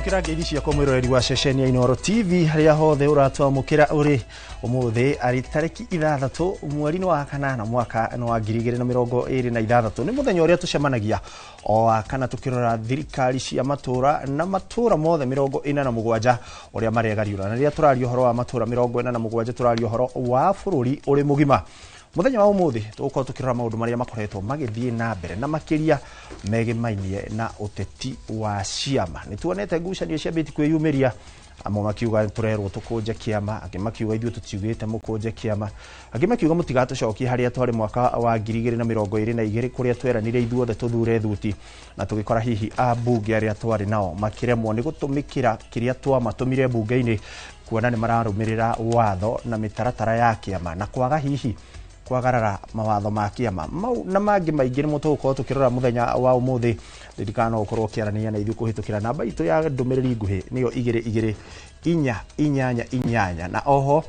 Amũkĩra ngeithi ciakwa, mwĩroreri wa ceceni ya Inooro TV harĩa hothe ũratwamũkĩra ũrĩ. Ũmũthĩ arĩ tarĩki 6 mweri-inĩ wa kanana mwaka wa 2026. Nĩ mũthenya ũrĩa tũcemanagia o wa kana tũkĩrora thirikari cia matũra na matũra mothe 47 ũrĩa maregariũra. Na rĩrĩa tũraria ũhoro wa matũra 47, tũraria ũhoro wa bũrũri ũrĩ mũgima. Mũthenya wa ũmũthĩ tũgũkorwo tũkĩrora maũndũ marĩa makoretwo magĩthiĩ na mbere na makĩria megemainie na ũteti wa ciama. Nĩ tuonete ngucanio ciambĩtie kwĩyumĩria, amwe makiuga tũrerwo tũkũnje kĩama, angĩ makiuga ithuĩ tũtiugĩte mũkũnje kĩama, angĩ makiuga mũtigatũcokie harĩa twarĩ mwaka wa 2022, kũrĩa tweranire ithuothe tũthure thuti na tũgĩkora hihi ambunge arĩa twarĩ nao makĩremwo nĩ gũtũmĩkĩra kĩrĩa twamatũmire mbunge-inĩ, kuona nĩ mararũmĩrĩra watho na mĩtaratara ya kĩama na kwaga hihi kwagarara mawatho ma kĩama. Mau na mangĩ maingĩ nĩmo tũgũkorwo tũkĩrora mũthenya wa ũmũthĩ. Ririkana no ũkorwo ũkĩaranĩria na ithuĩ kũhĩtũkĩra namba itũ ya ndũmĩrĩri nguhĩ, nĩyo 22488, na oho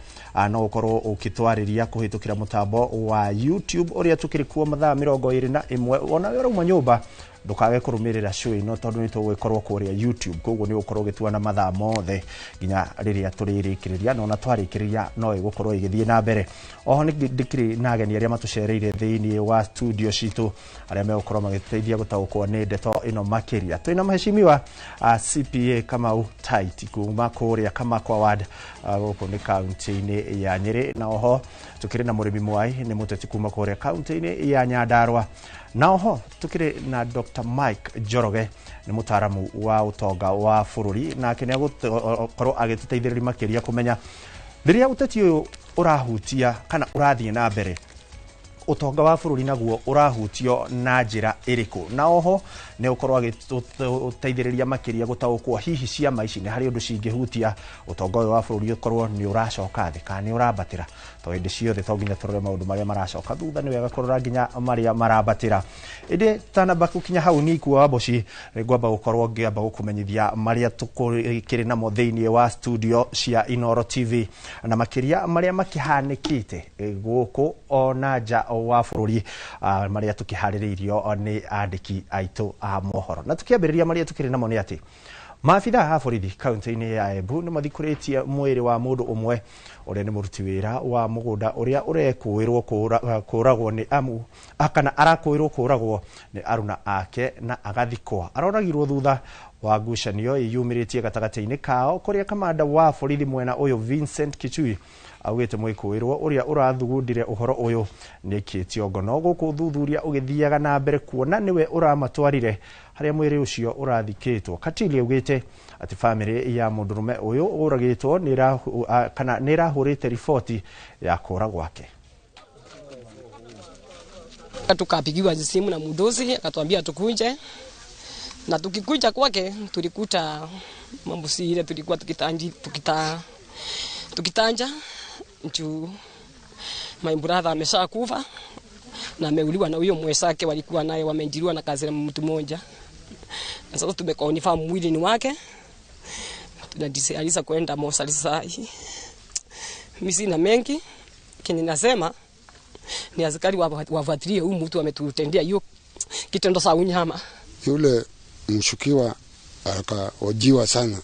no ũkorwo ũkĩtwarĩria kũhĩtũkĩra mũtambo wa YouTube ũrĩa tũkĩrĩ kuo mathaa 21. Ona we ũrauma nyũmba, ndũkage kũrũmĩrĩra show ĩno, tondũ nĩ tũgũgĩkorwo kũrĩa YouTube, koguo nĩ ũgũkorwo ũgĩtuona mathaa mothe nginya rĩrĩa tũrĩrĩkĩrĩria, na ona twarĩkĩrĩria no ĩgũkorwo ĩgĩthiĩ na mbere. Oho nĩ ndĩkĩrĩ na ageni arĩa matũcereire thĩinĩ wa studio citũ, arĩa megũkorwo magĩteithia gũtaũkwo nĩ ndeto ĩno makĩria. Twĩna mheshimiwa CPA Kamau Tait kuma kũrĩa Kamakwa ward, gũkũ nĩ kaunti-inĩ ya Nyĩrĩ, na oho tũkĩrĩ na Mũrĩmi Mwai, nĩ mũteti kuma kũrĩa kaunti-inĩ ya Nyandarua, na oho tũkĩrĩ na Dr. Mike Njoroge, nĩ mũtaaramu wa ũtonga wa bũrũri, nake nĩ agũkorwo agĩtũteithĩrĩria makĩria kũmenya rĩrĩa ũteti ũyũ ũrahutia kana ũrathiĩ na mbere, ũtonga wa bũrũri naguo ũrahutio na njĩra ĩrĩkũ, na oho nĩ ũkorwo agĩtũteithĩrĩria makĩria gũtaũkwo hihi ciama ici nĩ harĩ ũndũ cingĩhutia ũtonga ũyũ wa bũrũri ũkorwo nĩ ũracoka thĩ kana nĩ ũrambatĩra. To hĩndĩ ciothe to nginya tũrore maũndũ marĩa maracoka thutha, nĩ wega kũrora nginya marĩa marambatĩra. Ĩndĩ tanamba gũkinya hau, ni kuo wa Mboci, ngwamba gũkorwo ngĩamba gũkũmenyithia marĩa tũkĩrĩ namo thĩinĩ wa studio cia Inooro TV, na makĩria marĩa makĩhanĩkĩte gũkũ ona nja wa bũrũri, marĩa tũkĩharĩrĩirio nĩ andĩki aitũ a mohoro. Na tũkĩambĩrĩria marĩa tũkĩrĩ namo nĩ atĩ maabitha a borithi kaunti-inĩ ya Embu nĩ mathikũrĩtie mwĩrĩ wa mũndũ ũmwe ũrĩa nĩ mũruti wĩra wa mũgũnda ũrĩa ũrekũĩrwo kũragwo nĩ amu kana arakũĩrwo kũragwo nĩ aruna ake na agathikwo. Aroragirwo thutha wa ngucanio ĩyumĩrĩtie gatagatĩ-inĩ kao, kũrĩa kamanda wa borithi mwena ũyũ Vincent Kichui augĩte mwĩkũĩrwo ũrĩa ũrathugundire ũhoro ũyũ nĩ aikĩtio ngono, gũkũ ũthuthuria ũgĩthiaga na mbere kuona nĩwe ũramatwarire harĩa mwĩrĩ ũcio ũrathikĩtwo. Katili augĩte atĩ bamĩrĩ ya mũndũrũme ũyũ ũragĩtwo kana nĩ ĩrahũrĩte riboti ya kũra gwake. Tukapigiwa simu na mdosi akatuambia tukuje, na tukikuja kwake tulikuta mambo si ile tulikuwa tukitanja juu my brother ameshakufa na ameuliwa na huyo mwenzake walikuwa naye, wameajiriwa na kazi na mtu mmoja. Na sasa tumeconfirm mwili ni wake, tunajisialisa kwenda mochari saa hii. Mimi sina mengi, kenye nasema ni askari wafuatilie huyu mtu ametutendea hiyo kitendo cha unyama. Yule mshukiwa akahojiwa sana,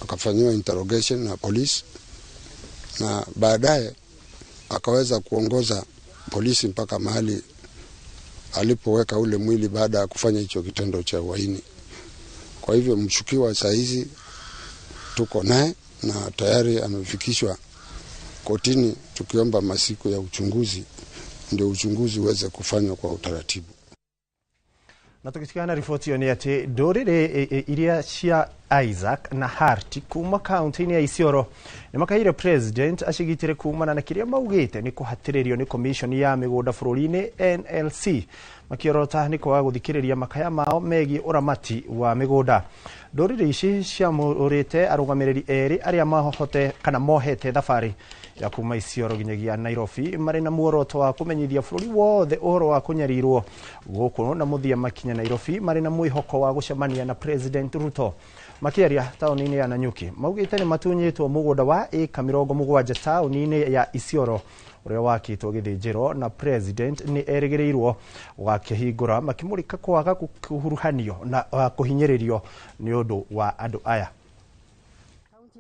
akafanyiwa interrogation na polisi, na baadaye akaweza kuongoza polisi mpaka mahali alipoweka ule mwili baada ya kufanya hicho kitendo cha uhaini. Kwa hivyo mshukiwa saa hizi tuko naye na tayari amefikishwa kotini, tukiomba masiku ya uchunguzi ndio uchunguzi uweze kufanywa kwa utaratibu. Na tũgĩtigana na riboti ĩyo nĩ atĩ ndũrĩrĩ iria cia Isaac na Harti kuma kaunti-inĩ ya Isiolo nĩ makaire president acigitĩre kumana na kĩrĩa maugĩte nĩ kũhatĩrĩrio nĩ commission ya mĩgũnda bũrũri-inĩ NLC, makĩorota nĩ kwaga gũthikĩrĩria makaya mao megiĩ ũramati wa mĩgũnda. Ndũrĩrĩ ici ciamũrĩte arũgamĩrĩri erĩ arĩa mahote kana mohete thabarĩ ya kuma Isiolo nginyagia Nairobi, marĩ na muoroto wa kũmenyithia bũrũri wothe ũhoro wa kũnyarirwo gũkũ, na mũthia makinya Nairobi marĩ na mwĩhoko wa gũcemania na President Ruto. Makĩaria taũni-inĩ ya Nanyuki, maugĩte nĩ matunyĩtwo mũgũnda wa ĩka 70 taũni-inĩ ya Isiolo. ũrĩa wakĩtwo gĩthĩnjĩro na president nĩ erĩgĩrĩirwo gũgakĩhingũra makĩmũrĩka kwaga kũhuruhanio na kũhinyĩrĩrio nĩ ũndũ wa andũ aya.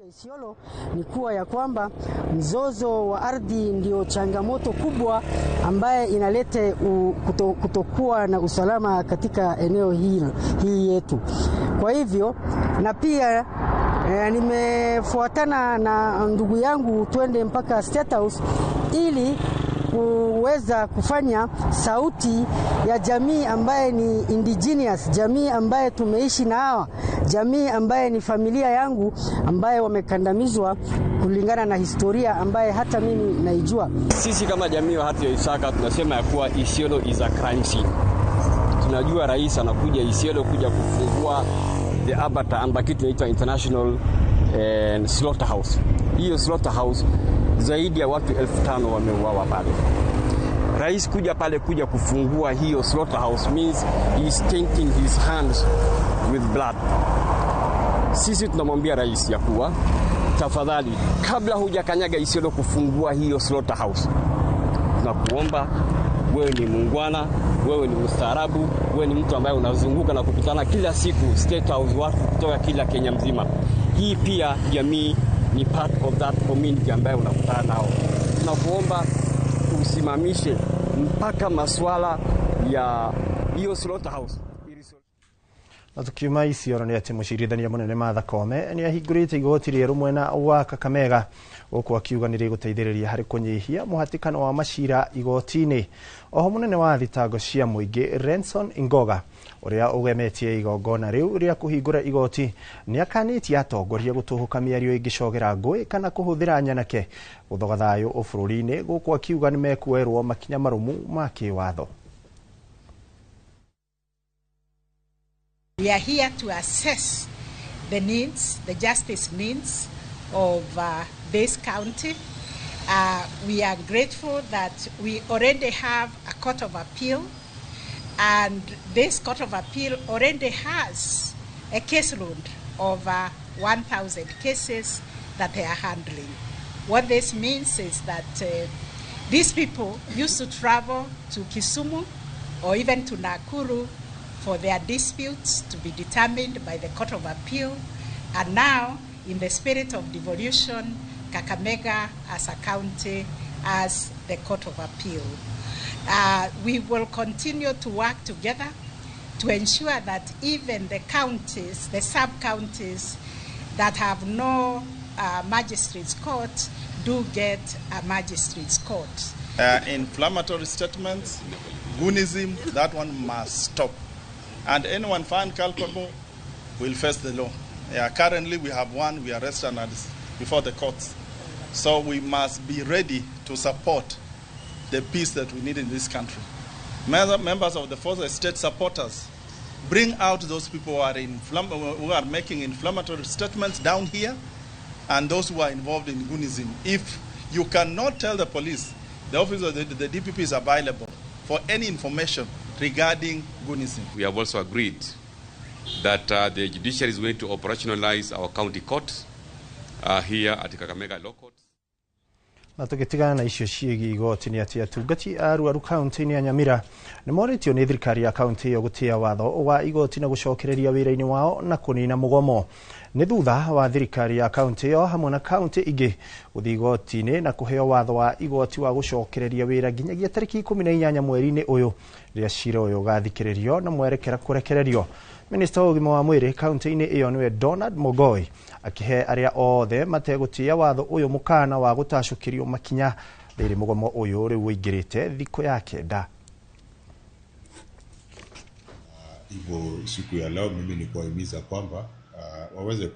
Isiolo ni kuwa ya kwamba mzozo wa ardhi ndio changamoto kubwa ambaye inalete kutokuwa na usalama katika eneo hii yetu. Kwa hivyo na pia nimefuatana na ndugu yangu twende mpaka State House ili kuweza kufanya sauti ya jamii ambaye ni indigenous, jamii ambaye tumeishi na hawa, jamii ambaye ni familia yangu ambaye wamekandamizwa kulingana na historia ambaye hata mimi naijua. Sisi kama jamii wa Hati ya Isaka tunasema ya kuwa Isiolo is a crime scene. Tunajua rais anakuja Isiolo kuja kufungua the abattoir ambayo kitu inaitwa International Slaughterhouse. Hiyo slaughterhouse zaidi ya watu 5,000 wameuawa pale. Rais kuja pale kuja kufungua hiyo slaughterhouse means he is tainting his hands with blood. Sisi tunamwambia rais ya kuwa tafadhali, kabla hujakanyaga Isiolo kufungua hiyo slaughterhouse, tunakuomba wewe ni muungwana, wewe ni mstaarabu, wewe ni mtu ambaye unazunguka na kukutana kila siku State House watu kutoka kila Kenya mzima. Hii pia jamii ni part of that community ambayo unakutana nao. Tunakuomba usimamishe mpaka maswala ya hiyo slaughterhouse. Na tukiuma Isiolo nĩ atĩ mũcirithania mũnene Martha Koome nĩ ahingũrĩte igoti rĩerũ mwena wa Kakamega gũkũ akiuga nĩ rĩgũteithĩrĩria harĩ kũnyihia mũhatĩkano wa macira igoti-inĩ. Oho mũnene wa thitango cia mũingĩ Renson Ingoga ũrĩa ũgemetie igongona rĩu rĩa kũhingũra igoti nĩ akanĩtie atongoria gũtũhũka mĩario ĩngĩcogera ngũĩ kana kũhũthĩra nyanake gũthoga thayũ bũrũri-inĩ gũkũ akiuga nĩ mekuoerwo makinya marũmu ma kĩwatho. We are here to assess the needs, the justice needs of this county. We are grateful that we already have a court of appeal, and this court of appeal already has a caseload of 1,000 cases that they are handling. What this means is that these people used to travel to Kisumu or even to Nakuru for their disputes to be determined by the Court of Appeal. And now, in the spirit of devolution, Kakamega as a county as the Court of Appeal. We will continue to work together to ensure that even the counties, the sub-counties that have no magistrates court do get a magistrates court. Inflammatory statements, goonism, that one must stop. And anyone found culpable will face the law. Yeah, currently we have one, we arrested and before the courts. So we must be ready to support the peace that we need in this country. Members of the fourth estate supporters, bring out those people who are making inflammatory statements down here and those who are involved in goonism. If you cannot tell the police, the office of the DPP is available for any information regarding goonism. We have also agreed that the judiciary is going to operationalize our county court here at Kakamega Law Court. Na tũgĩtigana na icio ciĩgiĩ igoti nĩ atĩ atungati a Ruaru kaunti-inĩ ya Nyamira nĩ morĩtio nĩ thirikari ya kaunti ĩyo gũtĩĩa watho wa igoti na gũcokereria wĩra-inĩ wao na kũnina mũgomo. Nĩ thutha wa thirikari ya kaunti ĩyo hamwe na kaunti ingĩ gũthiĩ igoti-inĩ na kũheo watho wa igoti wa gũcokereria wĩra nginyagia tarĩki 18 mweri-inĩ ũyũ rĩrĩa cira ũyũ ũgathikĩrĩrio na mwerekera kũrekererio. Minista wa ũgima wa mwĩrĩ kaunti-inĩ ĩyo nĩwe Donald Mogoi akĩhe arĩa othe mategũtĩĩa watho ũyũ mũkana wa gũtacũkĩrio makinya rĩrĩ mũgomo ũyũ rĩu ũingĩrĩte thikũ ya 9. Hivyo siku ya leo mimi ni kuwahimiza kwamba waweze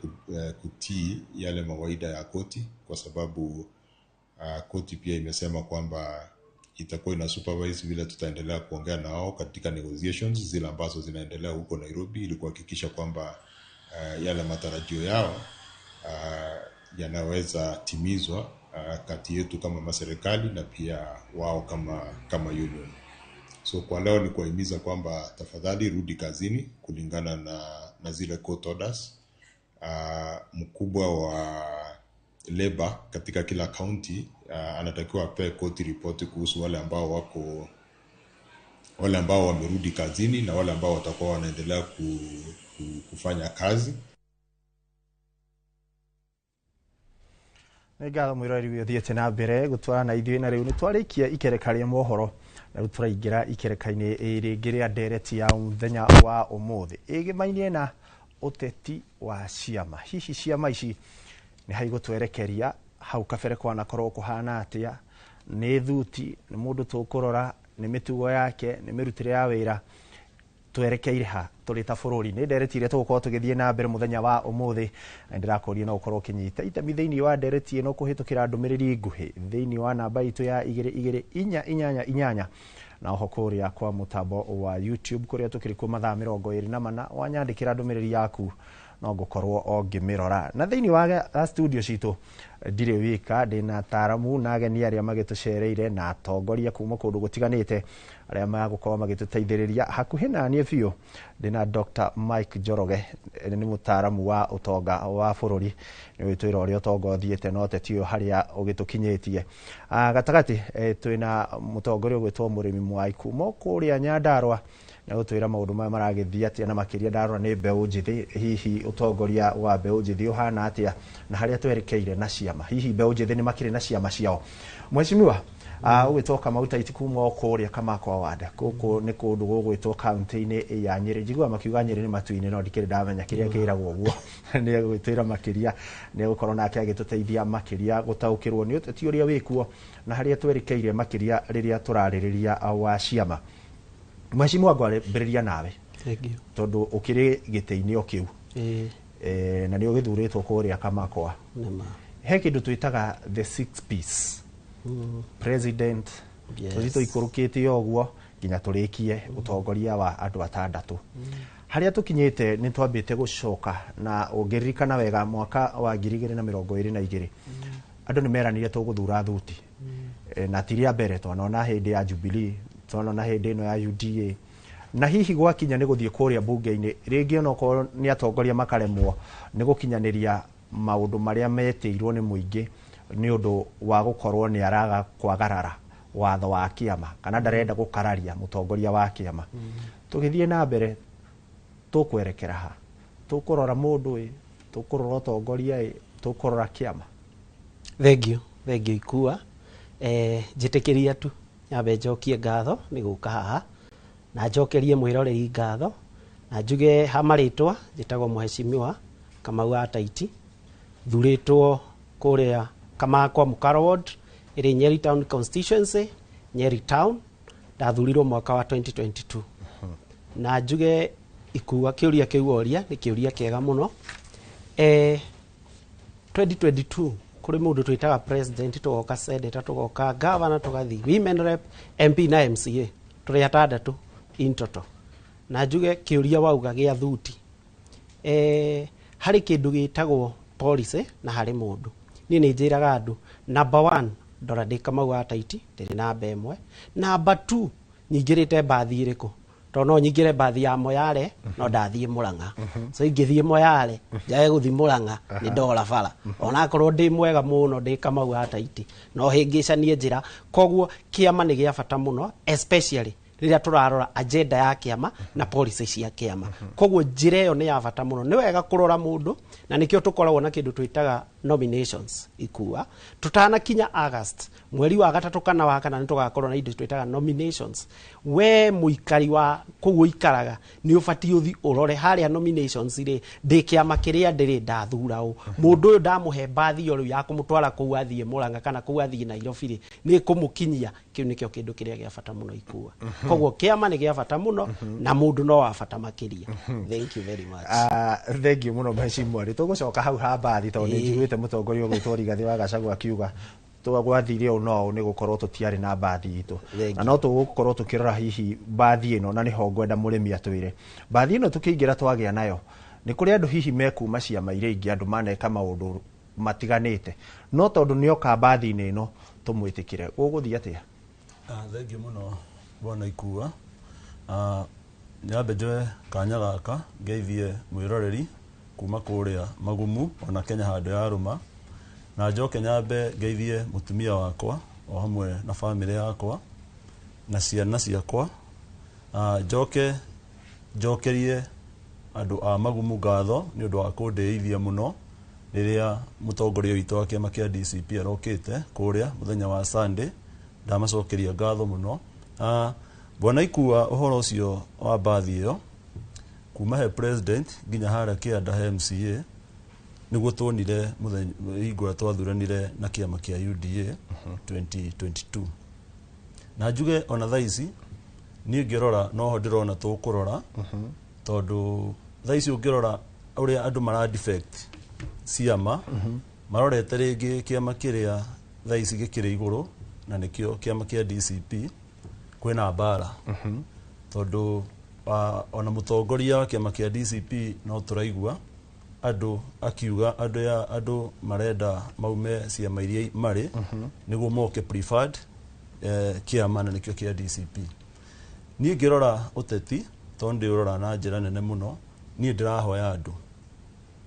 kutii yale mawaida ya koti, kwa sababu koti pia imesema kwamba itakuwa ina supervise vile tutaendelea kuongea nao katika negotiations zile ambazo zinaendelea huko Nairobi, ili kuhakikisha kwamba yale matarajio yao yanaweza timizwa kati yetu kama maserikali na pia wao kama union. So kwa leo ni kuwahimiza kwamba tafadhali rudi kazini kulingana na zile court orders. Mkubwa wa labor katika kila county anatakiwa apee koti ripoti kuhusu wale ambao wako wale ambao wamerudi kazini na wale ambao watakuwa wanaendelea kufanya kazi. Nĩ ngatho mwĩroreri ũyũ ũthiĩte na mbere gũtwarana ithuĩ, na rĩu nĩ twarĩkia ikereka rĩa mohoro na rĩu tũraingĩra ikereka-inĩ rĩngĩ rĩa ndereti ya mũthenya wa ũmũthĩ ĩgĩmainie na ũteti wa ciama. Hihi ciama ici nĩ haigũtwerekeria hau kabere kwanakorwo kũhana atĩa? Nĩ thuti, nĩ mũndũ tũkũrora, nĩ mĩtugo yake, nĩ mĩrutĩre ya wĩra, twerekeire ha tũrĩ ta bũrũri? Nĩ ndereti iria tũgũkorwo tũgĩthiĩ na mbere mũthenya wa ũmũthĩ, na ndĩrakũria no ũkorwo ũkĩnyita itemi thĩinĩ wa ndereti ĩno kũhĩtũkĩra ndũmĩrĩri nguhĩ thĩinĩ wa namba itũ ya 22488, na oho kũrĩa kwa mũtambo wa YouTube kũrĩa tũkĩrĩ kuo mathaa 24. Wanyandĩkĩra ndũmĩrĩri yaku no ngũkorwo o ngĩmĩrora. Na thĩinĩ wa studio citũ ndirĩ wika, ndĩna ataramu na ageni arĩa magĩtũcereire na atongoria kuma kũndũ gũtiganĩte arĩa magũkorwo magĩtũteithĩrĩria. Hakuhĩ na niĩ biũ ndĩna Dr. Mike Njoroge, nĩ mũtaaramu wa ũtonga wa bũrũri, nĩ ũgĩtwĩra ũrĩa ũtonga ũthiĩte na ũteti ũyũ harĩa ũgĩtũkinyĩtie. Gatagatĩ twĩna mũtongoria ũgwĩtwo Mũrĩmi Mwai kuma kũrĩa Nyandarũa, na gũtwĩra maũndũ maya maragĩthiĩ atĩa, na makĩria ndarora nĩ mbeũ njĩthĩ, hihi ũtongoria wa mbeũ njĩthĩ ũhana atĩa na harĩa twerekeire na ciama, hihi mbeũ njĩthĩ nĩ makĩrĩ na ciama ciao? Mheshimiwa ũgwĩtwo Kamau Taiti kuma o kũrĩa Kamakwa Ward, gũkũ nĩ kũndũ gũgwĩtwo kaunti-inĩ ya Nyĩrĩ. Njiguaga makiuga Nyĩrĩ nĩ matu-inĩ, no ndikĩrĩ ndamenya kĩrĩa kĩragwo ũguo. Nĩ egũgĩtwĩra makĩria, nĩ egũkorwo nake agĩtũteithia makĩria gũtaũkĩrwo nĩ ũteti ũrĩa wĩkuo na harĩa twerekeire makĩria rĩrĩa tũrarĩrĩria wa ciama. Mheshimiwa, ngwambĩrĩria nawe tondũ ũkĩrĩ gĩtĩ-inĩ o kĩu na nĩ ũgĩthurĩtwo kũrĩa Kamakwa. He kĩndũ twĩtaga the six piece president, tũthiĩ tũikũrũkĩte ũguo nginya tũrĩkie ũtongoria wa andũ atandatũ. Harĩa tũkinyĩte nĩ twambĩte gũcoka, na ũngĩririkana wega mwaka wa 2022 andũ nĩ meranire tũgũthura thuti, na ti rĩa mbere, twanona hĩndĩ ya Jubilee, twanona hĩndĩ ĩno ya UDA, na hihi gwakinya nĩ gũthiĩ kũrĩa bunge-inĩ rĩngĩ onokorwo nĩ atongoria makaremwo nĩ gũkinyanĩria maũndũ marĩa metĩirwo nĩ mũingĩ nĩ ũndũ wa gũkorwo nĩ araga kwagarara watho wa kĩama kana ndarenda gũkararia mũtongoria wa kĩama. Tũgĩthiĩ na mbere tũkwerekera ha? Tũkũrora mũndũ ĩ, tũkũrora ũtongoria ĩ, tũkũrora kĩama? Thengio, thengio ikua. Njĩtĩkĩria tu nyambe njokie ngatho nĩ gũka haha, na njokerie mwĩroreri ngatho, na njuge ha marĩtwa njĩtagwo Mheshimiwa Kamau wa Taiti, thurĩtwo kũrĩa Kamakwa Mũkaro Ward ĩrĩ Nyeri Town Constituency, Nyeri Town. Ndathurirwo mwaka wa 2022. Na njuge ikua kĩũria kĩu woria nĩ kĩũria kĩega mũno. 2022 kũrĩ mũndũ twĩtaga president, tũgoka senator, tũgoka governor, tũgathiĩ women rep, MP na MCA, tũrĩ atandatũ in total. Na njuge kĩũria wauga gĩa thuti, harĩ kĩndũ gĩtagwo policy na harĩ mũndũ. Niĩ nĩ njĩraga andũ, number 1, ndora ndĩ Kamau wa Taiti ndĩrĩ namba ĩmwe, number 2 nyingĩrĩte mbathi ĩrĩkũ, tondũ no nyingĩre mbathi ya Moyale no ndathiĩ Mũrang'a, so ingĩthiĩ Moyale njage gũthiĩ Mũrang'a nĩ ndora bara, onakorwo ndĩ mwega mũno ndĩ Kamau wa Taiti no hĩngĩcanie njĩra. Koguo kĩama nĩ gĩa bata mũno, especially rĩrĩa tũrarora agenda ya kĩama na policy cia kĩama. Koguo njĩra ĩyo nĩ ya bata mũno, nĩ wega kũrora mũndũ, na nĩkĩo tũkoragwo na kĩndũ twĩtaga nominations ikua tũtanakinya August, mweri wa gatatũ kana wa kana, nĩ tũgakorwo na indo twĩtaga nominations. We mũikari wa kũu ũikaraga nĩ ũbatiĩ ũthi ũrore harĩa nominations rĩ, ndĩ kĩama kĩrĩa ndĩrĩ ndathura ũ mũndũ ũyũ, ndamũhe mbathi ĩyo rĩu ya kũmũtwara kũu athiĩ Mũrang'a kana kũu athiĩ Nairobi rĩ, nĩ kũmũkinyia. Kĩu nĩkĩo kĩndũ kĩrĩa gĩa bata mũno ikua. Koguo kĩama nĩ gĩa bata mũno na mũndũ no wa bata makĩria. Thank you very much. Thank you mũno mheshimiwa. Rĩ tũgũcoka hau ha mbathi tondũ nĩ njiguĩte mũtongoria ũgwĩtwo Rigathĩ wa Gachagua akiuga gwathire ũũ no ũũ nĩ gũkorwo tũtiarĩ na mbathi itũ, na no tũgũkorwo tũkĩrora hihi mbathi ĩno, na nĩho ngwenda mũrĩmi atwĩre mbathi ĩno tũkĩingĩra twagĩa nayo nĩ kũrĩ andũ hihi mekuma ciama iria ingĩ, andũ maneka maũndũ matiganĩte, no tondũ nĩoka mbathi-inĩ ĩno tũmwĩtĩkĩre, gũgũthiĩ atĩa? Thengiũ mũno bwana Ikua. Nyambe njoe kanya gaka ngeithie mwĩroreri kuma kũrĩa Magumu ona Kenya handũ ya rũma, na Na njoke nyambe ngeithie mũtumia wakwa o hamwe na bamĩrĩ yakwa na ciana ciakwa. Njoke njokerie andũ a Magumu ngatho nĩ ũndũ wa kũndĩithia mũno rĩrĩa mũtongoria witũ wa kĩama kĩa DCP arokĩte kũrĩa mũthenya wa Sunday. Ndamacokeria ngatho mũno. Bwana Ikua, ũhoro ũcio wa mbathi ĩyo kuma he president nginya harĩa kĩanda he MCA nĩguo tuonire mũthenya hingo ĩrĩa twathuranire na kĩama kĩa UDA 2022. Na njuge ona thaa ici niĩ ngĩrora noho ndĩrona tũkũrora, tondũ thaa ici ũngĩrora ũrĩa andũ mara defect ciama, marorete rĩngĩ kĩama kĩrĩa thaa ici gĩkĩrĩ igũrũ na nĩkĩo kĩama kĩa DCP, kwĩna mbara, tondũ ona mũtongoria wa kĩama kĩa DCP no tũraigua andũ akiuga andũ ya andũ marenda maume ciama iria marĩ nĩguo moke preferred kĩama na nĩkĩo kĩa DCP. Niĩ ngĩrora ũteti, tondũ ndĩũrora na njĩra nene mũno, niĩ ndĩrahoya andũ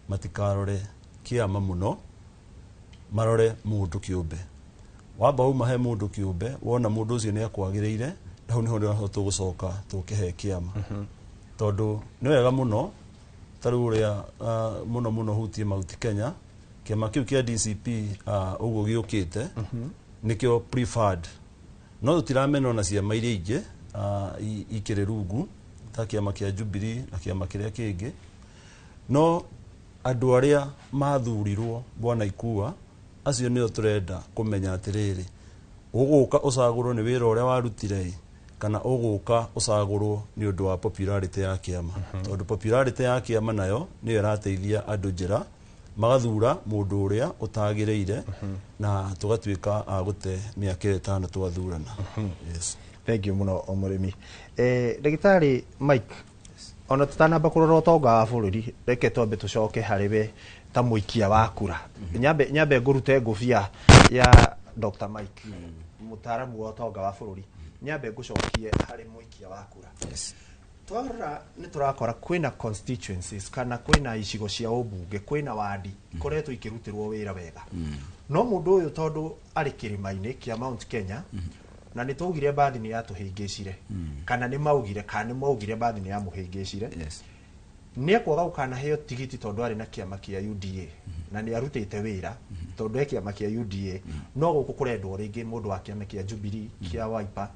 matikarore kĩama mũno, marore mũndũ kĩũmbe. Wamba uma he mũndũ kĩũmbe, wona mũndũ ũcio nĩ akwagĩrĩire, hau nĩho nĩho tũgũcoka tũkĩhe kĩama, tondũ nĩ wega mũno ta rĩu ũrĩa mũno mũno hutie Mount Kenya, kĩama kĩu kĩa DCP ũguo gĩũkĩte nĩkĩo preferred, no tũtiramena ona ciama iria ingĩ ikĩrĩ rungu ta kĩama kĩa Jubilee na kĩama kĩrĩa kĩngĩ. No andũ arĩa mathurirwo, bwana Ikua, acio nĩo tũrenda kũmenya atĩrĩrĩ, ũgũka ũcagũrwo nĩ wĩra ũrĩa warutire ĩ, kana ũgũka ũcagũrwo nĩ ũndũ wa popularity ya kĩama, tondũ popularity ya kĩama nayo nĩyo ĩrateithia andũ njĩra magathura mũndũ ũrĩa ũtagĩrĩire na tũgatuĩka a gũte mĩaka ĩyo 5 twathurana. Yes. Thank you mũno o mũrĩmi. Ndagĩtarĩ Mike, ona tũtanamba kũrora ũtonga wa bũrũri, reke twambe tũcoke harĩ we ta mũikia wa kura. Nyambe ngũrute ngũbia ya Dr. Mike, mũtaaramu wa ũtonga wa bũrũri, nyambe ngũcokie harĩ mũikia wa kura. Twarora nĩ tũrakora kwĩna constituencies kana kwĩna icigo cia ũmbunge, kwĩna wandi ikoretwo ikĩrutĩrwo wĩra wega, no mũndũ ũyũ tondũ arĩ kĩrĩma-inĩ kĩa Mount Kenya, na nĩ twaugire mbathi nĩ yatũhĩngĩcire, kana nĩ maugire, kana nĩ maugire mbathi nĩ yamũhĩngĩcire, nĩ ekwaga gũkanaheo tigiti tondũ arĩ na kĩama kĩa UDA na nĩ arutĩte wĩra tondũ e kĩama kĩa UDA, no gũkũ kũrendwo rĩngĩ mũndũ wa kĩama kĩa Jubilee, kĩa Wiper,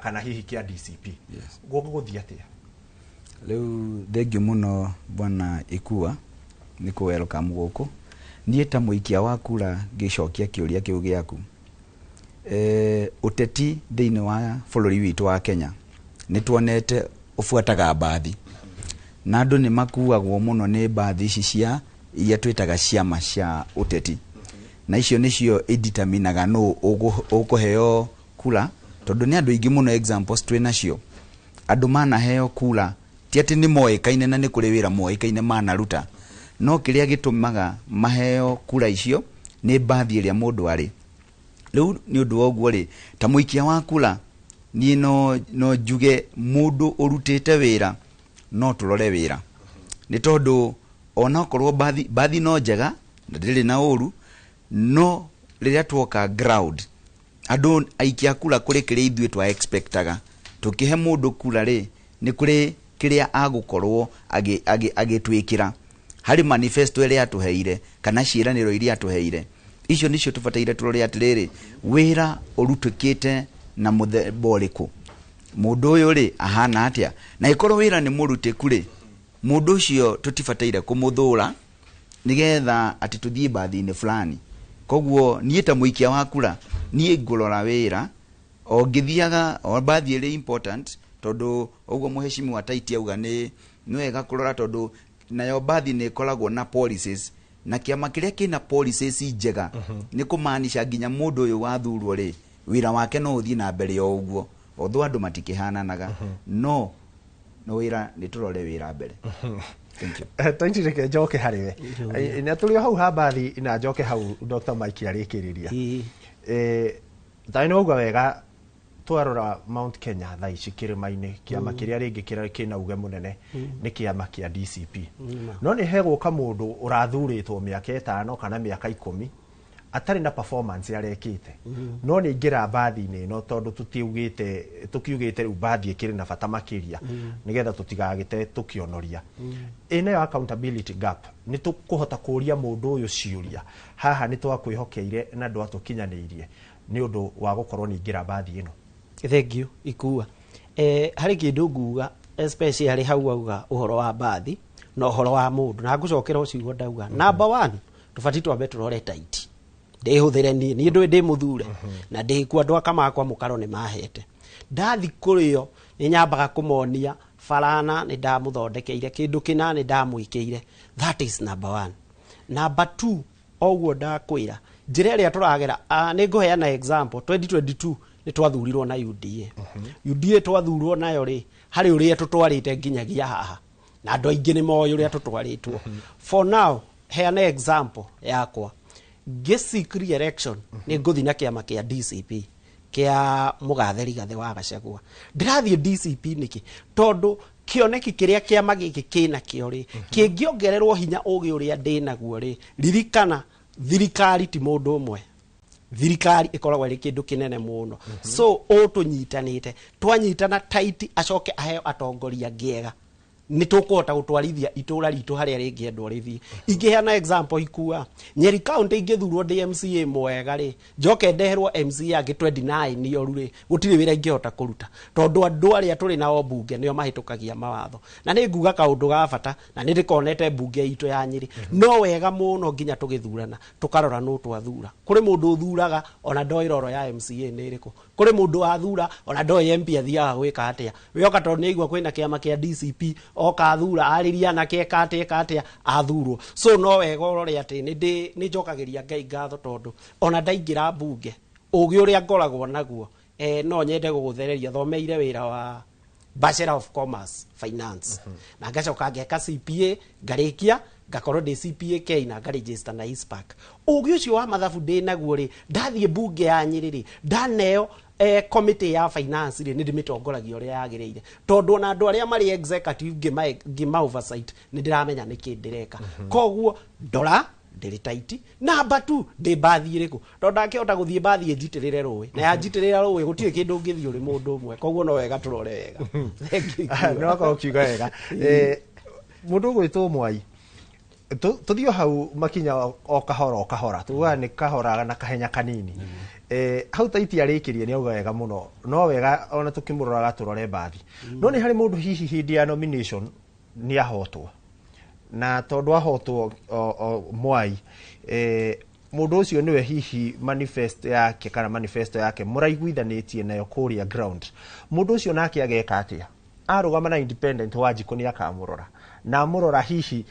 kana hihi kĩa DCP. Gũkũ gũthiĩ atĩa? Rĩu thengiũ mũno bwana Ikua nĩ kũ welcome gũkũ. Niĩ ta mũikia wa kura ngĩcokia kĩũria kĩu gĩaku, ũteti thĩinĩ wa bũrũri witũ wa Kenya nĩ tuonete ũbuataga mbathi, na andũ nĩ makuagwo mũno nĩ mbathi ici cia iria twĩtaga ciama cia ũteti, na icio nĩcio ideterminaga nũ ũkũheo kura, tondũ nĩ andũ aingĩ mũno examples twĩ nacio andũ manaheo kura ti atĩ nĩ moĩkaine na nĩ kũrĩ wĩra moĩkaine manaruta, no kĩrĩa gĩtũmaga maheo kura icio nĩ mbathi ĩrĩa mũndũ arĩ. Rĩu nĩ ũndũ wa ũguo rĩ, ta mũikia wa kura niĩ no njuge mũndũ ũrutĩte wĩra no tũrore wĩra, nĩ tondũ onakorwo mbathi no njega na ndĩrĩ na ũru, no rĩrĩa tuoka ground andũ aikia kura kũrĩ kĩrĩa ithuĩ twa expectaga tũkĩhe mũndũ kura rĩ, nĩ kũrĩ kĩrĩa agũkorwo agĩtwĩkĩra harĩ manifesto ĩrĩa atũheire kana ciĩranĩro iria atũheire. Icio nĩcio tũbataire tũrore atĩrĩrĩ, wĩra ũrutĩkĩte na mũthemba ũrĩkũ, mũndũ ũyũ rĩ ahana atĩa, na ĩkorwo wĩra nĩ mũrutĩku rĩ, mũndũ ũcio tũtibataire kũmũthũra nĩgetha atĩ tũthiĩ mbathi-inĩ fulani. Koguo niĩ ta mũikia wa kura niĩ ngũrora wĩra o ngĩthiaga o mbathi ĩrĩ important, tondũ ũguo mũheshimiwa Taiti auga nĩ wega kũrora, tondũ nayo mbathi nĩ ĩkoragwo na policies, na kĩama kĩrĩa kĩna policies njega nĩ kũmaanisha nginya mũndũ ũyũ wathurwo rĩ, wĩra wake no ũthiĩ na mbere o ũguo, although andũ matikĩhananaga, no wĩra nĩ tũrore wĩra mbere. Thank you. Taiti, reke njoke harĩ we na tũrĩ o hau ha mbathi, na njoke hau Dr. Mike arĩkĩrĩria. Tarĩ nĩ wauga wega, twarora Mount Kenya thaa ici kĩrĩma-inĩ kĩama kĩrĩa rĩngĩ kĩna uge mũnene nĩ kĩama kĩa DCP, no nĩ hegũka mũndũ ũrathurĩtwo mĩaka 5 kana mĩaka 10. Atarĩ na performance arekĩte, no nĩ aingĩra mbathi-inĩ ĩno, tondũ tũtiugĩte, tũkiugĩte rĩu mbathi ĩkĩrĩ na bata makĩria nĩgetha tũtigagĩte tũkĩonoria ĩnayo accountability gap. Nĩ tũkũhota kũria mũndũ ũyũ ciũria haha, nĩ twakwĩhokeire na ndwatũkinyanĩirie nĩ ũndũ wa gũkorwo nĩ ingĩra mbathi ĩno? Thank you, ikua. Harĩ kĩndũ nguga, especially hau auga ũhoro wa mbathi na ũhoro wa mũndũ, na ngũcokera o ciugo ndauga. Number one, tũbatiĩ twambe tũrore taiti ndĩhũthĩre niĩ ndũĩ ndĩ mũthure na ndĩkuo, andũ aka makwa mũkaro nĩ mahete. Ndathi kũrĩo nĩ nyambaga kũmonia barana nĩ ndamũthondekeire kĩndũ kĩna, nĩ ndamwĩkĩire. That is number one. Number two, oguo ndakwĩra njĩra ĩrĩa tũragera, nĩ ngũheana example. 2022 nĩ twathurirwo na UDA. UDA twathurwo nayo rĩ, harĩ ũrĩa tũtwarĩte nginyagia haha, na andũ aingĩ nĩ moĩ ũrĩa tũtwarĩtwo. For now, heana example yakwa, ngĩ-seek re-election nĩ ngũthiĩ na kĩama kĩa DCP kĩa mũgathe Rigathĩ wa Gachagua. Ndĩrathiĩ DCP nĩkĩ? Tondũ kĩoneki kĩrĩa kĩama gĩkĩ kĩnakĩo rĩ, kĩngĩongererwo hinya ũgĩ ũrĩa ndĩnaguo rĩ. Ririkana, thirikari ti mũndũ ũmwe, thirikari ĩkoragwo ĩrĩ kĩndũ kĩnene mũno. So ũtũnyitanĩte, twanyitana taiti, acoke aheo atongoria angĩ ega, nĩ tũkũhota gũtwarithia itũra ritũ harĩa rĩngĩendwo rĩthiĩ. Ingĩheana example, ikua Nyeri County, ingĩthurwo ndĩ MCA mwega rĩ, njoke ndeherwo MCA angĩ 29 oru rĩ, gũtirĩ wĩra ingĩhota kũruta, tondũ andũ arĩa tũrĩ nao mbunge nĩo mahĩtũkagia mawatho. Na nĩ nguga kaũndũ ga bata, na nĩ ndĩkonete mbunge itũ ya Nyĩrĩ, no wega mũno nginya tũgĩthurana tũkarora nũ twathura. Kũrĩ mũndũ ũthuraga ona ndoĩ roro ya MCA nĩ ĩrĩkũ, kũrĩ mũndũ wathura ona ndoĩ MP athiaga gwĩka atĩa. We oka tondũ nĩ aigua kwĩna kĩama kĩa DCP, oka athura, arĩria anake, eka atĩa, eka atĩa, athurwo. So no wega ũrore atĩ nĩ njokagĩria Ngai ngatho, tondũ ona ndaingĩra mbunge, ũgĩ ũrĩa ngoragwo naguo, no nyende gũgũthereria. Thomeire wĩra wa Bachelor of Commerce Finance, na ngacoka ngeka CPA, ngarĩkia ngakorwo ndĩ CPA K na ngaregister na ICPAK. Ũgĩ ũcio wa mathabu ndĩ naguo rĩ, ndathiĩ mbunge ya Nyĩrĩ rĩ, ndaneo committee ya finance rĩ, nĩ ndĩmĩtongoragia ũrĩa yagĩrĩire, tondũ ona andũ arĩa marĩ executive ngĩma oversight, nĩ ndĩramenya nĩkĩ ndĩreka. Koguo ndora ndĩrĩ taiti. Namba tu, ndĩ mbathi ĩrĩkũ? Tondũ ndangĩhota gũthiĩ mbathi ĩnjitĩrĩre rũĩ, na yanjitĩrĩra rũĩ gũtirĩ kĩndũ ũngĩthiĩ ũrĩ mũndũ ũmwe. Koguo no wega tũrore wega. Thank you. Nĩ wakorwo ũkiuga wega. Mũndũ ũgwĩtwo Mwai, tũthiĩ o hau makinya o kahora o kahora, tugaga nĩ kahora na kahenya kanini. Hau taiti arĩkĩrie nĩ auga wega mũno, no wega ona tũkĩmũroraga tũrore mbathi. No nĩ harĩ mũndũ hihi hĩndĩ ya nomination nĩ ahotwo, na tondũ ahotwo Mwai, mũndũ ũcio nĩwe hihi manifesto yake kana manifesto yake mũraiguithanĩtie nayo kũrĩa ground, mũndũ ũcio nake ageka atĩa? Arũgama na independent, Wanjikũ nĩ akamũrora na amũrora hihi,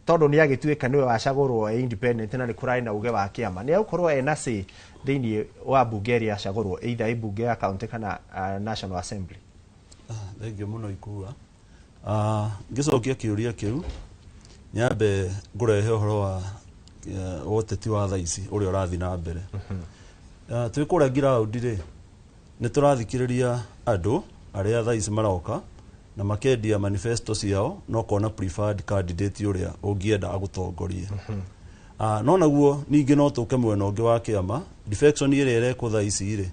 tondũ nĩ agĩtuĩka nĩwe wacagũrwo e independent na nĩ kũrarĩ na uge wa kĩama, nĩ egũkorwo ena say thĩinĩ wa mbunge ĩrĩa acagũrwo, either ĩ mbunge ya county kana National Assembly? Thank you mũno, ikua. Ngĩcokia kĩũria kĩu, nyambe ngũrehe ũhoro wa ũteti wa thaa ici ũrĩa ũrathiĩ na mbere. Twĩ kũrĩa ground rĩ, nĩ tũrathikĩrĩria andũ arĩa thaa ici maroka na makendia manifesto ciao, na ũkona preferred candidate ũrĩa ũngĩenda agũtongorie. No naguo ningĩ no tũke mwena ũngĩ wa kĩama, defection ĩrĩa ĩrekwo thaa ici rĩ,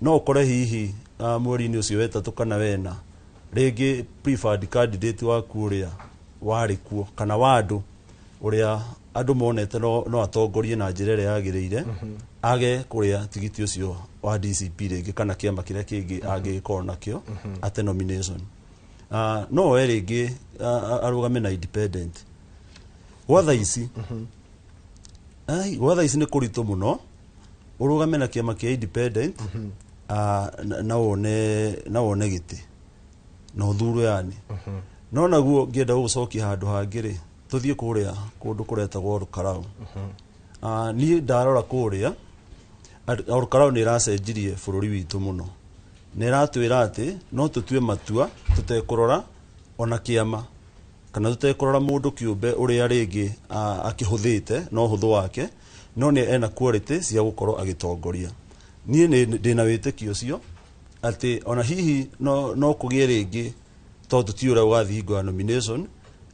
no ũkore hihi mweri-inĩ ũcio wetatũ kana wena, rĩngĩ preferred candidate waku ũrĩa warĩ kuo kana wa andũ ũrĩa andũ monete no atongorie na njĩra ĩrĩa yagĩrĩire, age kũrĩa tigiti ũcio wa DCP rĩngĩ kana kĩama kĩrĩa kĩngĩ angĩgĩkorwo nakĩo ate nomination. No we rĩngĩ arũgame na independent. Gwa thaa ici, ai, gwa thaa ici nĩ kũritũ mũno ũrũgame na kĩama kĩa independent na wone gĩtĩ na ũthurwo yani. No naguo ngĩenda gũgũcokia handũ hangĩ rĩ, tũthiĩ kũrĩa kũndũ kũretagwo Rũkarau. Niĩ ndarora kũrĩa Rũkarau nĩ ĩracenjirie bũrũri witũ mũno, nĩ ĩratwĩra atĩ no tũtue matua tũtekũrora ona kĩama kana tũtekũrora mũndũ kĩũmbe ũrĩa rĩngĩ akĩhũthĩte na ũhũthũ wake, no nĩ ena quality cia gũkorwo agĩtongoria. Niĩ nĩ ndĩna wĩtĩkio ũcio atĩ ona hihi no kũgĩe rĩngĩ, tondũ ti ũrĩa ũgathiĩ hingo ya nomination,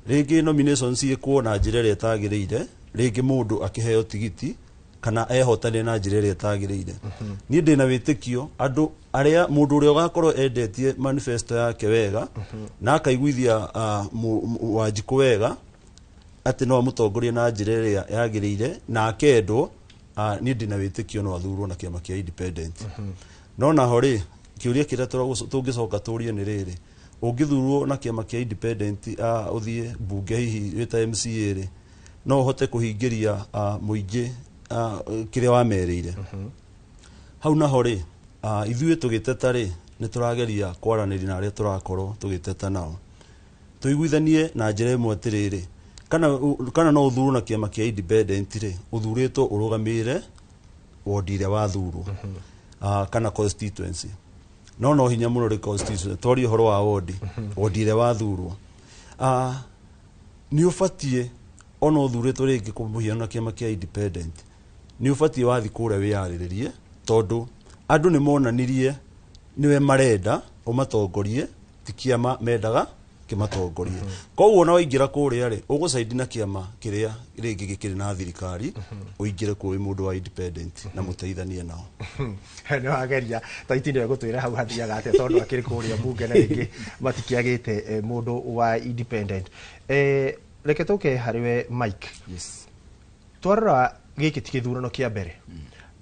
rĩngĩ nomination ciĩkwo na njĩra ĩrĩa ĩtagĩrĩire, rĩngĩ mũndũ akĩheo tigiti. Kana ehotanire na njĩra ĩrĩa ĩtagĩrĩire. Niĩ ndĩna wĩtĩkio andũ arĩa mũndũ ũrĩa ũgakorwo endetie manifesto yake wega na akaiguithia Wanjikũ wega atĩ no amũtongorie na njĩra ĩrĩa yagĩrĩire na akendwo, niĩ ndĩna wĩtĩkio no athurwo na kĩama kĩa independent. No naho rĩ, kĩũria kĩrĩa tũngĩcoka tũrie nĩ rĩrĩ: ũngĩthurwo na kĩama kĩa independent, ũthiĩ mbunge hihi wĩ ta MCA rĩ, no ũhote kũhingĩria mũingĩ kĩrĩa wamerĩire hau? Naho rĩ, ithuĩ tũgĩteta rĩ, nĩ tũrageria kwaranĩria na arĩa tũrakorwo tũgĩteta nao, tũiguithanie na njĩra ĩmwe atĩrĩrĩ, kana no ũthurwo na kĩama kĩa independent rĩ, ũthurĩtwo ũrũgamĩrĩre wondi ĩrĩa wathurwo kana constituency, no hinya mũno rĩ constituency, twarie ũhoro wa wondi, wondi ĩrĩa wathurwo, nĩ ũbatiĩ ona ũthurĩtwo rĩngĩ kwa mũhiano na kĩama kĩa independent, nĩ ũbatiĩ wathi kũrĩa wĩyarĩrĩrie, tondũ andũ nĩ monanirie nĩwe marenda ũmatongorie, ti kĩama mendaga kĩmatongorie. Koguo ona waingĩra kũrĩa rĩ, ũgũcaidi na kĩama kĩrĩa rĩngĩ gĩkĩrĩ na thirikari, ũingĩre kuo wĩ mũndũ wa independent na mũteithanie nao. Nĩ wageria ta itinda gũtwĩra hau hathiaga atĩa, tondũ akĩrĩ kũrĩa mbunge na rĩngĩ matikĩagĩte mũndũ wa independent. Reke tũke harĩ we Mike. Yes. Twarora gĩkĩ ti gĩthurano kĩa mbere,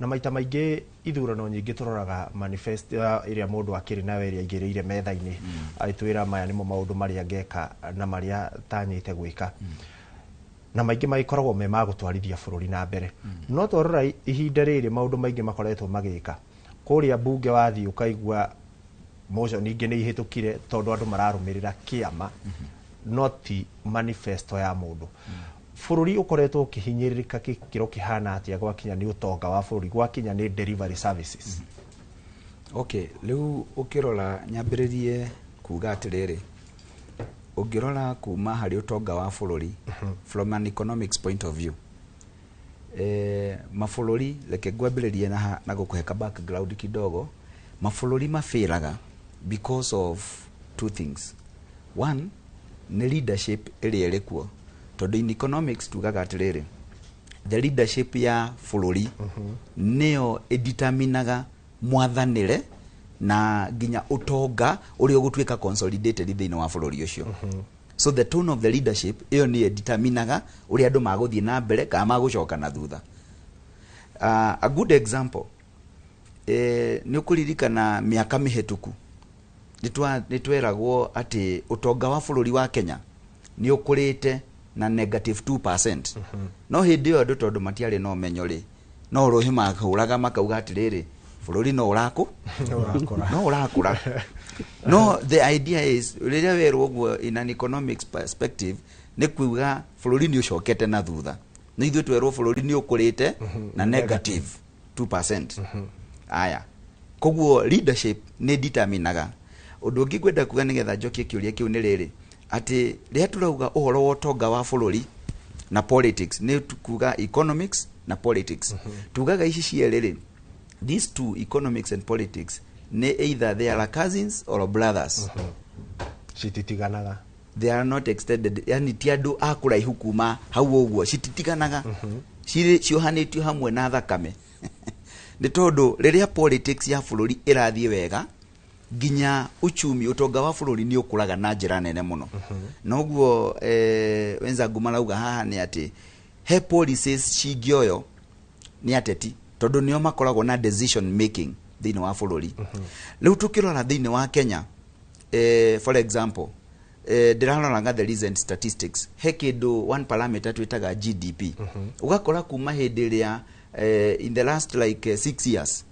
na maita maingĩ ithurano nyingĩ tũroraga manifesto ĩrĩa mũndũ akĩrĩ nayo, ĩrĩa aigĩrĩire metha-inĩ, agĩtwĩra maya nĩmo maũndũ marĩa ngeka na marĩa tanyĩte gwĩka, na maingĩ magĩkoragwo me ma gũtwarithia bũrũri na mbere. No twarora ihinda rĩrĩ, maũndũ maingĩ makoretwo magĩka kũrĩa mbunge, wathiĩ ũkaigua motion ingĩ nĩ ihĩtũkire tondũ andũ mararũmĩrĩra kĩama no ti manifesto ya mũndũ. Bũrũri ũkoretwo ũkĩhinyĩrĩrĩka gĩkĩro kĩhana atĩa gwakinya nĩ ũtonga wa bũrũri, gwakinya nĩ delivery services? Okay, rĩu ũkĩrora, nyambĩrĩrie kuga atĩrĩrĩ, ũngĩrora kuma harĩ ũtonga wa bũrũri from an economics point of view, mabũrũri, reke ngwambĩrĩrie na gũkũhe ka background kidogo. Mabũrũri mabĩraga because of two things. One nĩ leadership ĩrĩa ĩrĩ kuo, tondũ in economics tugaga atĩrĩrĩ, the leadership ya bũrũri nĩyo ĩdeterminaga mwathanĩre na nginya ũtonga ũrĩa ũgũtuĩka consolidated thĩinĩ wa bũrũri ũcio. So the tone of the leadership ĩyo nĩyo ĩdeterminaga ũrĩa andũ magũthiĩ na mbere kana magũcoka na thutha. A good example, nĩ ũkũririkana mĩaka mĩhetũku nĩ tweragwo atĩ ũtonga wa bũrũri wa Kenya nĩ ũkũrĩte na negative 2%. No hĩndĩ ĩyo andũ tondũ matiarĩ na ũmenyo rĩ, no rũhĩ mahũraga makauga atĩrĩrĩ, bũrũri no ũrakũ no ũrakũra. No the idea is, rĩrĩa werwo ũguo in an economics perspective, nĩ kuga bũrũri nĩ ũcokete na thutha. No ithuĩ twerwo bũrũri nĩ ũkũrĩte na negative 2%. Aya, koguo leadership nĩ determinaga. Ũndũ ũngĩ ngwenda kuga nĩgetha njokie kĩũria kĩu nĩ rĩrĩ, atĩ rĩrĩa tũrauga ũhoro wa ũtonga wa bũrũri na politics, nĩ kuga economics na politics, tugaga ici cierĩ rĩ, these two, economics and politics, nĩ either they are cousins or brothers. Cititiganaga. They are not extended, yani ti andũ a kũraihu kuma hau ũguo, cititiganaga, cirĩ ciohanĩtio hamwe na thakame, nĩ tondũ rĩrĩa politics ya bũrũri ĩrathiĩ wega, nginya uchumi, ũtonga wa bũrũri nĩ ũkũraga na njĩra nene mũno. Noguo wenzangu marauga haha nĩ atĩ he policies cingĩoyo nĩ ateti, tondũ nĩo makoragwo na decision making thĩinĩ wa bũrũri. Rĩu tũkĩrora thĩinĩ wa Kenya, for example, ndĩraroraga the recent statistics, he kĩndũ one parameter twĩtaga GDP. Ũgakora kuma hĩndĩ ĩrĩa in the last like 6 years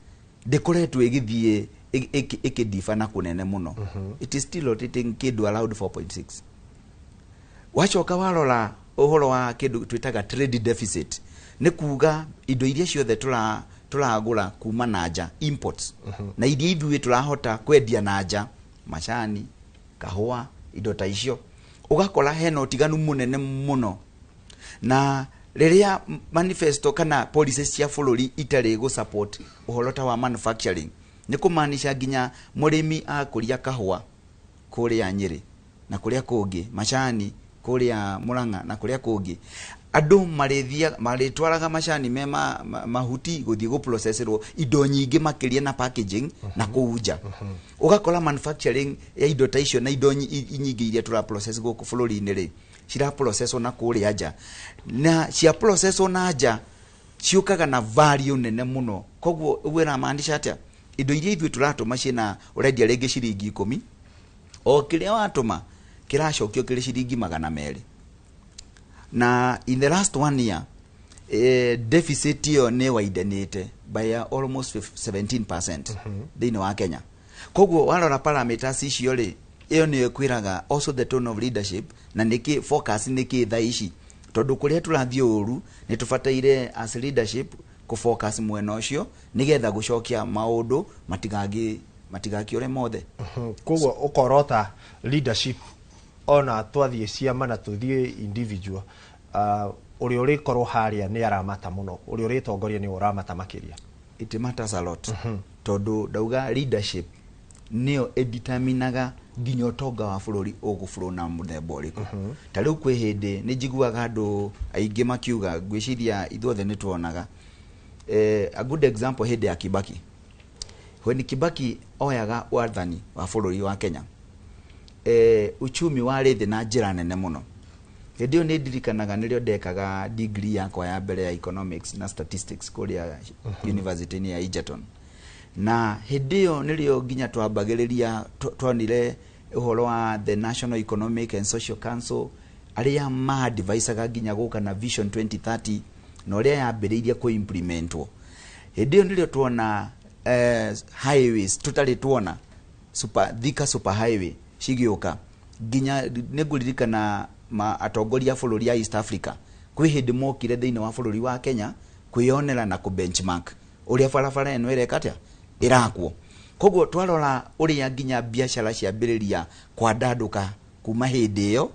ndĩkoretwo ĩgĩthiĩ ĩkĩdiba na kũnene mũno. It is still rotating kĩndũ around 4.6. Wacoka warora ũhoro wa kĩndũ twĩtaga trade deficit, nĩ kuga indo iria ciothe tũragũra kuma na nja, imports, na iria ithuĩ tũrahota kwendia na nja, macani, kahũa, indo ta icio, ũgakora hena ũtiganu mũnene mũno. Na rĩrĩa manifesto kana policies cia bũrũri itarĩ gũ support ũhoro ta wa manufacturing, nĩ kũmaanisha nginya mũrĩmi akũria kahũa kũrĩa Nyĩrĩ na kũrĩa kũngĩ, macani kũrĩa Murang'a na kũrĩa kũngĩ, Andũ marĩthia marĩtwaraga macani me mahuti gũthiĩ gũprocesserwo indo nyingĩ makĩria na packaging na kũu nja. Ũgakora manufacturing ya indo ta icio na indo nyingĩ iria tũra process gũkũ bũrũri-inĩ rĩ, cira processwo na kũrĩa nja, na cia processwo na nja ciũkaga na value nene mũno. Koguo ũguo ĩramaanisha atĩa? Indo iria ithuĩ tũratũma ciĩna ũrendia rĩngĩ ciringi 10, o kĩrĩa watũma kĩracokio kĩrĩ ciringi 200. Na in the last one year, deficit ĩyo nĩ widenĩte by almost 17% thĩinĩ wa Kenya. Koguo warora parameters icio rĩ, ĩyo nĩyo ĩkwĩraga also the tone of leadership na nĩkĩ focus nĩkĩ thaa ici, tondũ kũrĩa tũrathiĩ ũru nĩ tũbataire as leadership kũfocus mwena ũcio nĩgetha gũcokia maũndũ matigakĩũre mothe. Koguo ũkorota leadership ona twathiĩ ciama na tũthiĩ individual, ũrĩa ũrĩkorwo harĩa nĩ aramata mũno, ũrĩa ũrĩtongoria nĩ ũramata makĩria. It matters a lot, tondũ ndauga leadership nĩyo ĩdeterminaga nginya ũtonga wa bũrũri ũgũbũrũ na mũthemba ũrĩkũ. Ta rĩu kwĩ hĩndĩ nĩ njiguaga andũ aingĩ makiuga, ngwĩciria ithuothe nĩ tuonaga, a good example hĩndĩ ya Kibaki, when Kibaki oyaga wathani wa bũrũri wa Kenya, uchumi warĩ thĩ na njĩra nene mũno. Hĩndĩ ĩyo nĩ ndirikanaga nĩrĩo ndekaga degree yakwa ya mbere ya economics na statistics kũrĩa university-inĩ ya Egerton, na hĩndĩ ĩyo nĩrĩo nginya twambagĩrĩria twonire ũhoro wa the National Economic and Social Council, arĩa ma-advisaga nginya gũka na Vision 2030 na ũrĩa yambĩrĩirie kũ-implementwo. Hĩndĩ ĩyo nĩrĩo tuona highways tũtarĩ tuona, super Thika super highway cigĩũka. Nginya nĩ ngũririkana atongoria a bũrũri a East Africa kwĩ hĩndĩ mokire thĩinĩ wa bũrũri wa Kenya kwĩyonera na kũ benchmark ũrĩa barabara ĩno ĩreka atĩa, ĩrakwo. Koguo twarora ũrĩa nginya biacara ciambĩrĩria kwandandũka kuma hĩndĩ ĩyo,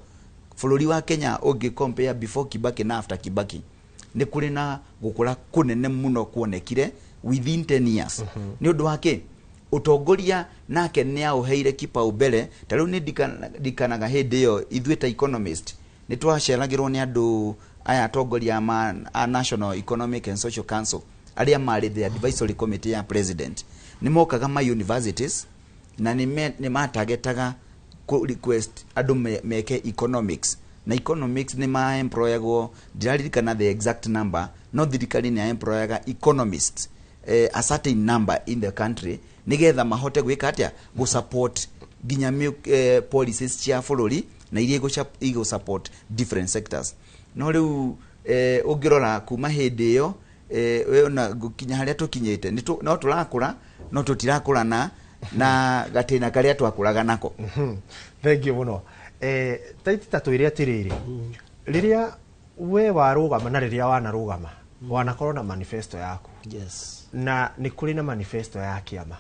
bũrũri wa Kenya ũngĩ compare before Kibaki na after Kibaki, nĩ kũrĩ na gũkũra kũnene mũno kuonekire within 10 years. Nĩ ũndũ wa kĩ? Ũtongoria nake nĩ aũheire kipaumbele. Ta rĩu nĩ ndikanaga hĩndĩ ĩyo ithuĩ ta economist nĩ twaceragĩrwo nĩ andũ aya atongoria a National Economic and Social Council, arĩa marĩ the advisory committee ya president. Nĩ mokaga ma universities na nĩ matagetaga kũ request andũ meke economics, na economics nĩ ma-employagwo, ndiraririkana the exact number, no thirikari nĩ employaga economists a certain number in the country nigetha mahote gwĩka atĩa, gũ support nginya policies cia bũrũri na iria igũ support different sectors. No rĩu ũngĩrora kuma hĩndĩ ĩyo we ona gũkinya harĩa tũkinyĩte, no tũrakũra no tũtirakũra na gatĩna karĩa twakũraga nako. Thank you mũno. Taiti, ta twĩre atĩrĩrĩ, rĩrĩa we warũgama na rĩrĩa wanarũgama wanakorwo na manifesto yaku, na nĩ kũrĩ na manifesto ya kĩama,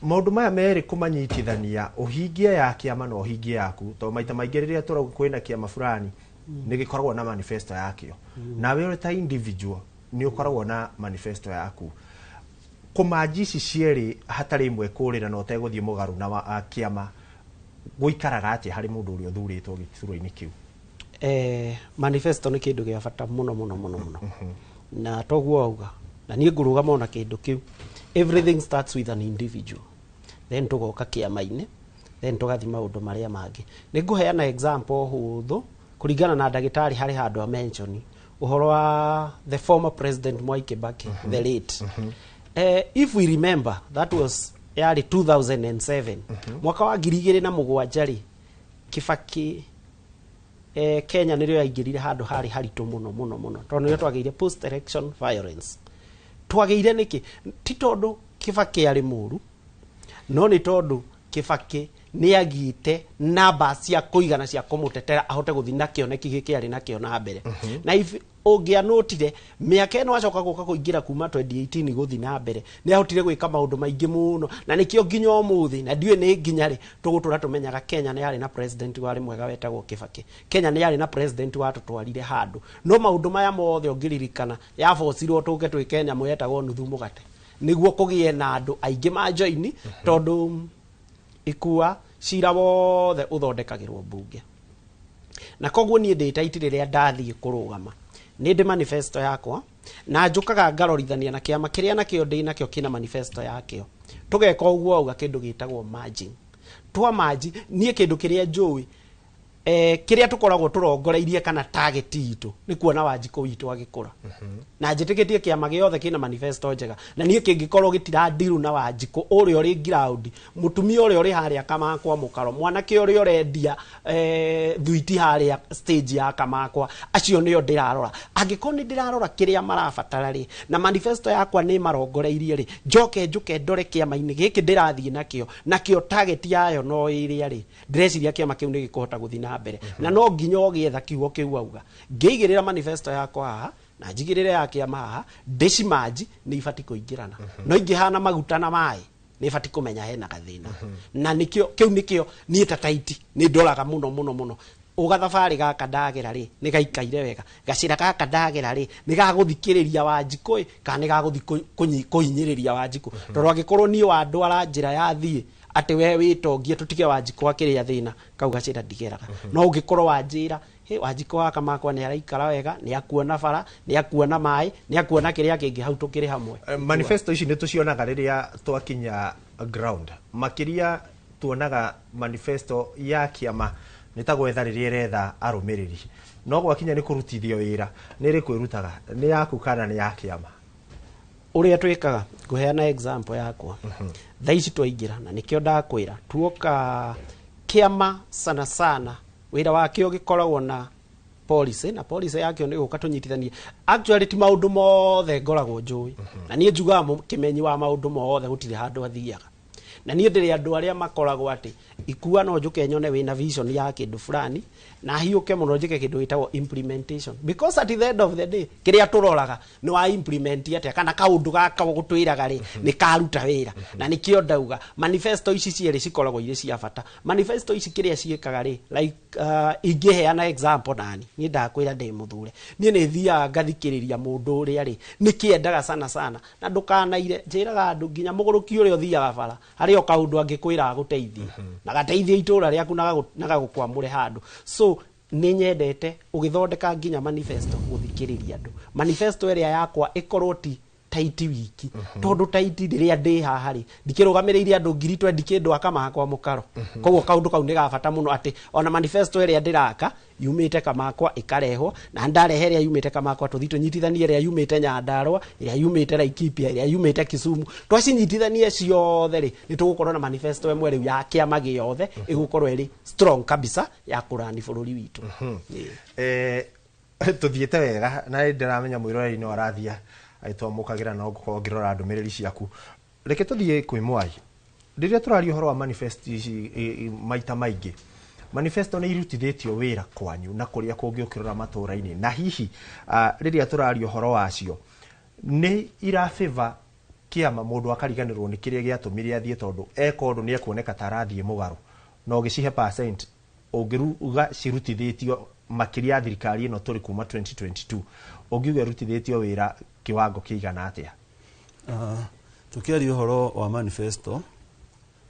maũndũ maya merĩ kũmanyitithania, ũhingie ya kĩama na ũhingie yaku, tondũ maita maingĩ rĩrĩa tũrauga kwĩna kĩama fulani nĩ gĩkoragwo na manifesto yakĩo, nawe ũrĩ ta individual nĩ ũkoragwo na manifesto yaku, kũmanji ici cierĩ hatarĩ ĩmwe kũrĩra na ũtegũthiĩ mũgarũ na kĩama, gũikaraga atĩa harĩ mũndũ ũrĩa ũthurĩtwo gĩturwa-inĩ kĩu? Manifesto nĩ kĩndũ gĩa bata mũno mũno mũno mũno, na toguo wauga na niĩ ngũrũgama ona kĩndũ kĩu. Everything starts with an individual, then tũgoka kĩama-inĩ, then tũgathiĩ maũndũ marĩa mangĩ. Nĩ ngũheana example hũthũ kũringana na ndagĩtarĩ. Harĩ handũ a mention ũhoro wa the former president Mwai Kibaki, the late. If we remember, that was yarĩ 2007, mwaka wa 2007 rĩ, Kibaki, Kenya nĩrĩo yaingĩrire handũ harĩ haritũ mũno mũno mũno, tondũ nĩrĩo twagĩire post election violence. Twagĩire nĩkĩ? Ti tondũ Kibaki arĩ mũru, no nĩ tondũ Kibaki nĩ agĩte namba cia kũigana cia kũmũtetera ahote gũthiĩ na kĩoneki gĩkĩ arĩ nakĩo na mbere. Na if ũngĩanũtire mĩaka ĩno acoka gũka kũingĩra kuma 2018 gũthiĩ na mbere, nĩ ahotire gwĩka maũndũ maingĩ mũno, na nĩkĩo nginya ũmũthĩ, na ndiũĩ nĩ nginya rĩ tũgũtũra tũmenyaga Kenya nĩ yarĩ na president warĩ mwega wetagwo Kibaki. Kenya nĩ yarĩ na president watũtwarire handũ. No maũndũ maya mothe ũngĩririkana yabocirwo tũke twĩke nyamũ yetagwo nuthu mũgate nĩguo kũgĩe na andũ aingĩ majoini, tondũ ikua cira wothe ũthondekagĩrwo mbunge. Na koguo niĩ ndĩ Taiti rĩrĩa ndathiĩ kũrũgama nĩ ndĩ manifesto yakwa, na njũkaga ngarorithania na kĩama kĩrĩa nakĩo ndĩ nakĩo kĩna manifesto yakĩo, tũgeka ũguo auga kĩndũ gĩtagwo merging. Twa merge, niĩ kĩndũ kĩrĩa njũĩ, kĩrĩa tũkoragwo tũrongoreirie kana target itũ nĩ kuona Wanjikũ witũ agĩkũra. Na njĩtĩkĩtie kĩama gĩothe kĩna manifesto njega, na niĩ kĩngĩkorwo gĩtirandiru na Wanjikũ ũrĩa ũrĩ ground, mũtumia ũrĩa ũrĩ harĩa Kamakwa mũkaro, mwanake ũrĩa ũrendia thuiti harĩa stage ya Kamakwa, acio nĩo ndĩrarora. Angĩkorwo nĩ ndĩrarora kĩrĩa marabatara rĩ, na manifesto yakwa nĩ marongoreirie rĩ, njoke njũke ndore kĩama-inĩ gĩkĩ ndĩrathiĩ nakĩo, nakĩo target yayo no ĩrĩa rĩ, ndĩreciria kĩama kĩu nĩ gĩkũhota gũthiĩ na mbere. Na no nginya ũgĩetha kiugo kĩu auga, ngĩigĩrĩra manifesto yakwa haha na njigĩrĩre ya kĩama haha, ndĩcimanji nĩ ibati kũingĩrana. No ingĩhana maguta na maĩ, nĩ ibati kũmenya hena gathĩna. Na nĩkĩo kĩu nĩkĩo niĩ ta Taiti nĩ ndoraga mũno mũno mũno. Ũgathabarĩ gaka ndagera rĩ, nĩ gaikaire wega. Gacĩra gaka ndagera rĩ, nĩ gagũthikĩrĩria Wanjikũ ĩ, kana nĩ gagũthiĩ kũhinyĩrĩria Wanjikũ. Tondũ angĩkorwo niĩ wandwara njĩra ya thiĩ atĩ we wĩtongie tũtige Wanjikũ akĩrĩa thĩna, kau gacĩra ndigeraga. No ũngĩkorwo wanjĩra, hĩ, Wanjikũ wa Kamakwa nĩ araikara wega, nĩ akuona bara, nĩ akuona maĩ, nĩ akuona kĩrĩa kĩngĩ, hau tũkĩrĩ hamwe. Manifesto ici nĩ tũcionaga rĩrĩa twakinya ground. Makĩria tuonaga manifesto ya kĩama nĩ ta gwetha rĩrĩa ĩretha arũmĩrĩri, no gwakinya nĩ kũrutithio wĩra nĩ ĩrĩkũ ĩrutaga, nĩ yaku kana nĩ ya kĩama? Ũrĩa twĩkaga, ngũheana example yakwa. Thaa ici twaingĩra, na nĩkĩo ndakwĩra tuoka kĩama sana sana wĩra wakĩo gĩkoragwo na policy, na policy yakĩo nĩ gũka tũnyitithanie. Actually ti maũndũ mothe ngoragwo njũĩ, na niĩ njugaga kĩmenyi wa maũndũ mothe gũtirĩ handũ athiaga. Na niĩ ndĩrĩ andũ arĩa makoragwo atĩ ikua no njũke nyone wĩna vision ya kĩndũ fulani, na hiũke mũno njĩke kĩndũ gĩtagwo implementation, because at the end of the day kĩrĩa tũroraga nĩ wa implement atĩa, kana kaũndũ gaka gũtwĩraga rĩ nĩ karuta wĩra. Na nĩkĩo ndauga manifesto ici cierĩ cikoragwo irĩ cia bata. Manifesto ici kĩrĩa ciĩkaga rĩ, like ingĩheana example nani, niĩ ndakwĩra ndĩ mũthure, niĩ nĩ thiaga ngathikĩrĩria mũndũ ũrĩa rĩ nĩkĩendaga sana sana, na ndũkanaire njĩraga andũ nginya mũgũrũki ũrĩa ũthiaga bara harĩ o kaũndũ angĩkwĩra agũteithie, na gateithie itũra rĩaku na gagũkwamũre handũ. So nĩ nyendete ũgĩthondeka nginya manifesto gũthikĩrĩria andũ. Manifesto ĩrĩa yakwa ĩkorwo ti Taiti wiki, tondũ Taiti rĩrĩa ndĩ haha rĩ ndikĩrũgamĩrĩire andũ 20,000 kĩndũ Akamakwa mũkaro. Koguo kaũndũ kau nĩ ga bata mũno atĩ ona manifesto ĩrĩa ndĩraka yumĩte Kamakwa ĩkarehwo, na ndarehe ĩrĩa yumĩte Kamakwa tũthiĩ tũnyitithanie ĩrĩa yumĩte Nyandarua, ĩrĩa yumĩte Laikipia, ĩrĩa yumĩte Kisumu, twacinyitithanie ciothe rĩ nĩ tũgũkorwo na manifesto ĩmwe rĩu ya kĩama gĩothe ĩgũkorwo ĩrĩ strong kabisa ya kũrani bũrũri witũ. Tũthiĩte wega na nĩ ndĩramenya mwĩroreri no arathiĩ agĩtwamũkagĩra, no ngũkorwo ngĩrora ndũmĩrĩri ciaku. Reke tũthiĩ kwĩ Mwai. Rĩrĩa tũraria ũhoro wa manifesto ici, maita maingĩ manifesto nĩ irutithĩtio wĩra kwanyu na kũrĩa kũngĩ ũkĩrora matũũra-inĩ, na hihi rĩrĩa tũraria ũhoro wacio nĩ irabĩva kĩama mũndũ akariganĩrwo nĩ kĩrĩa gĩatũmire athiĩ, tondũ eka ũndũ nĩ ekuoneka ta arathiĩ mũgarũ, na ũgĩcihe percent ũngĩruga cirutithĩtio makĩria ya thirikari ĩno tũrĩ kuma 2022, ũngiuga ĩrutithĩtio wĩra kiwango kĩigana atĩa? Tũkĩaria ũhoro wa manifesto,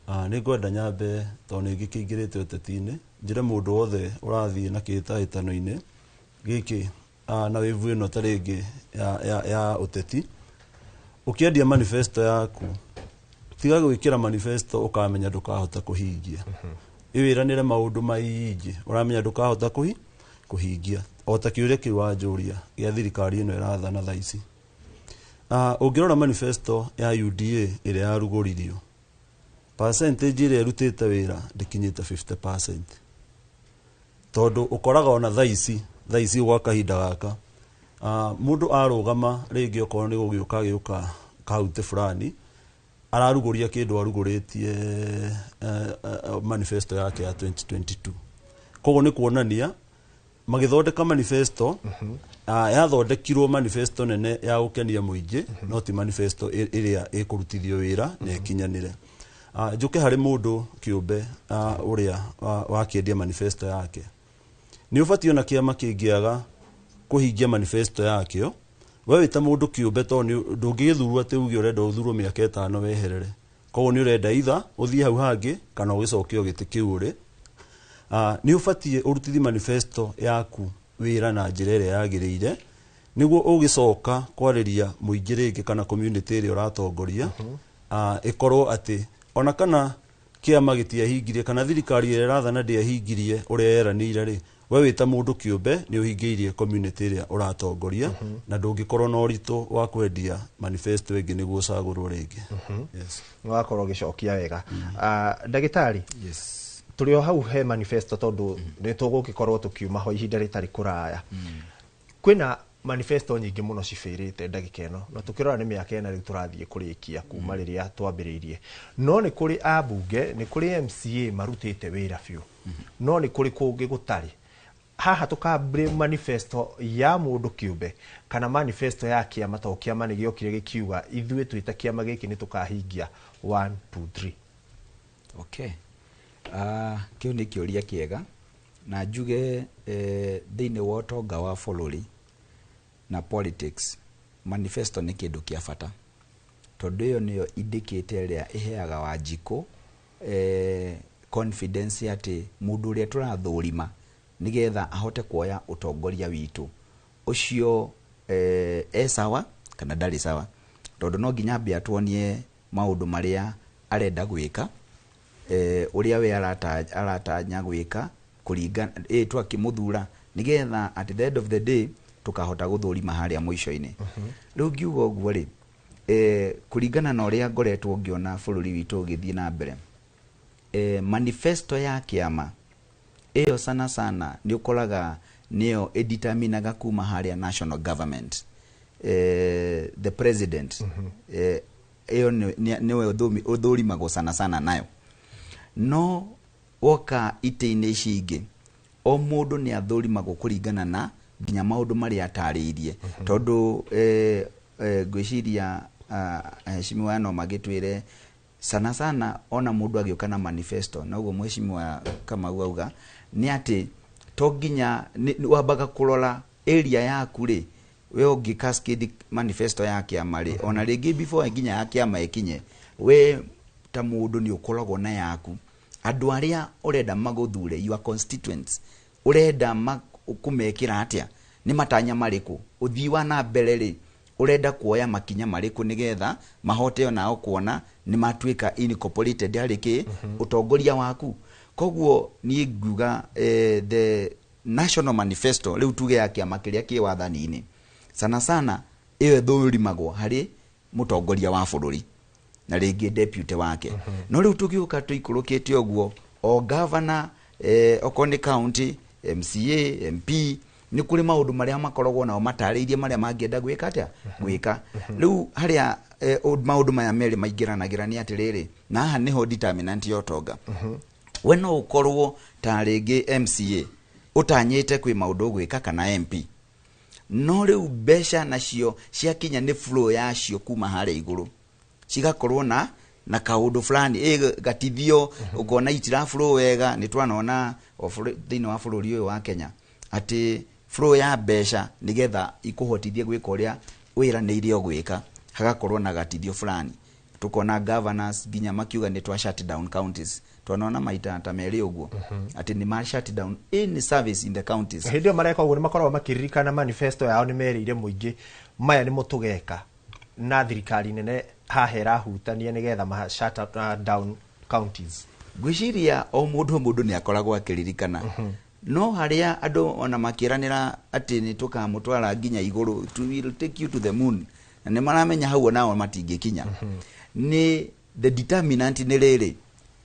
nĩ ngwenda nyambe tondũ nĩ ngĩkĩingĩrĩte ũteti-inĩ njĩre mũndũ wothe ũrathiĩ na kĩhĩtahĩtano-inĩ gĩkĩ na wĩvu ĩno ta rĩngĩ ya ũteti, ũkĩendia manifesto yaku tiga gwĩkĩra manifesto ũkamenya ndũkahota kũhingia. Ĩwĩranĩre maũndũ maingĩ ũramenya ndũkahota kũhingia, o ta kĩũria kĩu wanjũria gĩa thirikari ĩno ĩrathana thaa ici. Ũngĩrora manifesto ya UDA ĩrĩa yarugũririo, percentage ĩrĩa ĩrutĩte wĩra ndĩkinyĩte 50%, tondũ ũkoraga ona thaa ici gwa kahinda gaka mũndũ arũgama rĩngĩ okorwo nĩ gũgĩũka gĩũka kaunti fulani ararugũria kĩndũ arugũrĩtie manifesto yake ya 2022. Koguo nĩ kuonania magĩthondeka manifesto yathondekirwo manifesto nene ya gũkenia mũingĩ, no ti manifesto ĩrĩa ĩkũrutithio wĩra na ĩkinyanĩre. Njũke harĩ mũndũ kĩũmbe ũrĩa wakĩendia manifesto yake, nĩ ũbatiĩ ona kĩama kĩngĩaga kũhingia manifesto yakĩo, we wĩ ta mũndũ kĩũmbe tondũ ndũngĩgĩthurwo atĩ uge ũrenda ũthurwo mĩaka 5 weherere. Koguo nĩ ũrenda either ũthiĩ hau hangĩ kana ũgĩcokio gĩtĩ kĩu ũrĩ. Nĩ ũbatiĩ ũrutithi manifesto yaku wĩra na njĩra ĩrĩa yagĩrĩire, nĩguo ũgĩcoka kwarĩria mũingĩ rĩngĩ kana community ĩrĩa ũratongoria, ĩkorwo atĩ ona kana kĩama gĩtiahingirie kana thirikari ĩrĩa ĩrathana ndĩahingirie ũrĩa yeranĩire rĩ, we wĩ ta mũndũ kĩũmbe nĩ ũhingĩirie community ĩrĩa ũratongoria, na ndũngĩkorwo na ũritũ wa kwendia manifesto ĩngĩ nĩguo ũcagũrwo rĩngĩ. Yes. Nĩ wakorwo ũgĩcokia wega. Ndagĩtarĩ, tũrĩ o hau he manifesto, tondũ nĩ tũgũgĩkorwo tũkiuma ho ihinda rĩtarĩ kũraya. Kwĩna manifesto nyingĩ mũno cibĩrĩte ndagĩka ĩno, na tũkĩrora nĩ mĩaka 4 rĩu tũrathiĩ kũrĩkia kuma rĩrĩa twambĩrĩirie. No nĩ kũrĩ ambunge, nĩ kũrĩ MCA marutĩte wĩra biũ, no nĩ kũrĩ kũngĩ gũtarĩ. Haha tũka manifesto ya mũndũ kĩũmbe kana manifesto ya kĩama, tondũ kĩama nĩ gĩokire gĩkiuga ithuĩ twĩ ta kĩama gĩkĩ nĩ tũkahingia 1 2 3. Okay. Kĩu nĩ kĩũria kĩega, na njuge thĩinĩ wa ũtonga wa bũrũri na politics, manifesto nĩ kĩndũ kĩa bata, tondũ ĩyo nĩyo indicator ĩrĩa ĩheaga Wanjikũ confidence atĩ mũndũ ũrĩa tũrathũrima nĩgetha ahote kuoya ũtongoria witũ ũcio e sawa kana ndarĩ sawa, tondũ no nginya ambe atuonie maũndũ marĩa arenda gwĩka, ũrĩa we aratanya gwĩka kũringana twakĩmũthura, nĩgetha at the end of the day tũkahota gũthũrima harĩa mũico-inĩ. Rĩu ngiuga ũguo rĩ, kũringana na ũrĩa ngoretwo ngĩona bũrũri witũ ũgĩthiĩ na mbere, manifesto ya kĩama ĩyo sana sana nĩ ũkoraga nĩyo ĩdeterminaga kuma harĩa national government, the president, ĩyo nĩwe ũthũrimagwo sana sana nayo. No woka itĩ-inĩ ici ingĩ, o mũndũ nĩ athũrimagwo kũringana na nginya maũndũ marĩa atarĩirie, tondũ ngwĩciria aheshimiwa no magĩtwĩre sana sana ona mũndũ agĩũka na manifesto, noguo mheshimiwa Kamau auga, nĩ atĩ to nginya wambaga kũrora area yaku rĩ, we ũngĩ cascade manifesto ya kĩama rĩ, ona rĩngĩ before nginya ya kĩama ĩkinye, we ta mũndũ nĩ ũkoragwo na yaku, andũ arĩa ũrenda magũthure, your constituents, ũrenda kũmekĩra atĩa, nĩ matanya marĩkũ, ũthii wa na mbere rĩ, ũrenda kuoya makinya marĩkũ nĩgetha mahote onao kuona nĩ matuĩka incorporated harĩ kĩ ũtongoria waku. Koguo niĩ nguga the national manifesto rĩu tuge ya kĩama kĩrĩa kĩ wathani-inĩ sana sana ĩyo ĩthũrimagwo harĩ mũtongoria wa bũrũri na rĩngĩ deputy wake. No rĩu tũgĩũka tũikũrũkĩte ũguo, o governor, okorwo nĩ county, MCA, MP, nĩ kũrĩ maũndũ marĩa makoragwo nao matarĩirie marĩa mangĩenda gwĩka atĩa, gwĩka. Rĩu harĩa maũndũ maya merĩ maingĩranagĩra nĩ atĩrĩrĩ, na haha nĩho determinant ya ũtonga. We no ũkorwo ta rĩngĩ MCA ũtanyĩte kwĩ maũndũ ũgwĩka kana MP, no rĩu mbeca nacio ciakinya nĩ flow yacio kuma harĩa igũrũ cigakorwo na kaũndũ fulani ĩ gatithio, ũkona itira flow wega. Nĩ twanona thĩinĩ wa bũrũri ũyũ wa Kenya atĩ flow ya mbeca nĩgetha ikũhotithie gwĩka ũrĩa wĩranĩire gwĩka, hagakorwo na gatithio fulani. Tukona governors nginya makiuga nĩ twa shut down counties, twanona maita ta merĩ ũguo atĩ nĩ ma shut down any service in the counties. Hĩndĩ ĩyo mareka ũguo nĩ makoragwo makĩririkana manifesto yao, nĩ merĩire mũingĩ maya nĩmo tũgeka, na thirikari nene haha ĩrahutania nĩgetha ma shut down counties. Ngwĩciria o mũndũ o mũndũ nĩ akoragwo akĩririkana, no harĩa andũ ona makĩranĩra atĩ nĩ tũkamũtwara nginya igũrũ, we will take you to the moon, na nĩ maramenya hau onao matingĩkinya. Nĩ the determinant nĩ rĩrĩ,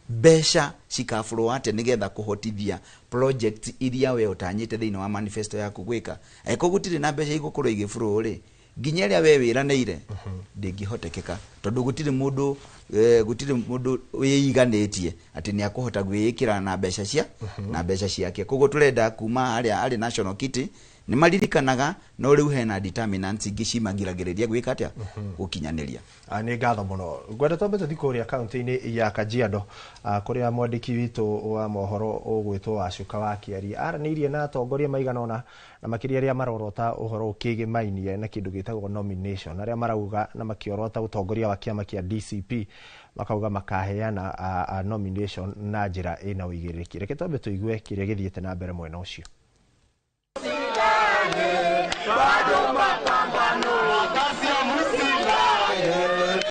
mbeca cikabũrwo atĩa nĩgetha kũhotithia project iria we ũtanyĩte thĩinĩ wa manifesto yaku gwĩka. Angĩkorwo gũtirĩ na mbeca igũkorwo igĩbũrwo rĩ, nginya ĩrĩa we wĩranĩire ndĩngĩhotekeka, tondũ gũtirĩ mũndũ wĩiganĩtie atĩ nĩ akũhota gwĩĩkĩra na mbeca ciake. Koguo tũrenda kuma harĩa arĩ national kitty nĩ maririkanaga, no rĩu hena determinants ingĩ cimagiragĩrĩria gwĩka atĩa, gũkinyanĩria. Nĩ ngatho mũno. Ngwenda twambe tũthiĩ kũrĩa kaunti-inĩ ya Kajiado, kũrĩa mwandĩki witũ wa mohoro ũgwĩtwo Wacuka wa Kĩaria aranĩirie na atongoria maigana ũna, na makĩria arĩa marorota ũhoro ũkĩgĩmainie na kĩndũ gĩtagwo nomination, arĩa marauga na makĩorota ũtongoria wa kĩama kĩa DCP. Makauga makaheana nomination na njĩra ĩna ũigĩrĩrĩki. Reke twambe tũigue kĩrĩa gĩthiĩte na mbere mwena ũcio.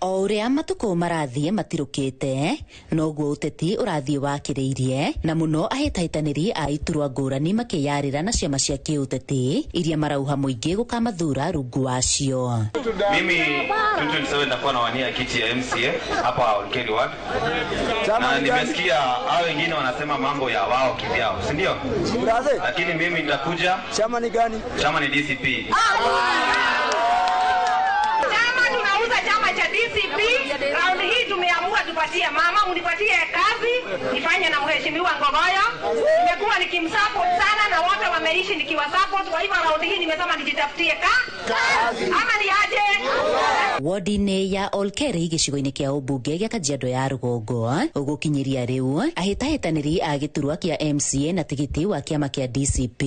O ũrĩa matukũ marathiĩ matirũkĩte, noguo ũteti ũrathiĩ wakĩrĩirie, na mũno ahĩtahĩtanĩri a iturwa ngũrani makĩyarĩra na ciama cia kĩũteti iria marauha mũingĩ gũkamathura rungu wacio. Mimi 2027 nitakuwa nawania kiti ya MCA hapa Olkeri Ward, na nimesikia hao wengine wanasema mambo ya wao kivyao, si ndio? Lakini mimi nitakuja. Chama ni gani? Chama ni DCP. Chama tunauza chama cha DCP. Round hii tumeamua tupatie mama, mnipatie kazi nifanye na mheshimiwa Ngogoyo. Nimekuwa nikimsupport sana na wote wameishi nikiwasupport, kwa hivyo round hii nimesema nijitafutie kazi. Ama ni aje? Wodi-inĩ ya Olkeri gĩcigo-inĩ kĩa ũmbunge gĩa Kajiado ya rũgongo, ũgũkinyĩria rĩu ahĩtahĩtanĩri a gĩturwa kĩa MCA na tigiti wa kĩama kĩa DCP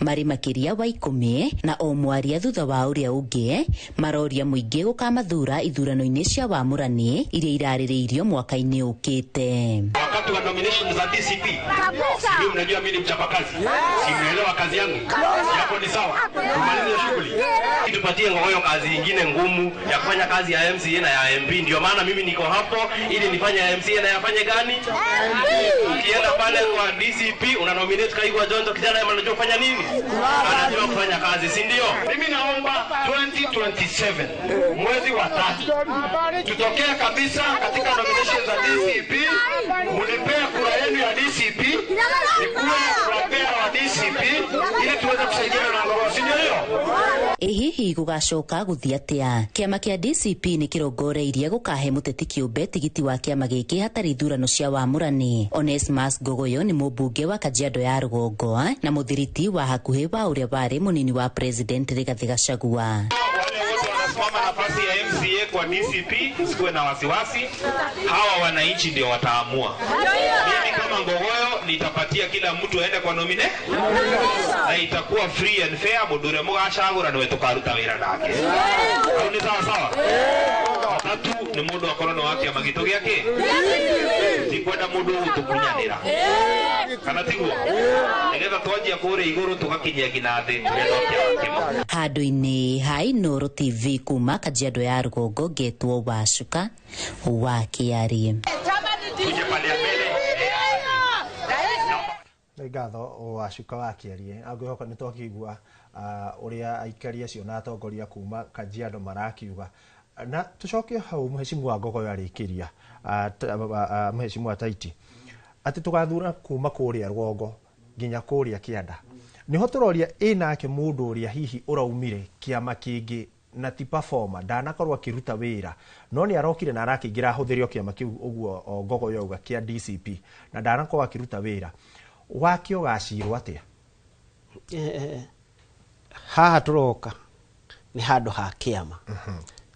marĩ makĩria wa 10, na o mwaria thutha wa ũrĩa ũngĩ maroria mũingĩ gũkamathura ithurano-inĩ cia wamũrani iria irarĩrĩirio mwaka-inĩ ũkĩte. Wakati wa nomination za DCP, sijui mnajua mimi ni mchapakazi, si mnaelewa kazi yangu hapo ni sawa, tumalize shughuli, tupatie Ngogoyo kazi nyingine ngumu ya kufanya kazi ya MCA na ya MP. Ndio maana mimi niko hapo ili nifanye ya MCA na yafanye gani? Ukienda pale kwa DCP una nominate Kaigwa Jonjo, kijana anajua kufanya nini? Anajua kufanya kazi, si ndio? Mimi naomba 2027 mwezi wa 3 tutokee kabisa katika nomination za DCP. Mlipea kura yenu ya DCP, nikuwe kura wa DCP ili tuweze kusaidiana na Ngogoyo, si ndio hiyo? Ĩ hihi gũgacoka gũthiĩ atĩa? Kĩama kĩa DCP nĩ kĩrongoreirie gũkahe mũteti kĩũmbe tigiti wa kĩama gĩkĩ hatarĩ ithurano cia wamũrani. Onesmus Ngogoyo nĩ mũmbunge wa Kajiado ya rũgongo na mũthiriti wa hakuhĩ wa ũrĩa warĩ mũnini wa president Rigathĩ Gachagua. Wanasimama nafasi ya MCA kwa DCP, sikuwe na wasiwasi, hawa wananchi ndio wataamua. Mimi kama Ngogoyo nitapatia kila mtu aende kwa nomine na itakuwa free and fair, mudure mugacagura niwe tukaruta wira nake. Hau ni sawa sawa? Tatu ni mundu akorwo ni wa kiama gitu giake, tikwenda mundu ugutukunyanira kana tiguo, nigetha twanjia kuria iguru tugakinyia nginya thi turenda kiama kimwe. Handũ-inĩ ha Inooro TV kuma Kajiado ya rũgongo, ngetwo Wacuka wa Kĩarie. Nĩ ngatho Wacuka wa Kĩarie. Angĩhoka nĩ twakĩigua ũrĩa aikari acio na atongoria kuma Kajiado marakiuga. Na tucoke hau mheshimiwa Ngogoyo arĩkĩria, mheshimiwa Taiti, atĩ tũgathura kuma kũrĩa rũgongo nginya kũrĩa kĩanda. Niho tũroria ĩ nake mũndũ ũrĩa hihi ũraumire kĩama kĩngĩ na ti performer, ndanakorwo akĩruta wĩra, no nĩ arokire na arakĩingĩra ahũthĩrio kĩama kĩu ũguo Ngogoyo auga kĩa DCP, na ndanakorwo akĩruta wĩra wake ũgacirwo atĩa? Haha tũroka nĩ handũ ha kĩama,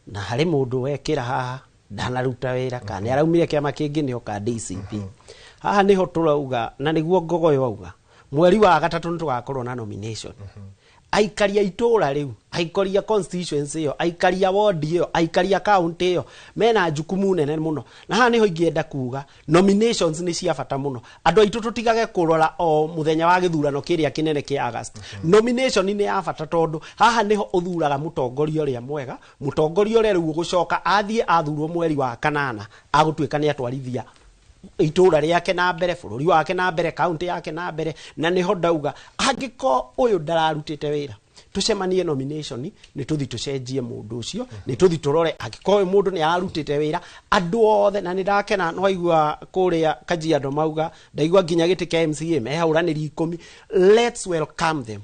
na harĩ mũndũ wekĩra haha ndanaruta wĩra kana nĩ araumire kĩama kĩngĩ nĩ oka DCP. Haha nĩho tũrauga na nĩguo Ngogoyo auga mweri wa 3 nĩ tũgakorwo na nomination. Aikaria itũra rĩu, aikaria constituency ĩyo, aikaria ward ĩyo, aikaria county ĩyo mena jukumu nene mũno. Na haha nĩho ingĩenda kuga nominations nĩ cia bata mũno. Andũ aitũ tũtigage kũrora o mũthenya wa gĩthurano kĩrĩa kĩnene kĩa August. Nomination nĩ ya bata tondũ haha nĩho ũthuraga mũtongoria ũrĩa mwega, mũtongoria ũrĩa rĩu ũgũcoka athiĩ athurwo mweri wa 8 agũtuĩka nĩ atwarithia itũra rĩake na mbere, bũrũri wake na mbere, kaunti yake na mbere. Na nĩho ndauga angĩkorwo ũyũ ndararutĩte wĩra, tũcemanie nomination nĩ tũthi tũcenjie mũndũ ũcio, nĩ tũthi tũrore angĩkorwo mũndũ nĩ ararutĩte wĩra andũ othe. Na nĩ ndakena no aigua kũrĩa Kajiado mauga, ndaigua nginya gĩtĩ kĩa MCA mehauranĩri 10. Let's welcome them,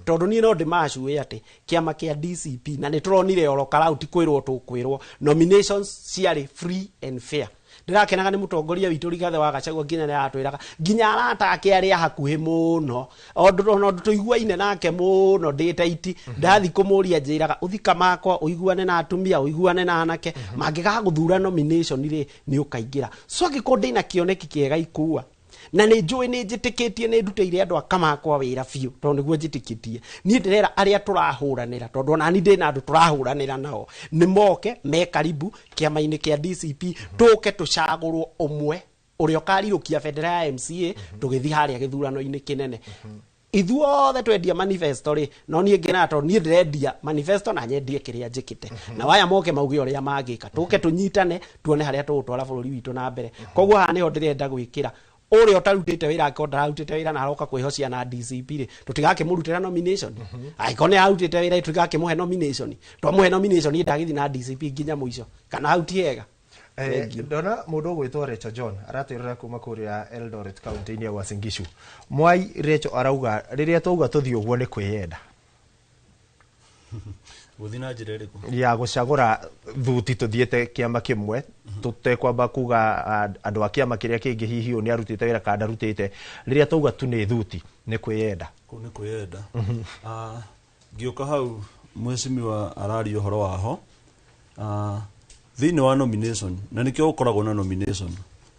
tondũ niĩ no ndĩmacue atĩ kĩama kĩa DCP, na nĩ tũronire oro karau ti kwĩrwo tũkwĩrwo, nominations ciarĩ free and fair. Ndĩrakenaga nĩ mũtongoria witũ Rigathĩ wa Gachagua, nginya nĩ aratwĩraga nginya arata ake arĩa hakuhĩ mũno, ona ũndũ tũiguaine nake mũno ndĩ Taiti, ndathi kũmũria njĩraga ũthika makwa ũiguane na atumia, ũiguane na anake, mangĩgagũthura nomination rĩ nĩ ũkaingĩra. So angĩkorwo ndĩna kĩoneki kĩega ikua Na nĩ njũĩ nĩ njĩtĩkĩtie nĩ ndutĩire andũ akamakwa wĩra biũ tondũ nĩguo njĩtĩkĩtie. Niĩ ndĩrera arĩa tũrahũranĩra tondũ ona niĩ ndĩna andũ tũrahũranĩra nao nĩ moke me karibu kĩama-inĩ kĩa DCP tũke tũcagũrwo ũmwe ũrĩa ũkarirũkia bendera ya MCA tũgĩthiĩ harĩa gĩthurano-inĩ kĩnene. Ithuothe twendia manifesto rĩ, no niĩ ngenaga tondũ niĩ ndĩrendia manifesto na nyendie kĩrĩa njĩkĩte, na waya moke mauge ũrĩa mangĩka, tũke tũnyitane tuone harĩa tũgũtwara bũrũri witũ na mbere. Koguo haha nĩho ndĩrenda gwĩkĩra ũrĩa ũtarutĩte wĩra, angĩkorwo ndararutĩte wĩra na aroka kwĩhocia na DCP rĩ, tũtigakĩmũrutĩra nomination. Angĩkorwo nĩ ararutĩte wĩra, tũtigakĩmũhe nomination. Twamũhe nomination ndagĩthiĩ na DCP nginya mũico, kana hau ti hega? Ndona mũndũ ũgwĩtwo Rachel John aratwĩrora kuma kũrĩa Eldoret kaunti-inĩ ya Uasin Gishu. Mwai Rachel arauga rĩrĩa twauga tũthiĩ ũguo nĩ kwĩyenda. Gũthiĩ na njĩra ĩrĩkũ? Ya gũcagũra thuti tũthiĩte kĩama kĩmwe tũtekwamba kuga andũ a kĩama kĩrĩa kĩngĩ hihi ũyũ nĩ arutĩte wĩra kana ndarutĩte. Rĩrĩa twauga tu nĩ thuti nĩ kwĩyenda. Kũu nĩ kwĩyenda. Ngĩũka hau mheshimiwa araria ũhoro waho thĩinĩ wa nomination, na nĩkĩo ũkoragwo na nomination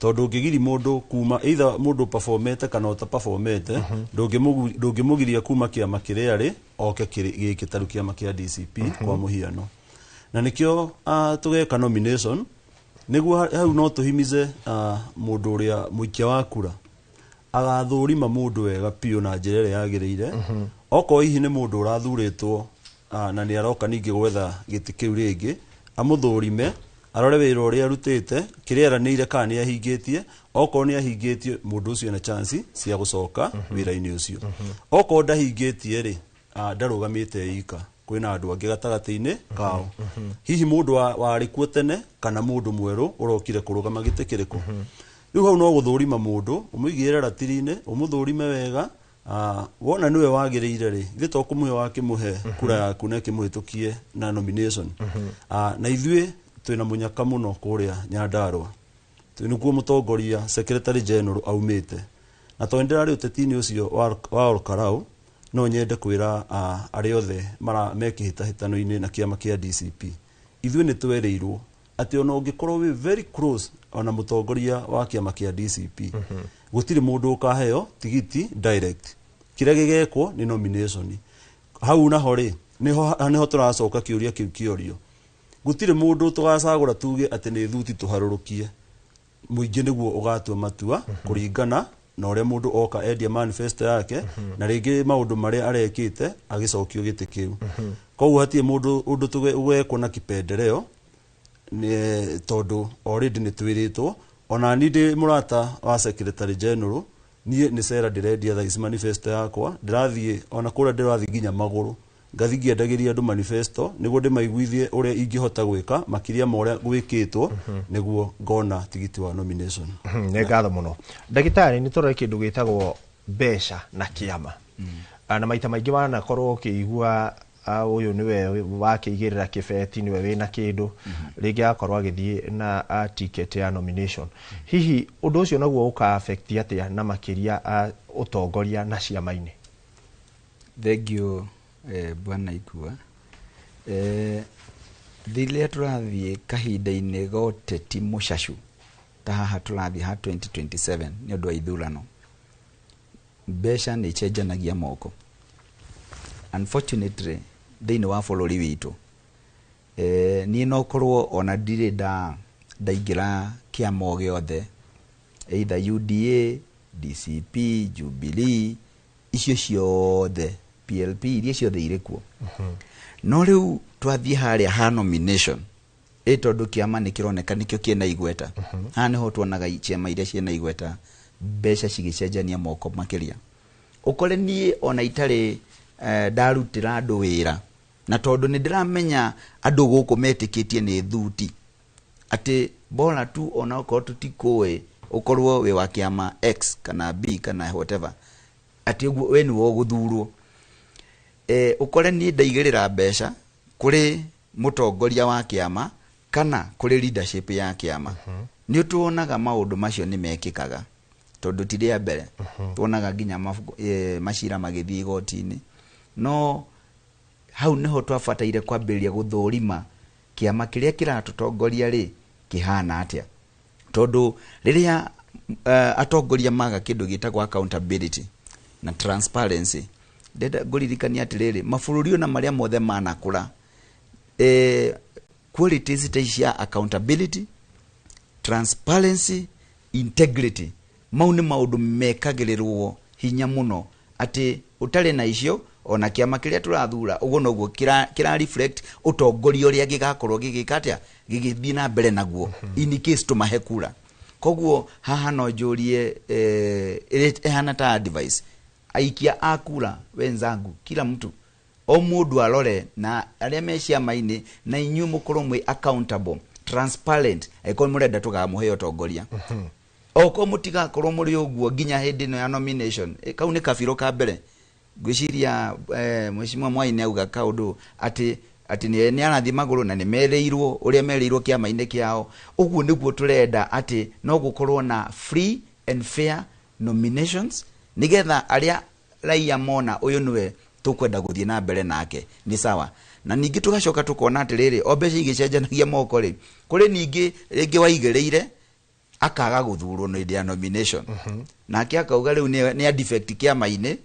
tondũ ũngĩgiri mũndũ kuma either mũndũ performete kana ũtaperformete, ndũngĩmũgiria kuma kĩama kĩrĩa arĩ oke gĩkĩ tarĩu kĩama kĩa DCP kwa mũhiano, na nĩkĩo tũgeka nomination nĩguo hau no tũhimize mũndũ ũrĩa mũikia wa kura agathũrima mũndũ wega biũ na njĩra ĩrĩa yagĩrĩire. Okorwo hihi nĩ mũndũ ũrathurĩtwo na nĩ aroka ningĩ gwetha gĩtĩ kĩu rĩngĩ, amũthũrime arore wĩra ũrĩa arutĩte, kĩrĩa eranĩire kana nĩ ahingĩtie. Okorwo nĩ ahingĩtie, mũndũ ũcio ena chance cia gũcoka wĩra-inĩ ũcio. Okorwo ndahingĩtie rĩ, ndarũgamĩte ika, kwĩna andũ angĩ gatagatĩ-inĩ kao, hihi mũndũ warĩ kuo tene kana mũndũ mwerũ ũrokire kũrũgama gĩtĩ kĩrĩkũ. Rĩu hau no gũthũrima mũndũ, ũmũigĩrĩre ratiri-inĩ, ũmũthũrime wega. Wona nĩwe wagĩrĩire rĩ, ithuĩ to kũmũhe wakĩmũhe kura yaku na ĩkĩmũhĩtũkie na nomination. Na ithuĩ twĩna mũnyaka mũno kũrĩa Nyandarua, nĩkuo mũtongoria secretary general aumĩte, na tondũ ndĩrarĩ ũteti-inĩ ũcio wa Olkarau, no nyende kwĩra arĩa othe me kĩhĩtahĩtano-inĩ na kĩama kĩa DCP, ithuĩ nĩ twerĩirwo atĩ ona ũngĩkorwo wĩ very close ona mũtongoria wa kĩama kĩa DCP, gũtirĩ mũndũ ũkaheo tigiti direct. Kĩrĩa gĩgekwo nĩ nomination. Hau naho rĩ, nĩho tũracoka kĩũria kĩu kĩorio, gũtirĩ mũndũ tũgacagũra tuge atĩ nĩ thuti tũharũrũkie. Mũingĩ nĩguo ũgatua matua kũringana na ũrĩa mũndũ oka endia manifesto yake na rĩngĩ maũndũ marĩa arekĩte agĩcokio gĩtĩ kĩu. Koguo hatirĩ mũndũ ũndũ ũgekwo na kipendeleo, nĩ tondũ already nĩ twĩrĩtwo. Ona niĩ ndĩ mũrata wa secretary general, niĩ nĩ cera ndĩrendia thaa ici manifesto yakwa, ndĩrathiĩ ona kũrĩa ndĩrathiĩ nginya magũrũ, ngathiĩ ngĩendagĩria andũ manifesto nĩguo ndĩmaiguithie ũrĩa ingĩhota gwĩka makĩria ma ũrĩa gwĩkĩtwo nĩguo ngona tigiti wa nomination. Nĩ ngatho mũno ndagĩtarĩ. Nĩ tũrore kĩndũ gĩtagwo mbeca na kĩama. Na maita maingĩ wanakorwo ũkĩigua ũyũ nĩwe wakĩigĩrĩra kĩbeti, nĩwe wĩna kĩndũ, rĩngĩ agakorwo agĩthiĩ na ticket ya nomination. Hihi ũndũ ũcio naguo ũka affect atĩa na makĩria ũtongoria na ciama-inĩ? Thank you, bwana Ikua. Rĩrĩa tũrathiĩ kahinda-inĩ ga ũteti mũcacu ta haha tũrathiĩ ha 2027 nĩ ũndũ wa ithurano, mbeca nĩ icenjanagia moko. Unfortunately, thĩinĩ wa bũrũri witũ, niĩ no korwo ona ndirĩ ndaingĩra kĩama o gĩothe, either UDA, DCP, Jubilee, icio ciothe, PLP, iria ciothe irĩ kuo, no rĩu twathiĩ harĩa ha nomination ĩ, tondũ kĩama nĩ kĩroneka nĩkĩo kĩna igweta, haha nĩho tuonaga ciama iria ciĩna igweta mbeca cigĩcenjania moko makĩria. Ũkore niĩ ona itarĩ ndarutĩra andũ wĩra, na tondũ nĩ ndĩramenya andũ gũkũ metĩkĩtie nĩ thuti, atĩ bora tu ona okorwo tũtikũĩ ũkorwo wĩ wa kĩama X kana B kana whatever, atĩ ũguo we nĩwe ũgũthurwo. Ũkore niĩ ndaigĩrĩra mbeca kũrĩ mũtongoria wa kĩama kana kũrĩ leadership ya kĩama. Nĩ tuonaga maũndũ macio nĩ mekĩkaga, tondũ ti rĩa mbere tuonaga nginya macira magĩthiĩ igoti-inĩ. No hau nĩho twabataire kwambĩrĩria gũthũrima kĩama kĩrĩa kĩratũtongoria rĩ kĩhana atĩa, tondũ rĩrĩa Atongoria maga kĩndũ gĩtagwo accountability na transparency. Ndenda ngũririkania atĩrĩrĩ, mabũrũri ona marĩa mothe manakũra, qualities ta cia accountability, transparency, integrity, mau nĩ maũndũ mekagĩrĩrwo hinya mũno, atĩ ũtarĩ na icio ona kĩama kĩrĩa tũrathura ũguo noguo kĩra reflect ũtongoria ũrĩa gĩgakorwo gĩgĩka atĩa, gĩgĩthiĩ na mbere naguo in case tũmahe kura. Koguo haha no njũrie, ĩhana ta advice, aikia a kura wenzangu, kila mtu, o mũndũ arore na arĩa me ciama-inĩ, na inyuĩ mũkorwo mwĩ accountable, transparent, angĩkorwo mũrenda tũkamũhe ũtongoria. Okorwo mũtigakorwo mũrĩ ũguo nginya hĩndĩ ĩno ya nomination, kau nĩ kabirũ ka mbere. Ngwĩciria Mheshimiwa Mwai nĩ auga kaũndũ atĩ nĩ arathiĩ magũrũ na nĩ merĩirwo ũrĩa merĩirwo kĩama-inĩ kĩao. Ũguo nĩguo tũrenda, atĩ no gũkorwo na free and fair nominations, nĩgetha arĩa raia mona ũyũ nĩwe tũkwenda gũthiĩ na mbere nake nĩ sawa. Na ningĩ tũgacoka tũkona atĩrĩrĩ, o mbeca igĩcenjanagia moko rĩ, kũrĩ ningĩ rĩngĩ waigĩrĩire akaga gũthurwo nĩ hĩndĩ ya nomination, nake akauga rĩu nĩ a defect kĩama-inĩ.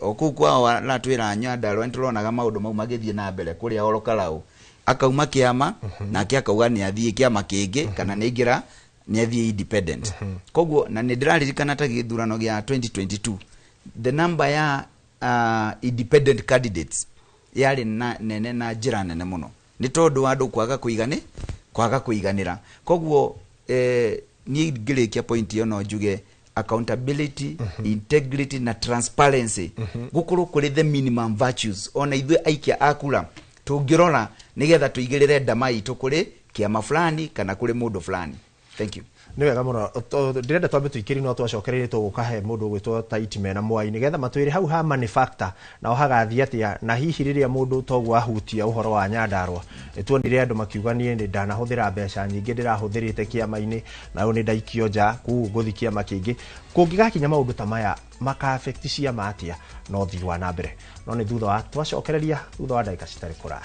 O kũu kwao aratwĩra Nyandarua, nĩtũronaga maũndũ mau magĩthiĩ na mbere kũrĩa Oro Karau, akauma kĩama nake akauga nĩ athiĩ kĩama kĩngĩ kana nĩ aingĩra nĩ athiĩ independent. Koguo na nĩ ndĩraririkana ta gĩthurano gĩa 2022, the number ya independent candidates yarĩ na nene na njĩra nene mũno, nĩ tondũ wa andũ kwaga kũiganĩra. Koguo niĩ ngĩrĩkia point ĩyo no njuge accountability, integrity na transparency gũkorwo kũrĩ the minimum virtues ona ithuĩ aikia a kura tũngĩrora, nĩgetha tũigĩrĩre ndama itũ kũrĩ kĩama fulani kana kũrĩ mũndũ fulani. Thank you. Nĩ wega mũno. Ndĩrenda twambe tũikĩri, no twacokereire tũgũka he mũndũ ũgwĩtwo Taiti mena Mwai, nĩgetha matwĩre hau ha money factor nao hagathiĩ atĩa, na hihi rĩrĩa mũndũ toguo ahutia ũhoro wa Nyandarua, nĩtuonire andũ makiuga niĩ nĩ ndanahũthĩra mbeca nyingĩ ndĩrahũthĩrĩte kĩama-inĩ, na rĩu nĩ ndaikio nja kũu ngũthiĩ kĩama kĩngĩ. Kũngĩgakinya maũndũ ta maya maka affect ciama atĩa no ũthii wa na mbere, no nĩ thutha wa twacokereria, thutha wa ndagĩka citarĩ kũraya.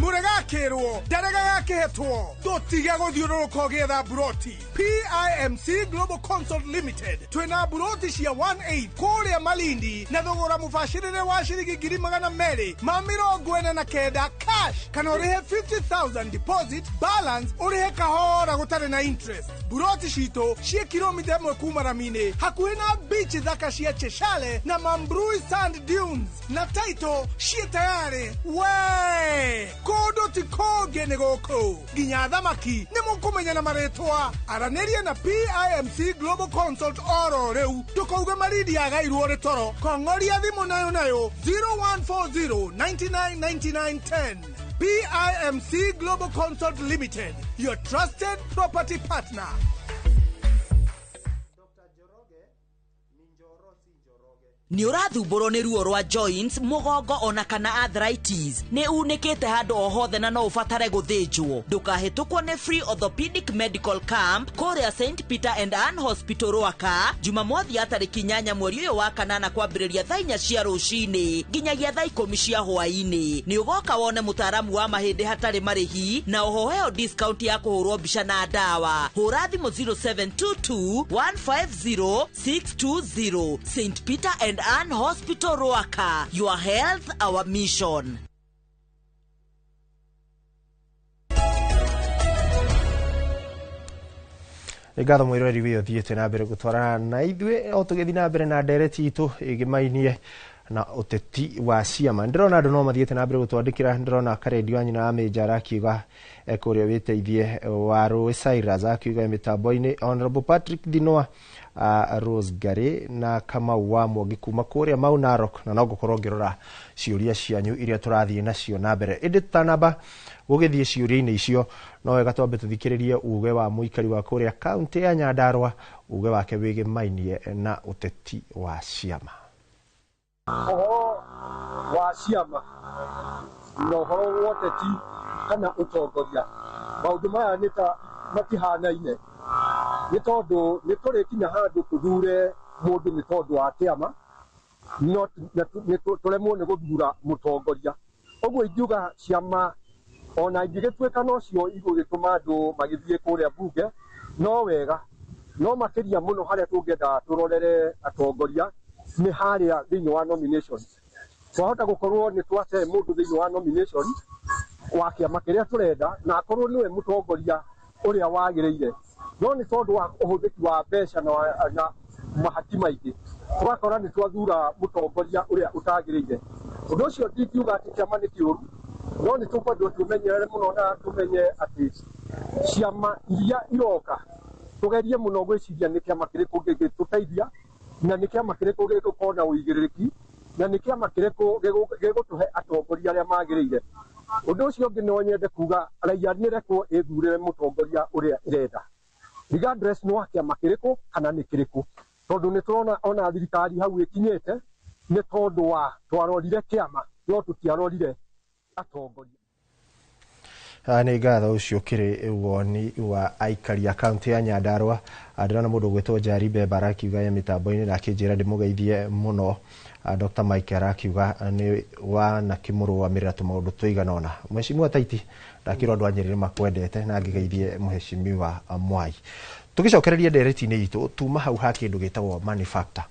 Muregakirwo ndarega gakĩhetwo, tũtige gũthiũrũrũka ũgĩetha buroti. PIMC Global Consult Limited twĩna buroti cia 18 kũrĩa Malindi na thogora mũbacĩrĩre wa ciringi 249,000 cash, kana ũrĩhe 50,000 deposit, balance ũrĩhe kahora gũtarĩ na interest. Buroti citũ ciĩ kilomita 1 kuma rami-inĩ, hakuhĩ na beach thaka cia Cheshale na Mambrui Sand Dunes, na title ciĩ tayarĩ. We kũndũ ti kũngĩ nĩ gũkũ, nginya thamaki nĩ mũkũmenya na marĩtwa. Aranĩria na PIMC Global Consult oro rĩu, ndũkauge Malindi yagairwo rĩ toro. Kong'oria thimũ nayo nayo 0140 99 99 10. PIMC Global Consult Limited, your trusted property partner. Nĩ ũrathumbũrwo nĩ ruo rwa joints, mũgongo ona kana arthritis, nĩ unĩkĩte handũ o hothe na no ũbatare gũthĩnjwo, ndũkahĩtũkwo nĩ free orthopedic medical camp kũrĩa St Peter and Ann Hospital Rwaka, Jumamothi ya tarĩki 8 mweri ũyũ wa kanana, kwambĩrĩria thaa 4 cia rũcinĩ nginyagia thaa 10 cia hwaĩ-inĩ. Nĩ ũgoka wone mũtaaramu wa mahĩndĩ hatarĩ marĩhi, na oho heo discount ya kũhũrwo mbica na ndawa. Hũra thimũ 0722 150 620. St Peter and Ann Hospital Ruaka. Your health, our mission. Nĩ ngatho mwĩroreri wĩ ũthiĩte na mbere gũtwarana na ithuĩ o tũgĩthiĩ na mbere na ndereti itũ ĩgĩmainie. Na ũteti wa ciama, ndĩrona andũ no mathiĩte na mbere gũtwandĩkĩra. Ndĩrona karendi wa nyina wa Mĩnja arakiuga kũrĩa wĩteithie wa Rũĩ Cyrus akiuga mĩtambo-inĩ Honorable Patrick Dinoa, Rose Gary na Kamau wa Mwangi kuma kũrĩa Mau Narok, na no ngũkorwo ngĩrora ciũria cianyu iria tũrathiĩ nacio na mbere. Ĩndĩ tũtanamba gũgĩthiĩ ciũria-inĩ icio, no wega twambe tũthikĩrĩrie uge wa mũikari wa kũrĩa kaũntĩ ya Nyandarua, uge wake wĩgĩmainie na ũteti wa ciama. Ũhoro wa ciama na ũhoro wa ũteti kana ũtongoria, maũndũ maya nĩ ta matihanaine, nĩ tondũ nĩ tũrĩkinya handũ tũthure mũndũ nĩ tondũ wa kĩama, no nĩ tũremwo nĩ gũthura mũtongoria. Ũguo ingiuga ciama ona ingĩgĩtuĩka nocio igũgĩtũma andũ magĩthiĩ kũrĩa bunge, no wega, no makĩria mũno harĩa tũngĩenda tũrorere atongoria nĩ harĩa thĩinĩ wa nomination. Twahota gũkorwo nĩ twate mũndũ thĩinĩ wa nomination wa kĩama kĩrĩa tũrenda, na akorwo nĩwe mũtongoria ũrĩa wagĩrĩire, no nĩ tondũ wa ũhũthĩki wa mbeca na mahati maingĩ, tũgakora nĩ twathura mũtongoria ũrĩa ũtagĩrĩire. Ũndũ ũcio ndingiuga atĩ kĩama nĩ kĩũru, no nĩ tũkwendwo tũmenyerere mũno na tũmenye atĩ ciama iria iroka tũgerie mũno gwĩciria nĩ kĩama kĩrĩkũ gĩgĩtũteithia, na nĩ kĩama kĩrĩkũ gĩgũkorwo na ũigĩrĩrĩki, na nĩ kĩama kĩrĩkũ gĩgũtũhe atongoria arĩa magĩrĩire. Ũndũ ũcio ũngĩ no nyende kuga raia nĩ rekwo ĩthurĩre mũtongoria ũrĩa ĩrenda, regardless nĩ wa kĩama kĩrĩkũ kana nĩ kĩrĩkũ, tondũ nĩ tũrona ona thirikari hau ĩkinyĩte nĩ tondũ wa twarorire kĩama no tũtiarorire atongoria. Nĩ ngatho. Ũcio ũkĩrĩ woni wa aikari a kaũntĩ ya Nyandarua. Ndĩrona mũndũ ũgwĩtwo Njari Mbemba arakiuga e mĩtambo-inĩ na akĩnjĩra ndĩmũgeithie mũno. Dr. Mike arakiuga nĩ wanakĩmũrũgamĩrĩra tũmaũndũ tũigana ũna. Mheshimiwa Taiti, ndakĩrwo andũ a Nyĩrĩ nĩ makwendete na ngĩgeithie Mheshimiwa Mwai. Tũgĩcokereria ndereti-inĩ itũ, tuma hau ha kĩndũ gĩtagwo money factor,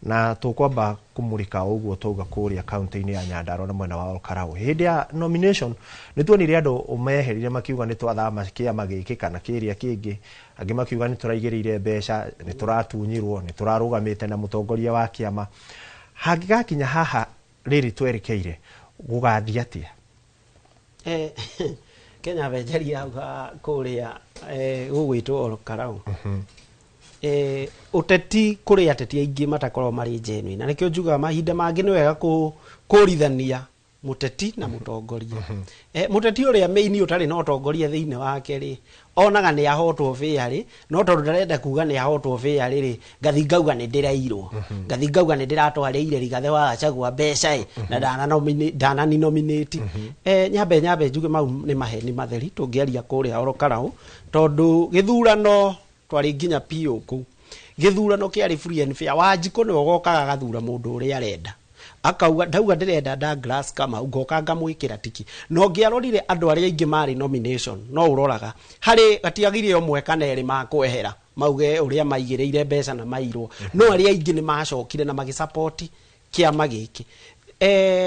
na tũkwamba kũmũrĩka ũguo twauga kũrĩa kaũntĩ-inĩ ya Nyandarua na mwena wa Olkarau. Hĩndĩ ya nomination nĩ tuonire andũ meherire makiuga nĩ twathama kĩama gĩkĩ kana kĩrĩa kĩngĩ, angĩ makiuga nĩ tũraigĩrĩire mbeca, nĩ tũratunyirwo, nĩ tũrarũgamĩte na mũtongoria wa kĩama. Hangĩgakinya haha rĩrĩ twerekeire, gũgathiĩ atĩa? Kenya benjaria hau kũrĩa gũgwĩtwo Olkarau, ũteti kũrĩ ateti aingĩ matakoragwo marĩ genuine, na nĩkĩo njugaga mahinda mangĩ nĩ wega kũrithania mũteti na mũtongoria. Mũteti ũrĩa main ũtarĩ na ũtongoria thĩinĩ wake rĩ, onaga nĩ ahotwo fairly, no tondũ ndarenda kuga nĩ ahotwo fairly rĩ, ngathi ngauga nĩ ndĩrairwo, ngathi ngauga nĩ ndĩratwarĩire Rigathĩ wa Gachagua mbeca ĩ na ndanani nominate. Nyambe njuge mau nĩ maheni matheri tũngĩaria kũrĩa Ol Kalou, tondũ gĩthurano twarĩ nginya PO kũu, gĩthurano kĩarĩ free and fair. Wanjikũ nĩwe ũgokaga agathura mũndũ ũrĩa arenda, akauga ndauga ndĩrenda Douglas Kamau, ngoka ngamwĩkĩra tiki. Na ũngĩarorire andũ arĩa aingĩ marĩ nomination, no ũroraga harĩ gatiagire ũmwe kana erĩ makwehera mauge ũrĩa maigĩrĩire mbeca na mairwo, no arĩa aingĩ nĩ macokire na magĩsupport kĩama gĩkĩ.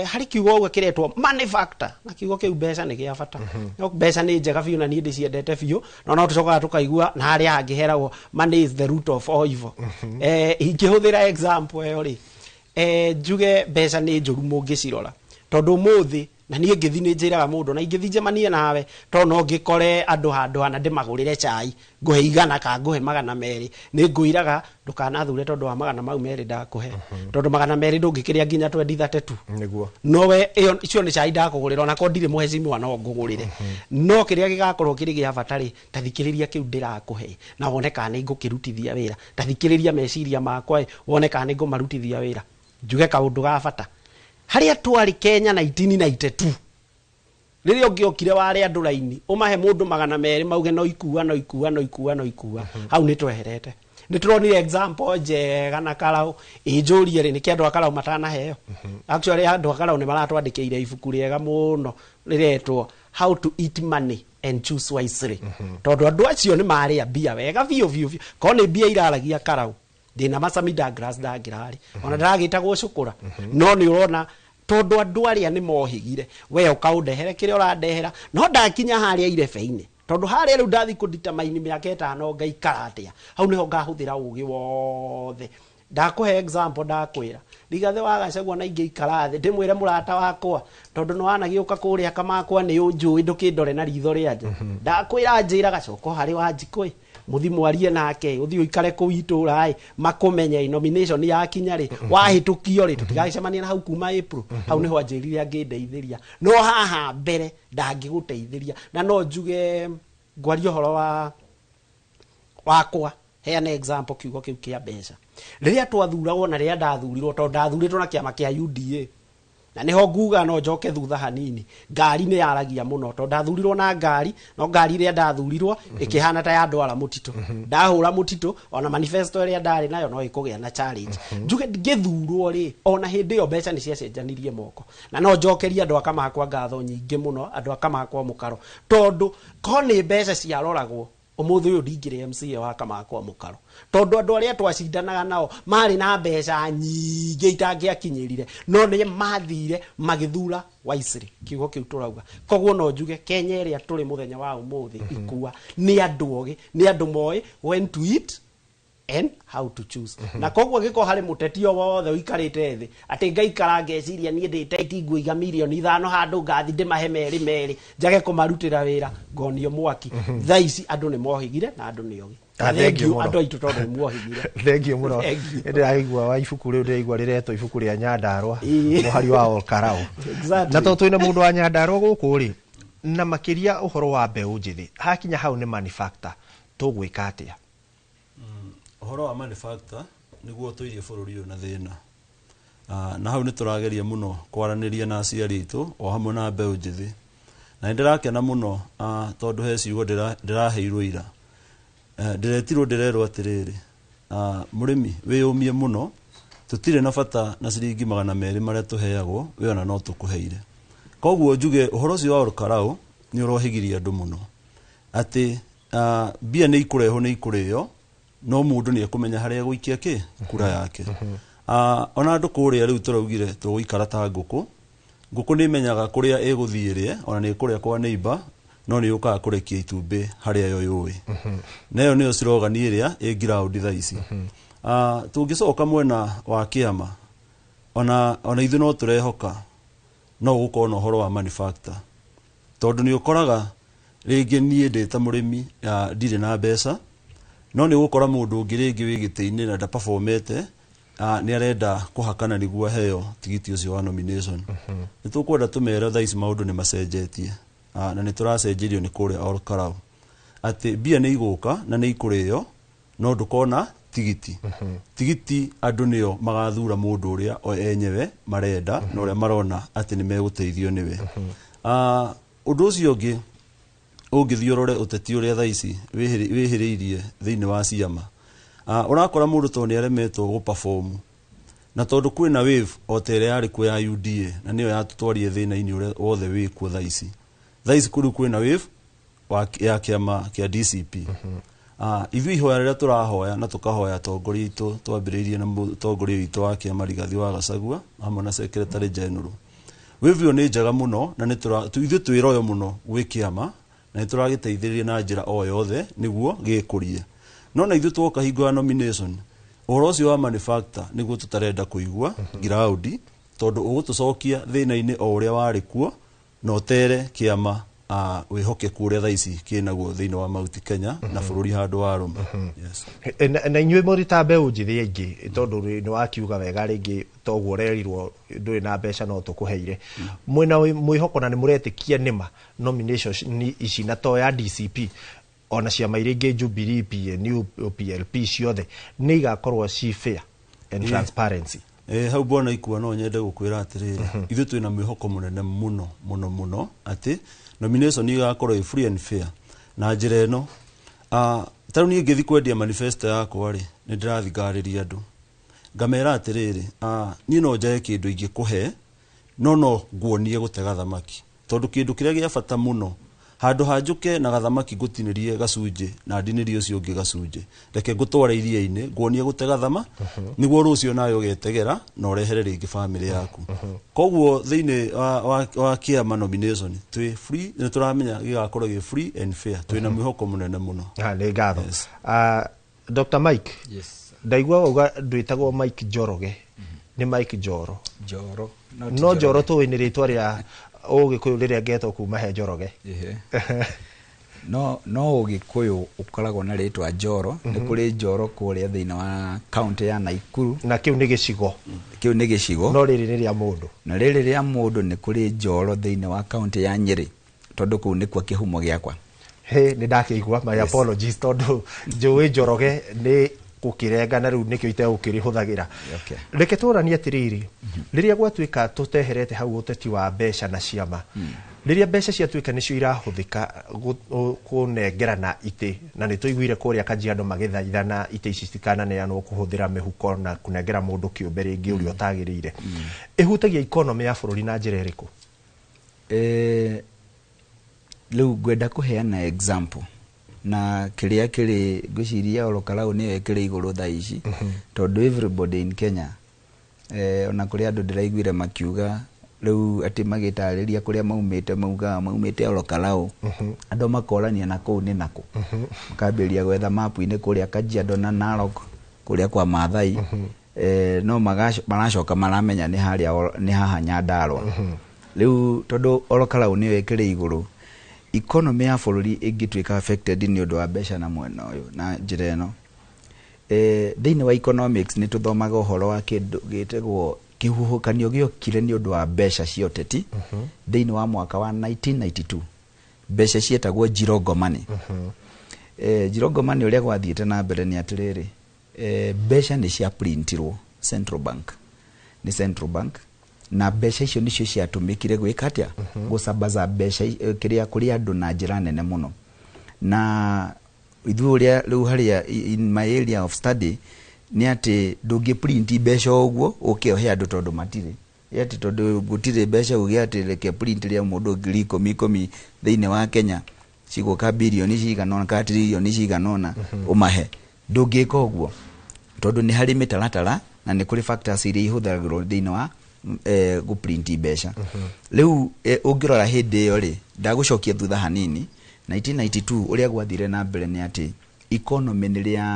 Harĩ kiugo ũguo kĩretwo money factor, na kiugo kĩu mbeca nĩ gĩa bata. No mbeca nĩ njega biũ na niĩ ndĩciendete biũ, no no tũcokaga tũkaigua na harĩa hangĩ heragwo money is the root of all evil. Ingĩhũthĩra example ĩyo rĩ, njuge mbeca nĩ njũru mũngĩcirora, tondũ ũmũthĩ na niĩ ngĩthi nĩ njĩraga mũndũ na ingĩthi njemanie nawe, tondũ no ngĩkore andũ handũ hana ndĩmagũrĩre cai, ngũhe 100 ka ngũhe 200, nĩ ngũiraga ndũkanathure tondũ wa 200 ndakũhe, tondũ 200 ndũngĩkĩrĩa nginya 2032. Nowe ĩyo icio nĩ cai ndakũgũrĩra, ona korwo ndirĩ mũhecimiwa no ngũgũrĩre, no kĩrĩa gĩgakorwo kĩrĩ gĩa bata rĩ, ta thikĩrĩria kĩu ndĩrakũhe na wone kana nĩ ngũkĩrutithia wĩra, ta thikĩrĩria meciria makwa ĩ, wone kana nĩ ngũmarutithia wĩra. Njuge kaũndũ ga bata harĩa twarĩ Kenya 1992, rĩrĩa ũngĩokire ware andũ raini ũmahe mũndũ 200 mauge no ikua, no ikua, no ikua, no ikua. Hau nĩ tweherete, nĩ tũronire example njega na Karau. Ĩnjũrie rĩ, nĩkĩ andũ a Karau matanaheo? Actually andũ a Karau nĩ maratwandĩkĩire ibuku rĩega mũno rĩretwo How to Eat Money and Choose Wisely, tondũ andũ acio nĩ marĩa mbia wega biũ biũ biũ. Korwo nĩ mbia iraragia Karau, ndĩna Macami Douglas ndangĩrarĩ ona ndaragĩtagwo cũkũra, no nĩ ũrona tondũ andũ arĩa nĩ mohĩgire, we ũkaũndehere kĩrĩa ũrandehera, no ndakinya harĩa irebe-inĩ, tondũ harĩa rĩu ndathi kũnditamaini mĩaka 5 ngaikara atĩa, hau nĩho ngahũthĩra ũgĩ wothe. Ndakũhe example, ndakwĩra Rigathĩ wa Gachagua na ingĩikara thĩ ndĩmwĩre mũrata wakwa, tondũ nĩ wanagĩũka kũrĩa kamakwa nĩ ũnjũĩ, ndũkĩndore na ritho rĩa nja. Ndakwĩra njĩra gacoka harĩ Wanjikũ ĩ, mũthi mwarie nake, ũthiĩ ũikare kũu itũra ĩ, makũmenye nomination yakinya rĩ, wahĩtũkio rĩ, tũtigagĩcemania na hau kuma April. Hau nĩho anjĩrire angĩndeithĩria, no haha mbere ndangĩgũteithĩria. Na no njuge ngwaria ũhoro wa wakwa, heane example kiugo kĩu kĩa mbeca. Rĩrĩa twathuragwo na rĩrĩa ndathurirwo, tondũ ndathurĩtwo na kĩama kĩa UDA, na nĩho nguga no njoke thutha hanini, ngari nĩ yaragia mũno, tondũ ndathurirwo na ngari, no ngari ĩrĩa ndathurirwo ĩkĩhana ta yandwara mũtitũ. Ndahũra mũtitũ, ona manifesto ĩrĩa ndarĩ nayo no ĩkũgĩa na challenge. Njuge ngĩthurwo rĩ, ona hĩndĩ ĩyo mbeca nĩ ciacenjanirie moko. Na no njokerie andũ a Kamakwa ngatho nyingĩ mũno, andũ a Kamakwa mũkaro, tondũ ko nĩ mbeca ciaroragwo, ũmũthĩ ũyũ ndingĩrĩ MCA wa Kamakwa mũkaro, tondũ andũ arĩa twacindanaga nao marĩ na mbeca nyingĩ itangĩakinyĩrire, no nĩ mathire magĩthura wisely, kiugo kĩu tũrauga. Koguo no njuge Kenya ĩrĩa tũrĩ mũthenya wa ũmũthĩ ikua nĩ andũ ogĩ, nĩ andũ moĩ when to eat and how to choose. Na koguo gĩkorwo harĩ mũteti o wothe ũikarĩte thĩ atĩ ngaikara ngeciria niĩ ndĩ taiti nguiga mirioni 5 handũ ngathi ndĩmahe merĩ merĩ njage kũmarutĩra wĩra, ngonio mwaki. Thaa ici andũ nĩ mohĩgire na andũ nĩ ogĩ. Ah, thank you Thank you mũno. andũ aitũ tondũ nĩ muohĩgire. Thank you mũno. Thank you. Ndĩraigua wa ibuku rĩu, ndĩraigua rĩretwo ibuku rĩa Nyandarũa, mũhari wa Olkarau. Exactly. Na tondũ twĩna mũndũ wa Nyandarũa gũkũ rĩ, na makĩria ũhoro wa mbeũ njĩthĩ, hakinya hau nĩ manufacture, tũgwĩka atĩa? Ũhoro wa manufacture nĩguo tũirie bũrũri ũyũ na thĩna. Na hau nĩ tũrageria mũno kwaranĩria na aciari aitũ o hamwe na mbeũ njĩthĩ, na nĩ ndĩrakena mũno, tondũ he ciugo ndĩraheirwo ira. Ndĩretirwo ndĩrerwo atĩrĩrĩ, mũrĩmi wĩyũmie mũno, tũtirĩ na bata na ciringi 200 marĩa tũheagwo, we ona no tũkũheire. Koguo njuge ũhoro ũcio wa Olkarau nĩ ũrohĩgiria andũ mũno, atĩ mbia nĩ ikũrehwo, nĩ ikũrĩo, no mũndũ nĩ ekũmenya harĩa egũikia kĩ kura yake. Ona andũ kũrĩa rĩu tũraugire tũgũikara ta ngũkũ. Ngũkũ nĩ ĩmenyaga kũrĩa ĩgũthiĩ ĩrĩe, ona nĩ ĩkũrĩa kwa neighbor, no nĩ yũkaga kũrekia itumbĩ harĩa yo yũĩ, na ĩyo nĩyo slogan ĩrĩa ĩ ground thaa ici. Tũngĩcoka mwena wa kĩama, ona ithuĩ no tũrehoka no gũkorwo na ũhoro wa manufacture, tondũ nĩ ũkoraga rĩngĩ niĩ ndĩ ta mũrĩmi, ndirĩ na mbeca, no nĩ ũgũkora mũndũ ũngĩ rĩngĩ wĩ gĩtĩ-inĩ na ndaperformete, nĩ arenda kũhakana nĩguo aheo tigiti ũcio wa nomination. Nĩ tũkwenda tũmere thaa ici maũndũ nĩ macenjetie, na nĩ tũracenjerio nĩ kũrĩa Olkarau, atĩ mbia nĩ igũka na nĩ ikũrĩo, no ndũkona tigiti. Tigiti andũ nĩo magathura mũndũ ũrĩa o enyewe marenda na ũrĩa marona atĩ nĩ megũteithio nĩwe. Ũndũ ũcio ũngĩ, ũngĩthiĩ ũrore ũteti ũrĩa thaa ici wĩhĩrĩirie thĩinĩ wa ciama, ũrakora mũndũ tondũ nĩ aremetwo gũperform, na tondũ kwĩna wave o ta ĩrĩa yarĩ kuo ya UDA, na nĩyo yatũtwarire thĩna-inĩ ũrĩa wothe wĩkuo thaa ici. Thaa ici kũrĩu kwĩna wave ya kĩama kĩa DCP. Ithuĩ ihoya rĩrĩa tũrahoya na tũkahoya atongoria aitũ, twambĩrĩirie na mũtongoria witũ wa kĩama Rigathĩ wa Gachagua hamwe na secretary general, wave ĩyo nĩ njega mũno, na ithuĩ twĩroyo mũno gwĩ kĩama, na nĩ tũragĩteithĩrĩria na njĩra o yothe nĩguo gĩkũrie. No na ithuĩ twoka hingo ya nomination, ũhoro ũcio wa manufacture nĩguo tũtarenda kũigua ground, tondũ ũgũtũcokia thĩna-inĩ o ũrĩa warĩ kuo, na ũtere kĩama wĩhokeku ũrĩa thaa ici kĩnaguo thĩinĩ wa Mount Kenya na bũrũri handũ wa rũma. Yes. Na inyuĩ mũrĩ ta mbeũ njĩthĩ aingĩ, tondũ nĩ wakiuga wega rĩngĩ toguo ũrerirwo ndũrĩ na mbeca no tũkũheire, mwĩna mwĩhoko na nĩ mũretĩkia nĩma nomination ici, na to ya DCP, ona ciama iria ingĩ, Jubilee, PNU, PLP, ciothe nĩ igakorwo ci fair and transparency? Hau bwana Ikua, no nyende gũkwĩra atĩrĩrĩ, ithuĩ twĩna mwĩhoko mũnene mũno mũno mũno atĩ nomination igakorwo ĩ free and fair na njĩra ĩno. Ta rĩu niĩ ngĩthiĩ kwendia manifesto yakwa rĩ, nĩ ndĩrathiĩ andũ ngamera atĩrĩrĩ, niĩ no njage kĩndũ ingĩkũhe, no nguonie gũtega thamaki, tondũ kĩndũ kĩrĩa gĩa bata mũno, handũ ha njũke na gathamaki ngũtinĩrie gacunjĩ na ndinĩrie ũcio ũngĩ gacunjĩ, reke ngũtware iria-inĩ nguonie gũtega thama, nĩguo rũciũ nawe ũgetegera na ũrehere rĩngĩ bamĩrĩ yaku. Koguo thĩinĩ wa kĩama nomination twĩ free, nĩ tũramenya gĩgakorwo gĩ free and fair. Twĩna mwĩhoko mũnene mũno. Ha, nĩ ngatho. Dr. Mike. Yes. Ndaigua wauga ndwĩtagwo Mike Njoroge, nĩ Mike Njoro. Njoro. No ti No Njoro tũĩ nĩ rĩtwa rĩa Ũgĩkũyũ rĩrĩa ngetwo kuma he Njoroge. Ehe. No Ũgĩkũyũ ũkoragwo na rĩtwa Njoro. Nĩ kũrĩ Njoro kũrĩa thĩinĩ wa kaunti ya Naikuru. Na kĩu nĩ gĩcigo. Kĩu nĩ gĩcigo. No rĩrĩ nĩ rĩa mũndũ. Na rĩrĩ rĩa mũndũ nĩ kũrĩ Njoro thĩinĩ wa kaunti ya Nyĩrĩ, tondũ kũu nĩkuo kĩhumo gĩakwa. He nĩ ndakĩigua, my apologies, tondũ njũĩ Njoroge nĩ gũkĩrenga na rĩu nĩkĩo itegũkĩrĩhũthagĩra. Reke tũranie atĩrĩrĩ, rĩrĩa gwatuĩka tũteherete hau ũteti wa mbeca na ciama, rĩrĩa mbeca ciatuĩka nĩcio irahũthĩka kũnengerana itĩ, na nĩ tũiguire kũrĩa Kajiado magĩthaithana itĩ ici citikananeanwo kũhũthĩra mĩhuko na kũnengera mũndũ kĩũmbe rĩngĩ ũrĩa ũtagĩrĩire, ĩhutagia economy ya bũrũri na njĩra ĩrĩkũ? Rĩu ngwenda kũheana example na kĩrĩa kĩrĩ ngwĩciria Ol Kalou nĩyo ĩkĩrĩ igũrũ thaa ici, tondũ everybody in Kenya, ona kũrĩ andũ ndĩraiguire makiuga rĩu atĩ magĩtarĩria kũrĩa maumĩte, maugaga maumĩte Ol Kalou, andũ makorania na kũu nĩ nakũ, makambĩrĩria gwetha mapu-inĩ kũrĩa Kajiado na Narok kũrĩa kwa Maathai, no maracoka maramenya nĩ harĩa nĩ haha Nyandarua. Rĩu tondũ Ol Kalou nĩyo ĩkĩrĩ igũrũ, economy ya bũrũri ĩngĩtuĩka affected nĩ ũndũ wa mbeca na mwena ũyũ na njĩra ĩno. Thĩinĩ wa economics nĩ tũthomaga ũhoro wa kĩndũ gĩtagwo kĩhuhũkanio gĩokire nĩ ũndũ wa mbeca cia ũteti thĩinĩ wa mwaka wa 1992, mbeca cietagwo Jirongo money. Jirongo money ũrĩa gwathiĩte na mbere nĩ atĩrĩrĩ, mbeca nĩ cia printirwo central bank, nĩ central bank, na mbeca icio nĩcio ciatũmĩkire gwĩka atĩa, gũcambaza mbeca kĩrĩa kũrĩ andũ na njĩra nene mũno. Na ithuĩ ũrĩa rĩu harĩa in my area of study nĩ atĩ ndũngĩ print mbeca o ũguo ũke ũhe andũ tondũ matirĩ, atĩ tondũ gũtirĩ mbeca uge atĩ reke print rĩa mũndũ 10,000 10,000 thĩinĩ wa Kenya cigũka birioni cigana ũna kana tiririoni cigana ũna ũmahe, ndũngĩka ũguo tondũ nĩ harĩ mĩtaratara na nĩ kũrĩ factors iria ihũthagĩrwo thĩinĩ wa gũprint mbeca. Rĩu ũngĩrora hĩndĩ ĩyo rĩ, ndagũcokia thutha hanini 1992, ũrĩa gwathire na mbere nĩ atĩ economy nĩ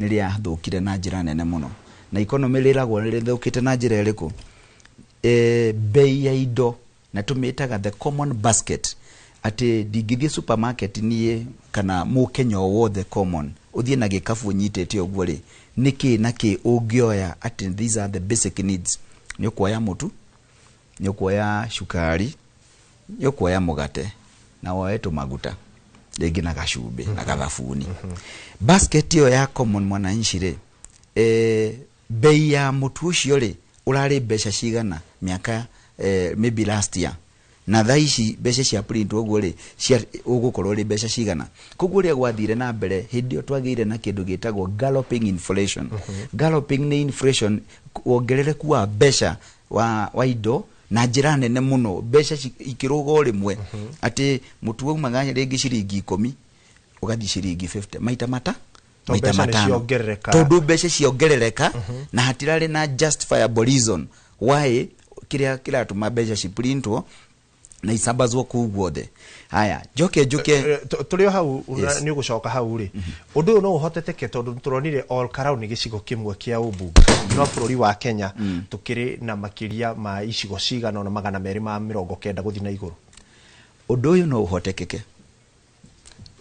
rĩathũkire na njĩra nene mũno. Na economy rĩragwo nĩ rĩthũkĩte na njĩra ĩrĩkũ? Bei ya indo na tũmĩtaga the common basket, atĩ ndingĩthiĩ supermarket niĩ kana mũkenya o wothe common ũthiĩ na gĩkabu ũnyitĩte ũguo rĩ, nĩkĩ na kĩ ũngĩoya atĩ these are the basic needs. Nĩ ũkuoya mũtu, nĩ ũkuoya cukari, nĩ ũkuoya mũgate na woe tũmaguta rĩngĩ na gacumbĩ na gathabuni. Basket ĩyo ya common mwananchi rĩ, bei ya mũtu ũcio rĩ ũrarĩ mbeca cigana mĩaka maybe last year, na thaa ici mbeca cia print ũguo rĩ cia ũgũkorwo rĩ mbeca cigana? Koguo ũrĩa gwathire na mbere hĩndĩ ĩyo twagĩire na kĩndũ gĩtagwo galloping inflation. Galloping nĩ inflation, wongerereku wa mbeca wa indo na njĩra nene mũno, mbeca ikĩrũga o rĩmwe, atĩ mũtu waumaga rĩngĩ ciringi 10 ũgathiĩ ciringi 50, maita mata Tondũ maita mbeca nĩ 5. ciongerereka. Tondũ mbeca ciongerereka na hatirarĩ na justifiable reason why kĩrĩa kĩratũma mbeca ciprintwo na icambazwo kũu guothe. Haya, njoke njuke. Tũrĩ o hau. Yes. Nĩ ũgũcoka hau rĩ, ũndũ ũyũ no ũhoteteke tondũ tũronire Ol Kalou nĩ gĩcigo kĩmwe kĩa ũmbunge, no bũrũri wa Kenya tũkĩrĩ na makĩria ma icigo cigana ũna 290 gũthiĩ na igũrũ. Ũndũ ũyũ no ũhotekeke.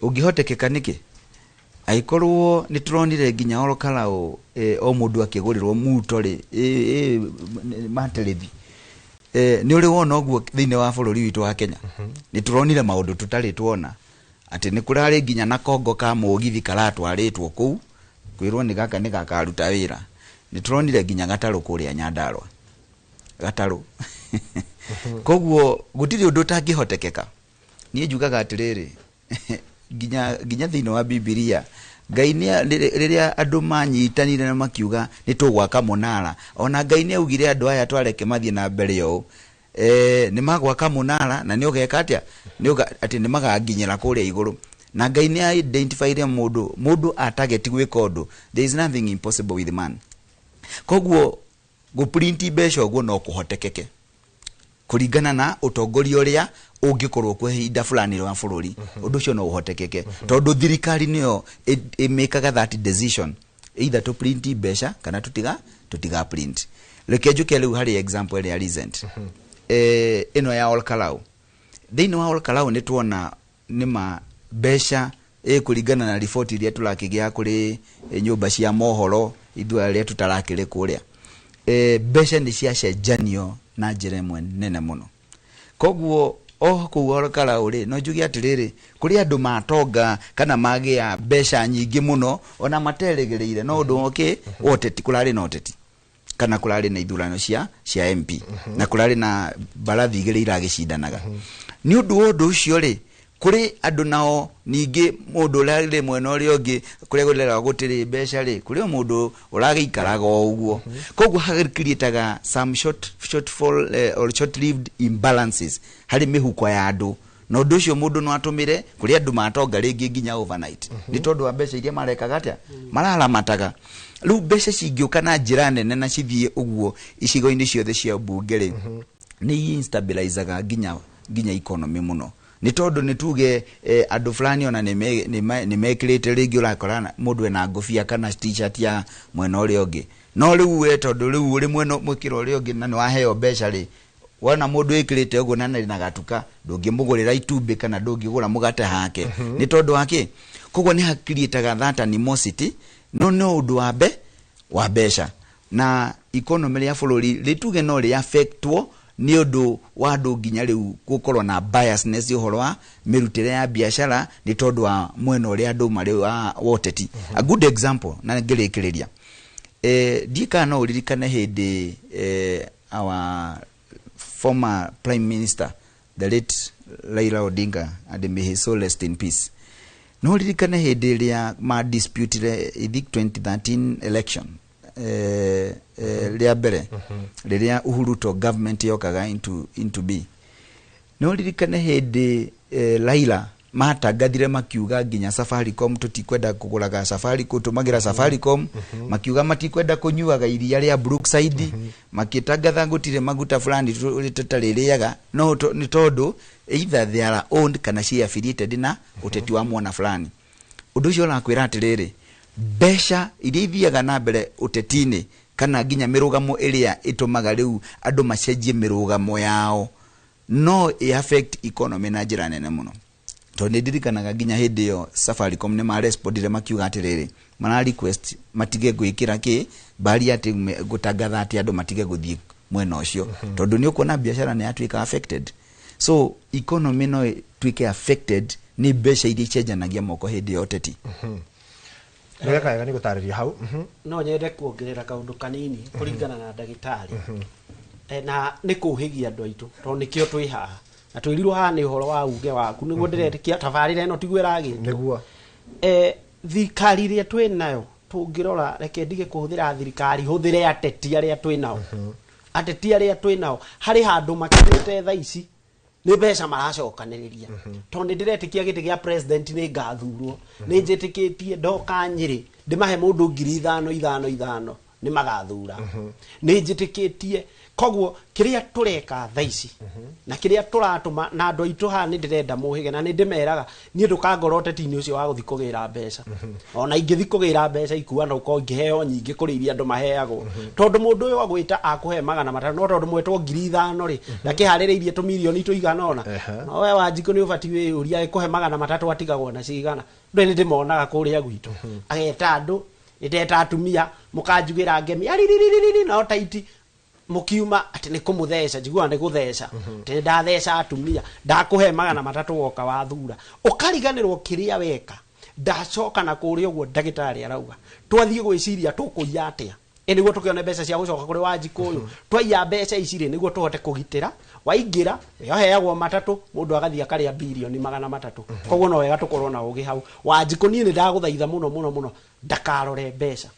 Ũngĩhotekeka nĩkĩ angĩkorwo nĩ tũronire nginya Ol Kalou o mũndũ akĩgũrĩrwo muto rĩ materethi, nĩ ũrĩ wona ũguo thĩinĩ wa bũrũri witũ wa Kenya? Nĩ tũronire maũndũ tũtarĩ tuona, atĩ nĩ kũrarĩ nginya na kongo ka mũgithi karatwarĩtwo kũu kwĩrwo nĩ gaka nĩ gakaruta wĩra. Nĩ tũronire nginya gatarũ kũrĩa Nyandarua, gatarũ. Koguo gũtirĩ ũndũ ũtangĩhotekeka. Niĩ njugaga atĩrĩrĩ, nginya thĩinĩ wa Bibilia Ngai nĩ rĩrĩa andũ manyitanire na makiuga nĩ tũgwaka mũnara, ona Ngai nĩ augire andũ aya twareke mathiĩ na mbere ũũ, nĩ magwaka mũnara na nĩ ũgeka atĩa, atĩ nĩ maganginyĩra kũrĩa igũrũ. Na Ngai nĩ identifyire mũndũ atageti gwĩka ũndũ. There is nothing impossible with man. Koguo gũprinti mbeca ũguo no kũhotekeke kũringana na ũtongoria ũrĩa ũngĩkorwo kwa ihinda fulani wa bũrũri. Ũndũ ũcio no ũhotekeke tondũ thirikari nĩyo ĩmĩkaga that decision. Either to print mbeca kana tutiga print. Reke njuke rĩu harĩ example ĩrĩa recent, ĩno ya Olkalau. Thĩinĩ wa Olkalau nĩ tuona nĩma mbeca ĩkũringana na riboti iria tũrakĩgĩa kũrĩ nyũmba cia mohoro, ithuĩ arĩa tũtarakĩrĩ kũrĩa, mbeca nĩ ciacenjanio na njĩra ĩmwe nene mũno. Koguo o kũu Olkalau rĩ, no njuge atĩrĩrĩ, kũrĩ andũ matonga kana magĩa mbeca nyingĩ mũno ona materĩgĩrĩire, no ũndũ ũkĩ ũteti, kũrarĩ na ũteti kana kũrarĩ na ithurano cia MP na kũrarĩ na mbarathi igĩrĩ iragĩcindanaga. Nĩ ũndũ wa ũndũ ũcio rĩ, kũrĩ andũ nao ningĩ mũndũ ũrarĩ mwena ũrĩa ũngĩ kũrĩa kũreragwo gũtirĩ mbeca rĩ, kũrĩ o mũndũ ũragĩikaraga o ũguo. Koguo hagĩcreataga some shortfall or short lived imbalances harĩ mĩhuko ya andũ, na ũndũ ũcio mũndũ no atũmĩre kũrĩ andũ matonga rĩngĩ nginya overnight nĩ tondũ wa mbeca iria marekaga atĩa, mararamataga. Rĩu mbeca cingĩũka na njĩra nene na cithiĩ ũguo icigo-inĩ ciothe cia mbunge rĩ, nĩ instabilizaga nginya economy mũno, nĩ tondũ nĩ tuge andũ fulani ona nĩ mekĩrĩte rĩngĩ, ũrakora mũndũ ena ngũbia kana t-shirt ya mwena ũrĩa ũngĩ, no rĩu we tondũ rĩu ũrĩ mwena mwĩkĩra ũrĩa ũngĩ na nĩ waheo mbeca rĩ, wona mũndũ ĩkĩrĩte ũguo na nĩ na gatuka, ndũngĩmũgũrĩra itumbĩ kana ndũngĩgũra mũgate hake nĩ tondũ wa kĩ. Koguo nĩ hakiriĩtaga that animosity, no no ũndũ wa mbeca na economy rĩa bũrũri rĩtuge no rĩ affectwo nĩ ũndũ wa andũ nginya rĩu gũkorwo na biasness ũhoro wa mĩrutĩre ya biacara nĩ tondũ wa mwena ũrĩa andũ marĩ wa ũteti. A good example, na ngĩrĩkĩrĩria, ndiĩ kana no ũririkane hĩndĩ our former prime minister, the late Raila Odinga, and may his soul rest in peace, no ũririkane hĩndĩ ĩrĩa ma disputire, I think 2013 election rĩa mbere rĩrĩa Uhuru to government yokaga into be, no ririkane hĩndĩ Raila matangathire makiuga nginya Safaricom tutikwenda kũgũraga Safaricom, tũmagira Safaricom, makiuga matikwenda kũnyuaga iria rĩa Brookside, makĩtangatha gũtirĩ maguta fulani tũtarĩrĩaga, no nĩ tondũ either they are owned kana ci affiliated na ũteti wa mwena fulani. Ũndũ ũcio ũrakwĩra atĩrĩrĩ, mbeca iria ithiaga na mbere ũteti-inĩ kana nginya mĩrũgamo ĩrĩa ĩtũmaga rĩu andũ macenjie mĩrũgamo yao no ĩ affect economy na njĩra nene mũno, tondũ nĩ ndirikanaga nginya hĩndĩ ĩyo Safaricom nĩ marespondire makiuga atĩrĩrĩ, mara request matige gwĩkĩra kĩ mbari atĩ gũtangatha atĩ andũ matige gũthiĩ mwena ũcio, tondũ nĩ ũkuona biacara nĩ yatuĩka affected. So economy no ĩtuĩke affected nĩ mbeca iria icenjanagia moko hĩndĩ ya ũteti. Nĩ wega nĩ gũtarĩria hau. No nyende kuongerera kaũndũ kanini kũringana na ndagĩtarĩ, na nĩ kũhĩgia andũ aitũ tondũ nĩkĩo twĩ haha na twĩrirwo haha nĩ ũhoro wa uge waku nĩguo ndĩretĩkia tabarĩra ĩno tiguo ĩragĩtwo. Nĩguo. Thirikari ĩrĩa twĩ nayo tũngĩrora, reke ndige kũhũthĩra thirikari, hũthĩre ateti arĩa twĩ nao. Ateti arĩa twĩ nao harĩ handũ makinyĩte thaa ici nĩ mbeca maracokanĩrĩria, tondũ nĩ ndĩretĩkia gĩtĩ gĩa president nĩ ngathurwo, nĩ njĩtĩkĩtie ndoka Nyĩrĩ ndĩmahe mũndũ 5,000 5 5 nĩ magathura, nĩ njĩtĩkĩtie. Koguo kĩrĩa tũreka thaa ici na kĩrĩa tũratũma na andũ aitũ haha nĩ ndĩrenda mũhĩge na nĩ ndĩmeraga niĩ ndũkangora ũteti-inĩ ũcio wa gũthiĩ kũgĩra mbeca, ona ingĩthiĩ kũgĩra mbeca ikua na ũkorwo ngĩheo nyingĩ kũrĩ iria andũ maheagwo, tondũ mũndũ ũyũ agwĩta akũhe 500, no tondũ mwetwo 5,000 rĩ, ndakĩharĩrĩirie tũmirioni tũigana ũna, no we Wanjikũ nĩ ũbatiĩ wĩyũria ĩkũhe 300 atigagwo na cigana. Ndũ nĩ ndĩmonaga kũrĩa gwitũ ageta andũ, nĩndeta atumia mũkanjugĩra ngemi ariririri no taiti mukiuma atĩ nĩ kũmũtheca, njiguaga nĩ gũtheca atĩ ndatheca atumia ndakũhe 300 woka wathura, ũkariganĩrwo kĩrĩa weka. Ndacoka na kũrĩa ũguo ndagĩtarĩ arauga twathiĩ gwĩciria tũkũiya atĩa ĩ nĩguo tũkĩone mbeca cia gũcoka kũrĩ Wanjikũ ũyũ, twaiya mbeca ici rĩ nĩguo tũhote kũgitĩra waingĩra yoheagwo matatũ mũndũ agathiĩ akarĩa birioni 300. Koguo no wega tũkorwo na ũgĩ hau. Wanjikũ niĩ nĩ ndagũthaitha mũno mũno mũno ndakarore mbeca,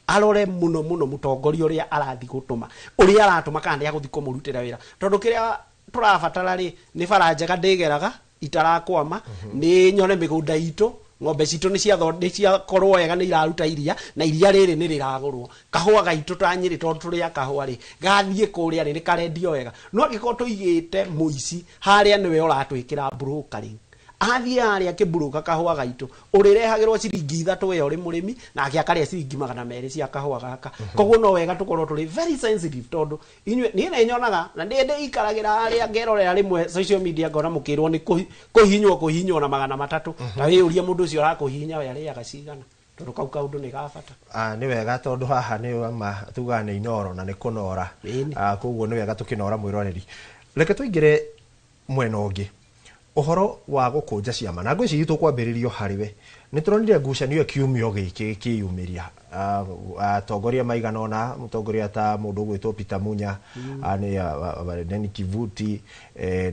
arore muno muno mutongoria uria arathi gutuma, uria aratuma kana ni aguthi kumurutira wira, tondu kiria turabatara ri ni bara njega ndigeraga itarakwama, ni nyone migunda itu ng'ombe citũ nĩ ciakorwo wega, nĩ iraruta iria na iria rĩrĩ nĩ rĩragũrwo, kahũa gaitũ ta Nyĩrĩ tondũ tũrĩ a kahũa rĩ gathiĩ kũrĩa rĩ nĩ karendio wega. No angĩkorwo tũigĩte mũici harĩa nĩwe ũratwĩkĩra brokering, Athiĩ harĩa akĩmburuka kahũa gaitũ, ũrĩrehagĩrwo ciringi 3 we ũrĩ mũrĩmi, nake akarĩa ciringi 200 cia kahũa gaka. Koguo no wega tũkorwo tũrĩ very sensitive, tondũ inyuĩ niĩ nĩ nyonaga na ndĩ ndĩikaragĩra harĩa ngerorera rĩmwe social media, ngona mũkĩrwo nĩ kũhihinywo kũhihinywo na 300. Ta wĩyũrie mũndũ ũcio ũrakũhihinya we arĩaga cigana, tondũ kau kaũndũ nĩ ga bata. Nĩ wega, tondũ haha nĩ ma tugaga nĩ inoro na nĩ kũnora. Koguo nĩ wega tũkĩnora mwĩroreri. Reke tũingĩre mwena ũngĩ, ũhoro wa gũkũnja ciama, na ngwĩciria tũkwambĩrĩrio harĩ we. Nĩ tũronire ngucanio kiumia gĩkĩ gĩkĩyumĩria, atongoria maigana ũna, mũtongoria ta mũndũ ũgwĩtwo Peter Munya, nĩ Neni Kivuti,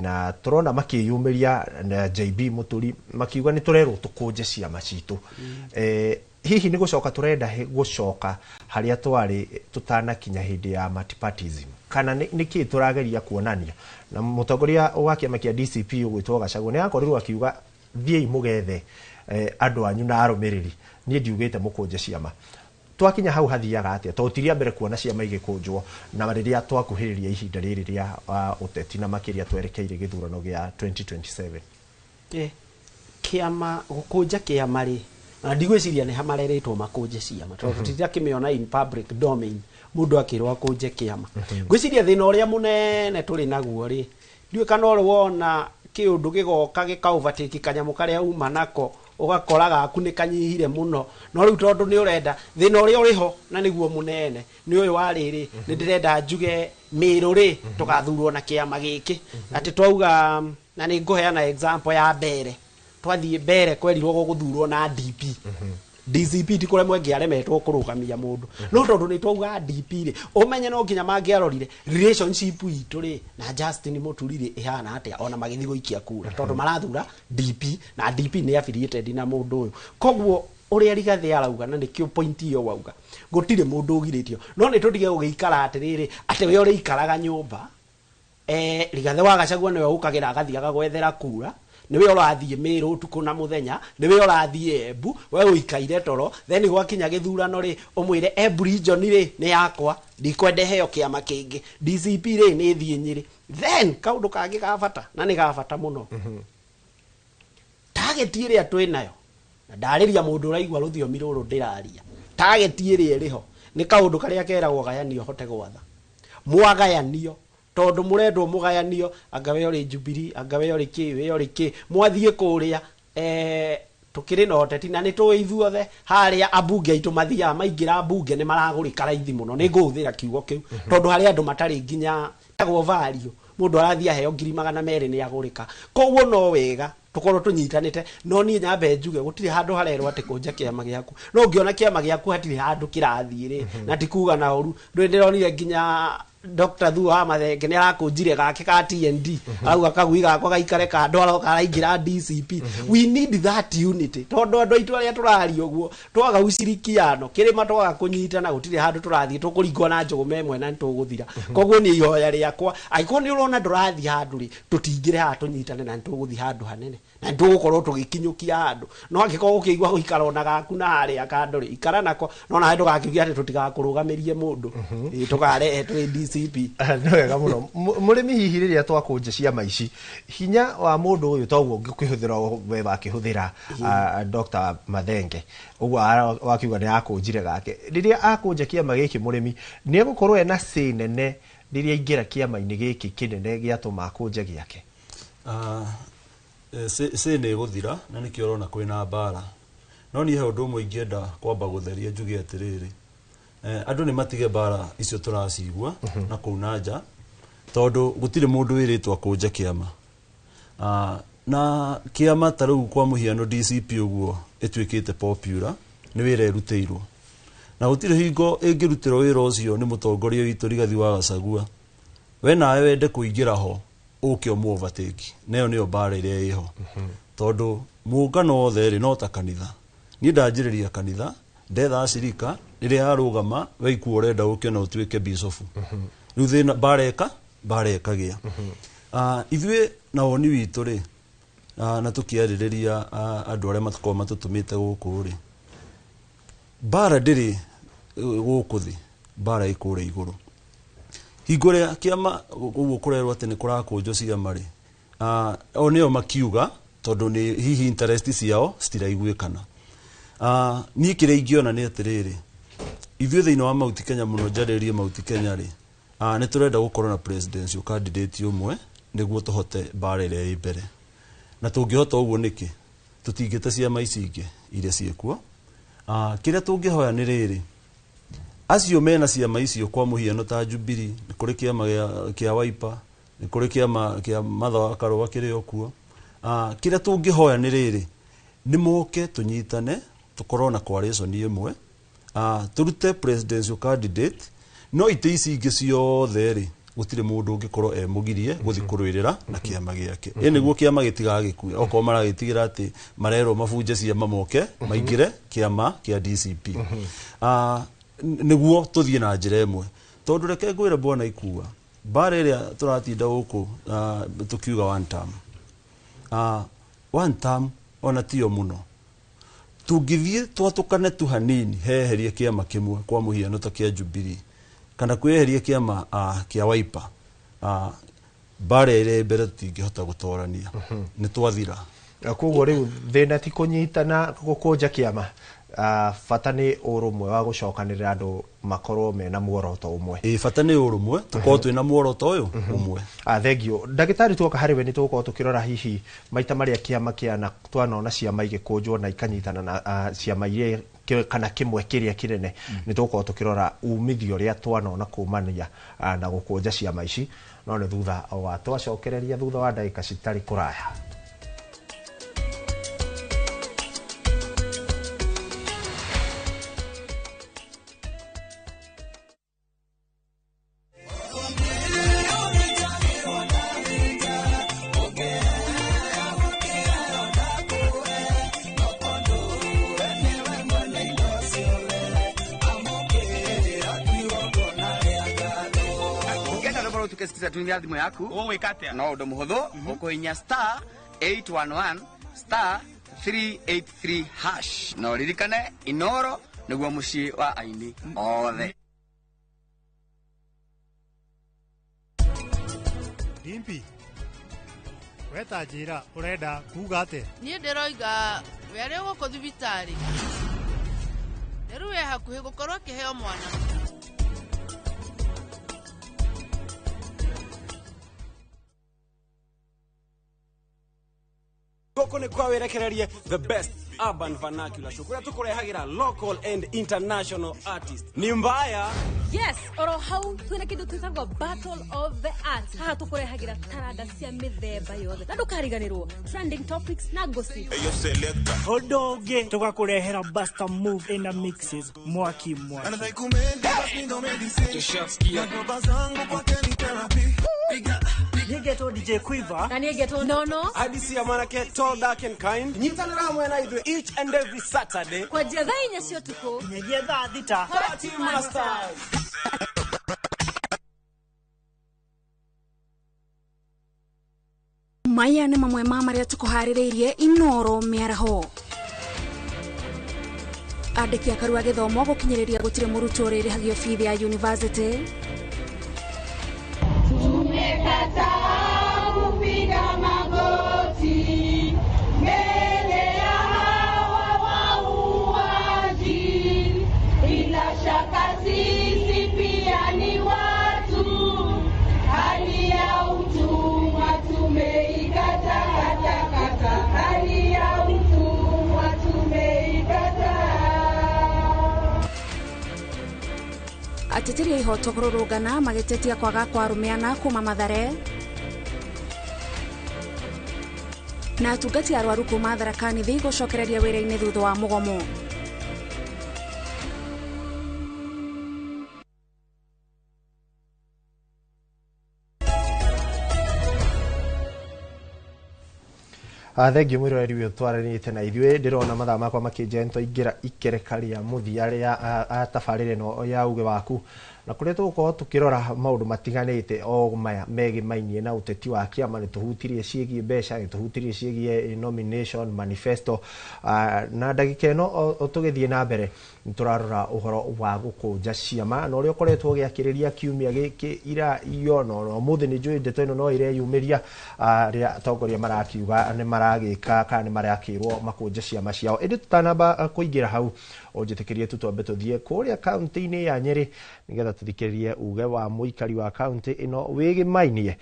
na tũrona makĩyumĩria na JB Mũturi makiuga nĩ tũrerwo tũkũnje ciama citũ. Hihi nĩ gũcoka tũrenda gũcoka harĩa twarĩ tũtanakinya hĩndĩ ya multipartyism, kana nĩ kĩĩ tũrageria kuonania? Na mũtongoria wa kĩama kĩa DCP ũgwĩtwo Gachagua nĩ akorirwo akiuga thiĩi mũgethe andũ anyu na arũmĩrĩri, niĩ ndiugĩte mũkũnje ciama. Twakinya hau hathiaga atĩa, tondũ ti rĩa mbere kuona ciama igĩkũnjwo na rĩrĩa twakuhĩrĩria ihinda rĩrĩ rĩa ũteti, na makĩria twerekeire gĩthurano gĩa 2027? Kĩama gũkũnja kĩama rĩ, na ndigwĩciria nĩ mareretwo makũnje ciama, tondũ tũtirakĩmĩona in public domain mũndũ akĩrwo akũnje kĩama. Ngwĩciria thĩna ũrĩa mũnene tũrĩ naguo rĩ, ndiũĩ kana ũrĩ wona kĩũndũ gĩgoka gĩka overtake kanyamũ karĩa uma nako, ũgakora gaku nĩ kanyihire mũno, no rĩu tondũ nĩ ũrenda thĩna ũrĩa ũrĩho na nĩguo mũnene nĩ ũyũ wa rĩrĩ, nĩ ndĩrenda njuge Mĩrũ rĩ, tũgathurwo na kĩama gĩkĩ atĩ twauga. Na nĩ ngũheana example ya mbere, twathiĩ mbere kwerirwo gũgũthurwo na DP. DCP ti kũremwo ĩngĩaremetwo kũrũgamia mũndũ, no tondũ nĩ twauga DP rĩ, ũmenye no nginya mangĩarorire relationship itũ rĩ na Justin Mũturi rĩ ĩhana atĩa, ona magĩthiĩ gũikia kura, tondũ marathura DP na DP nĩ affiliated na mũndũ ũyũ. Koguo ũrĩa Rigathĩ arauga, na nĩkĩo point ĩyo wauga, gũtirĩ mũndũ ũgirĩtio, no nĩ tũtige gũgĩikara atĩrĩrĩ atĩ we ũrĩikaraga nyũmba, Rigathĩ wa Gachagua nĩwe ũkagĩra agathiĩ agagwethera kura, nĩwe ũrathiĩ Mĩrũ ũtukũ na mũthenya, nĩwe ũrathiĩ Embu, we ũikaire toro. Then gwakinya gĩthurano rĩ, ũmwĩre Embu region rĩ nĩ yakwa, ndikwenda heo kĩama kĩngĩ, DCP rĩ nĩ thiĩ Nyĩrĩ. Then kaũndũ kangĩ ga bata, na nĩ ga bata mũno, target ĩrĩa twĩ nayo, na ndarĩria mũndũ ũraigua rũthiomi rũrũ ndĩraria, target ĩrĩa ĩrĩho nĩ kaũndũ karĩa keragwo gayanio hote gwatha. Mwagayanio, tondũ mũrendwo mũgayanio, anga we ũrĩ Jubilee, anga we ũrĩ kĩ, we ũrĩ kĩ, mwathiĩ kũrĩa, tũkĩrĩ na ũteti na nĩ tũĩ ithuothe harĩa ambunge aitũ mathiaga maingĩra mbunge nĩ maragũrĩka raithi mũno. Nĩ ngũhũthĩra kiugo kĩu tondũ harĩ andũ matarĩ nginya tagwo value, mũndũ arathiĩ aheo 200,000 nĩ agũrĩka. Koguo no wega tũkorwo tũnyitanĩte, no niĩ nyambe njuge gũtirĩ handũ harerwo atĩ kũnja kĩama gĩaku. No ũngĩona kĩama gĩaku hatirĩ handũ kĩrathiĩ rĩ, na ti kuga na ũru, ndũĩ ndĩronire nginya Dr. Thuo wa Mathenge nĩ arakũnjire gake ka TND, arauga kagui gakwa gaikare kando, aroka araingĩra DCP. We need that unity, tondũ andũ aitũ arĩa tũraria ũguo twaga ushirikiano kĩrĩma, twaga kũnyitana, gũtirĩ handũ tũrathiĩ, tũkũringwo na njũgũma ĩmwe na nĩ tũgũthira. Koguo niĩ ihoya rĩakwa, angĩkorwo nĩ ũrona ndũrathiĩ handũ rĩ, tũtingĩre haha, tũnyitane na nĩ tũgũthiĩ handũ hanene na nĩ tũgũkorwo tũgĩkinyũkia handũ. No angĩkorwo ũkĩigua gũikara ona gaku na harĩa kando rĩ, ikara nako, no nawe ndũgakiuge atĩ tũtigakũrũgamĩrie mũndũ. Ĩ, tũkarehe twĩ DCP. Nĩ wega mũno. Mũrĩmi, hihi rĩrĩa twakũnja ciama ici, hinya wa mũndũ ũyũ toguo ũngĩkĩhũthĩra we wakĩhũthĩra, Dr. Mathenge ũguo wakiuga nĩ akũnjire gake, rĩrĩa akũnja kĩama gĩkĩ, mũrĩmi nĩ egũkorwo ena say nene rĩrĩa aingĩra kĩama-inĩ gĩkĩ kĩnene gĩatũma akũnje gĩake? Say nĩ ĩgũthira, na nĩkĩo ũrona kwĩna mbara. No niĩ he ũndũ ũmwe ingĩenda kwamba gũtheria, njuge atĩrĩrĩ, andũ nĩ matige mbara icio tũracigua na kũu na nja, tondũ gũtirĩ mũndũ wĩrĩtwo akũnje kĩama. Na kĩama ta rĩu kwa mũhiano DCP ũguo ĩtuĩkĩte popular nĩ wĩra ĩrutĩirwo, na gũtirĩ hingo ĩngĩrutĩrwo wĩra ũcio nĩ mũtongoria witũ Rigathi wa Gachagua, we nawe wende kũingĩra ho ũke ũmũ overtake. Nayo nĩyo mbara ĩrĩa ĩho, tondũ mũngano wothe rĩ no ta kanitha. Niĩ ndanjĩrĩria kanitha, ndetha acirika, rĩrĩa yarũgama we ikuo ũrenda ũke na ũtuĩke bishofu. Rĩu thĩna mbara ĩka mbara ĩkagĩa. Ithuĩ na woni witũ rĩ, na tũkĩarĩrĩria, andũ arĩa matakoragwo matũtũmĩte gũkũ rĩ, mbara ndĩrĩ gũkũ thĩ, mbara ĩ kũrĩa igũrũ. Hingo ĩrĩa kĩama ũguo kũrerwo atĩ nĩ kũrakũnjwo ciama rĩ, o nĩo makiuga Tondu ni hihi interest ciao citiraiguikana. Niĩ kĩrĩa ingĩona nĩ atĩrĩrĩ, ithuĩ thĩinĩ wa Mount Kenya mũno njarĩrie Mount Kenya rĩ, nĩ tũrenda gũkorwo na presidential candidate ũmwe nĩguo tũhote mbara ĩrĩa ĩ mbere. Na tũngĩhota ũguo nĩkĩ? Tũtingĩte ciama ici ingĩ iria ciĩkuo. Kĩrĩa tũngĩhoya nĩ rĩrĩ, acio mena ciama icio kwa mũhiano ta Jubilee, nĩ kũrĩ kĩama kĩa Wiper, nĩ kũrĩ kĩama kĩa Martha wa Karũa kĩrĩ o kuo. Kĩrĩa tũngĩhoya nĩ rĩrĩ, nĩ moke tũnyitane, tũkorwo na coalition ĩmwe, tũrute presidential candidate, no itĩ ici ingĩ ciothe rĩ, gũtirĩ mũndũ ũngĩkorwo e mũgirie gũthiĩ kũrũĩrĩra na kĩama gĩake. Ĩ nĩguo kĩama gĩtigagĩkue, okorwo maragĩtigĩra atĩ marerwo mabunje ciama moke maingĩre kĩama kĩa DCP. Nĩguo tũthiĩ na njĩra ĩmwe, tondũ reke ngwĩre bwana Ikua, mbara ĩrĩa tũratinda gũkũ tũkiuga one term, one term ona tiyo mũno. Tũngĩthiĩ twatũkane tu hanini heherie kĩama kĩmwe kwa mũhiano ta kĩa Jubilee kana kwĩyeheria kĩama kĩa Wiper, mbara ĩrĩa ĩ mbere tũtingĩhota gũtorania, nĩ twathira. Koguo rĩu thĩna ti kũnyitana gũkũnja kĩama, bata nĩ ũrũmwe wa gũcokanĩrĩra andũ makorwo mena muoroto ũmwe. Ĩ bata nĩ ũrũmwe, tũkorwo twĩna muoroto ũyũ ũmwe. Thengio ndagĩtarĩ, tuoka harĩ we nĩ tũgũkorwo tũkĩrora hihi maita marĩa kĩama kĩana twanona ciama igĩkũnjwo na ikanyitana na ciama iria kana kĩmwe kĩrĩa kĩnene, nĩ tũgũkorwo tũkĩrora umithio ũrĩa twanona kumania na gũkũnja ciama ici, no nĩ thutha wa twacokereria thutha wa ndagĩka citarĩ kũraya. Tukesikiza tumia thimu yaku ũgwĩka atĩa? No ũndũ mũhũthũ, ũkũhinya star 811 star 383 hash na ũririkane Inoro nĩguo mũciĩ wa aini othe. Dimpi, weta njĩra ũrenda kuga atĩa? Niĩ ndĩroiga we arĩ gũkũ thibitarĩ rĩu we hakuhĩ gũkorwo akĩheo mwana. Gũkũ nĩ kwa wĩrekererie the best urban vernacular show kũrĩa tũkũrehagĩra local and international artists. Ni mbaya. Yes, oro hau twina kindu twitagwo Battle of the Arts. Haha tukurehagira taranda cia mithemba yothe na ndukariganirwo trending topics na gossip. Ũndũ ũngĩ tũgakũrehera Buster Move ina mixes mwaki mwaki. Nigetwo DJ Quiver na nigetwo Nono Adisi ya manake tall dark and kind. Nyitanĩra hamwe na ithuĩ each and every Saturday kwanjia thaa 4 cia ũtukũ nginyagia thaa 6. Party Masters. Maya nĩ mamwe ma marĩa tũkũharĩrĩirie Inoro mĩaraho. Andĩki a Karua gĩthomo gũkinyĩrĩria gũtirĩ mũrutwo ũrĩrĩhagio bithi ya university. Tumekataa kupiga magoti mbele ya hawa wauaji, bila shaka sisi pia ni watu, hali ya utumwa tumeikataa, hali ya utumwa tumeikataa. Ateteri a ihoto kũrũrũngana magĩtetia kwaga kwa arũme ana kuma Mathare, na atungati arwaru kuma Tharaka Nithi gũcokereria wĩra-inĩ thutha wa mũgomo. Thengio mwĩroreri ũyũ twaranĩte na ithuĩ, ndĩrona mathaa makwa makĩnjĩra nĩtwaingĩra ikereka rĩa mũthia rĩa tabarĩra ĩno ya uge waku, Na kũrĩa tũgũkorwo tũkĩrora maũndũ matiganĩte o maya megĩmainie na ũteti wa kĩama. Nĩ tũhutirie ciĩgiĩ mbeca, nĩ tũhutirie ciĩgiĩ nomination manifesto, na ndagĩka ĩno o tũgĩthiĩ na mbere nĩ tũrarora ũhoro wa gũkũnja ciama na ũrĩa ũkoretwo ũgĩakĩrĩria kiumia gĩkĩ ira iyo no ũmũthĩ. Nĩ njũĩ ndeto ĩno no ĩreyumĩria rĩrĩa atongoria marakiuga nĩ maragĩka kana nĩ marakĩrwo makũnje ciama ciao. Ĩndĩ tũtanamba kũingĩra hau, ũnjĩtĩkĩrie tu twambe tũthiĩ kũrĩa kaunti-inĩ ya Nyĩrĩ nĩgetha tũthikĩrĩrie uge wa mũikari wa kaunti ĩno wĩgĩmainie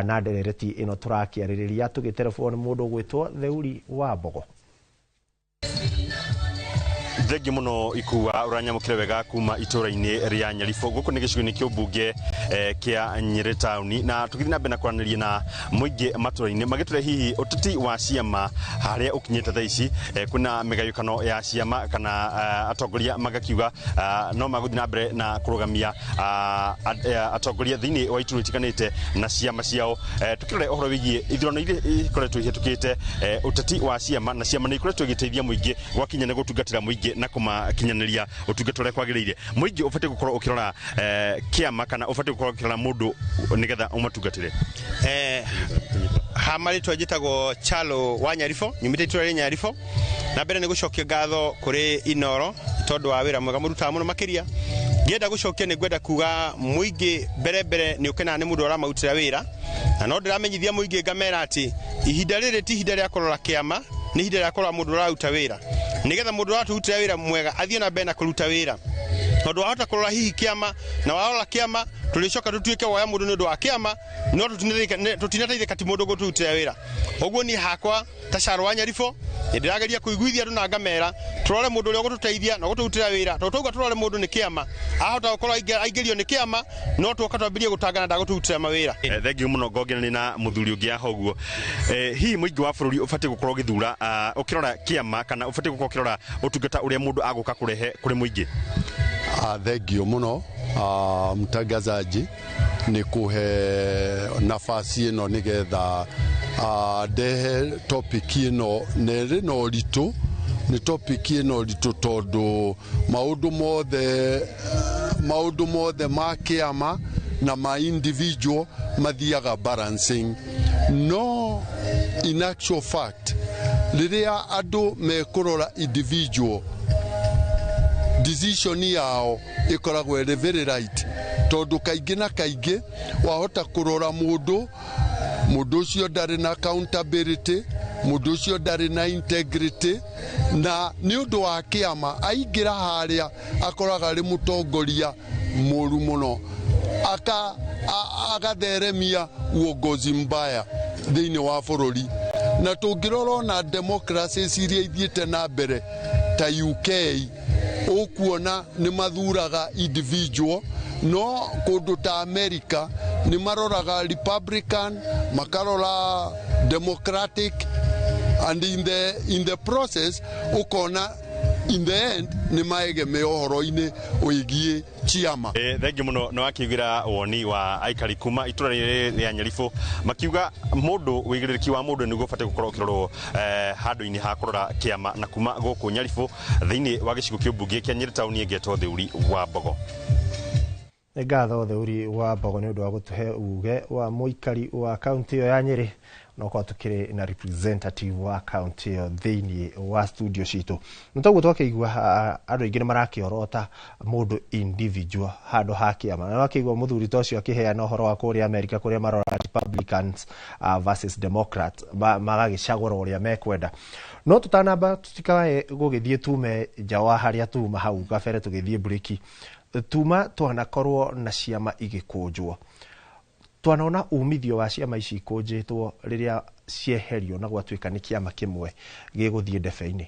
na nderereti ĩno tũrakĩarĩrĩria tũgĩterebwo nĩ mũndũ ũgwĩtwo Theuri wa Mbogo. Thengi muno Ikua, uranyamukire wega kuma itura-inĩ rĩa Nyaribũ. Gũkũ nĩ gĩcigo-inĩ kĩa ũmbunge kĩa Nyĩrĩ taũni, na tũgĩthiĩ na mbere na kwaranĩria na mũingĩ matũra-inĩ magĩtũre hihi ũteti wa ciama harĩa ũkinyĩte thaa ici. Kwĩna mĩgayũkano ya ciama kana atongoria magakiuga no magũthiĩ na mbere na kũrũgamia atongoria thĩinĩ wa iturwa itiganĩte na ciama ciao. Tũkĩrore ũhoro wĩgiĩ ithurano iria ikoretwo ihĩtũkĩte, ũteti wa ciama na ciama nĩ ikoretwo igĩteithia mũingĩ gwakinya nĩ gũtungatĩra mũingĩ na kũmakinyanĩria ũtungata ũrĩa kwagĩrĩire. Mũingĩ ũbatiĩ gũkorwo ũkĩrora kĩama kana ũbatiĩ gũkorwo ũkĩrora mũndũ nĩgetha ũmatungatĩre? Ha marĩtwa njĩtagwo Chalo wa Nyaribũ, nyumĩte itũra rĩa Nyaribũ. Na mbere nĩ gũcokia ngatho kũrĩ Inoro tondũ wa wĩra mwega mũrutaga mũno makĩria. Ngĩenda gũcokia nĩ ngwenda kuga mũingĩ mbere mbere nĩ ũkenaga nĩ mũndũ ũramautĩra wĩra, na no ndĩramenyithia mũingĩ ngamera atĩ ihinda rĩrĩ ti ihinda rĩa kũrora kĩama, nĩ ihinda rĩa kũrora mũndũ ũraruta wĩra, nĩgetha mũndũ ũratũrutĩra wĩra mwega athiĩ na mbere na kũruta wĩra, tondũ wahota kũrora hihi kĩama, na warora kĩama tũrĩcoka tũtuĩke woya mũndũ nĩ ũndũ wa kĩama, no tũtinateithĩka ti mũndũ gũtũrutĩra wĩra. Ũguo niĩ hakwa ta Charo wa Nyaribũ nĩ ndĩrageria kũiguithia andũ na ngamera tũrore mũndũ ũrĩa ũgũtũteithia na ũgũtũrutĩra wĩra, tondũ twauga tũrore mũndũ nĩ kĩama, ahota gũkorwo aingĩrio nĩ kĩama, no twoka twambĩrĩrie gũtangana ndagũtũrutĩra mawĩra. Thengiũ mũno. Ngongerani na mũthuri ũngĩ haha ũguo. Hihi mũingĩ wa bũrũri ũbatiĩ gũkorwo ũgĩthura ũkĩrora kĩama kana ũbatiĩ gũkorwo ũkĩrora ũtungata ũrĩa mũndũ agũka kũrehe kũrĩ mũingĩ? Thengio mũno mtangazaji nĩ kũhe nafasi ĩno nĩgetha ndehe topic ĩno na ĩrĩ na ũritũ. Nĩ topic ĩno ũritũ tondũ maũndũ mothe ma kĩama na ma individual mathiaga balancing, no in actual fact rĩrĩa andũ mekũrora individual, decision yao ĩkoragwo ĩrĩ very right, tondũ kaingĩ na kaingĩ wahota kũrora mũndũ, mũndũ ũcio ndarĩ na accountability, mũndũ ũcio ndarĩ na integrity, na nĩ ũndũ wa kĩama aingĩra harĩa akoraga arĩ mũtongoria mũru mũno, agatheremia uongozi mbaya thĩinĩ wa bũrũri. Na tũngĩrora ona democracies iria ithiĩte na mbere ta UK, ũkuona nĩ mathuraga individual, no kũndũ ta America nĩ maroraga Republican, makarora Democratic, and in the process ũkona in the end nĩ maegemea ũhoro-inĩ wĩgiĩ ciama. Thengiũ mũno. Nĩ wakiugĩra woni wa aikari kuma itũra rĩrĩ rĩa Nyaribũ, makiuga mũndũ wĩigĩrĩrĩki wa mũndũ nĩguo ũbatiĩ gũkorwo ũkĩrorwo handũ-inĩ ha kũrora kĩama. Na kuma gũkũ Nyaribũ thĩinĩ wa gĩcigo kĩa ũmbunge kĩa Nyĩrĩ taũni, ĩngetwo Theuri wa Mbogo. Nĩ ngatho Theuri wa Mbogo nĩ ũndũ wa gũtũhe uge wa mũikari wa kaunti ĩyo ya Nyĩrĩ. No tukĩrĩ na representative wa kaunti ĩyo thĩinĩ wa studio citũ. Nĩ toguo twakĩigua andũ aingĩ nĩ marakĩorota mũndũ individual handũ ha kĩama, na wakĩigua mũthuri ta ũcio akĩheana ũhoro wa kũrĩa America kũrĩa marora Republicans versus Democrats, magagĩcagũra ũrĩa mekwenda. No tũtanamba tũtikae gũgĩthiĩ tume nja wa harĩa tuma hau kabere tũgĩthiĩ breki, tuma twanakorwo na ciama igĩkũnjwo, twanona umithio wa ciama ici ikũnjĩtwo rĩrĩa cieherio na gwatuĩka nĩ kĩama kĩmwe gĩgũthiĩ ndebe-inĩ.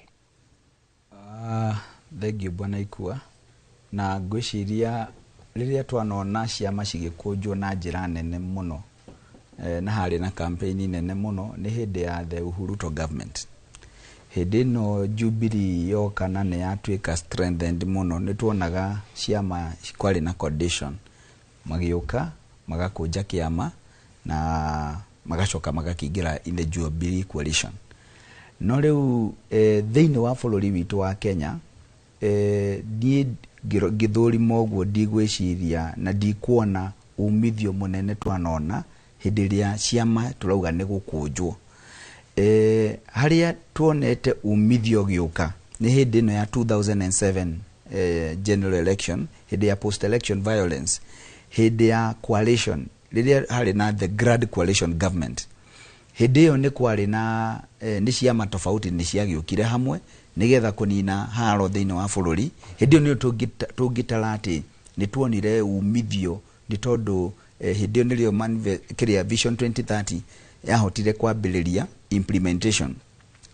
Thengio bwana Ikua, na ngwĩciria rĩrĩa twanona ciama cigĩkũnjwo na njĩra nene mũno na harĩ na campaign nene mũno nĩ hĩndĩ ya the Uhuru Ruto government. Hĩndĩ ĩno Jubilee yoka na nĩ yatuĩka strengthened mũno, nĩ tuonaga ciama kwarĩ na condition, magĩũka magakũnja kĩama na magacoka magakĩingĩra in the Jubilee coalition. No rĩu thĩinĩ wa bũrũri witũ wa Kenya, niĩ Ngĩthũrima ũguo, ndigwĩciria na ndikuona umithio mũnene twanona hĩndĩ ĩrĩa ciama tũrauga nĩ gũkũnjwo. Harĩa tuonete umithio ũgĩũka nĩ hĩndĩ ĩno ya 2007 general election, hĩndĩ ya post election violence, hĩndĩ ya coalition, rĩrĩa harĩ na the grand coalition government. Hĩndĩ ĩyo nĩ kwarĩ na nĩ ciama tofauti nĩ ciagĩũkire hamwe nĩgetha kũnina haro thĩinĩ wa bũrũri. Hĩndĩ ĩyo nĩyo tũngĩtara atĩ nĩ tuonire umithio, nĩ tondũ hĩndĩ ĩyo nĩrĩo kĩrĩa Vision 2030 yahotire kwambĩrĩria implementation.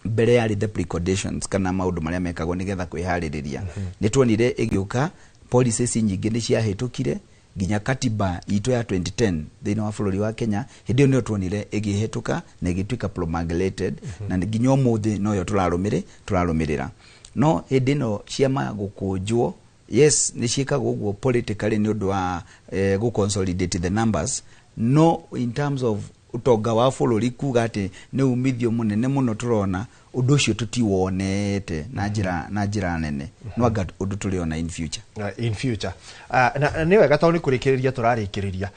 Mbere yarĩ the preconditions kana maũndũ marĩa mekagwo nĩgetha kwĩharĩrĩria. Nĩ tuonire ĩgĩũka, policies nyingĩ nĩ ciahĩtũkire, nginya katiba itũ ya 2010 thĩinĩ wa bũrũri wa Kenya. Hĩndĩ ĩyo nĩyo tuonire ĩgĩhĩtũka na ĩgĩtuĩka promulgated, na nginya ũmũthĩ noyo tũrarũmĩrĩra. No hĩndĩ ĩno ciama gũkũnjwo, yes, nĩ ciĩkagwo ũguo politically nĩ ũndũ wa gũ consolidate the numbers, no in terms of ũtonga wa bũrũri, kuga atĩ nĩ umithio mũnene mũno tũrona, ũndũ ũcio tũtiwonete na njĩra nene, no anga ũndũ tũrĩona in future. In future. Na nĩ wega tondũ nĩ kũrĩkĩrĩria tũrarĩkĩrĩria.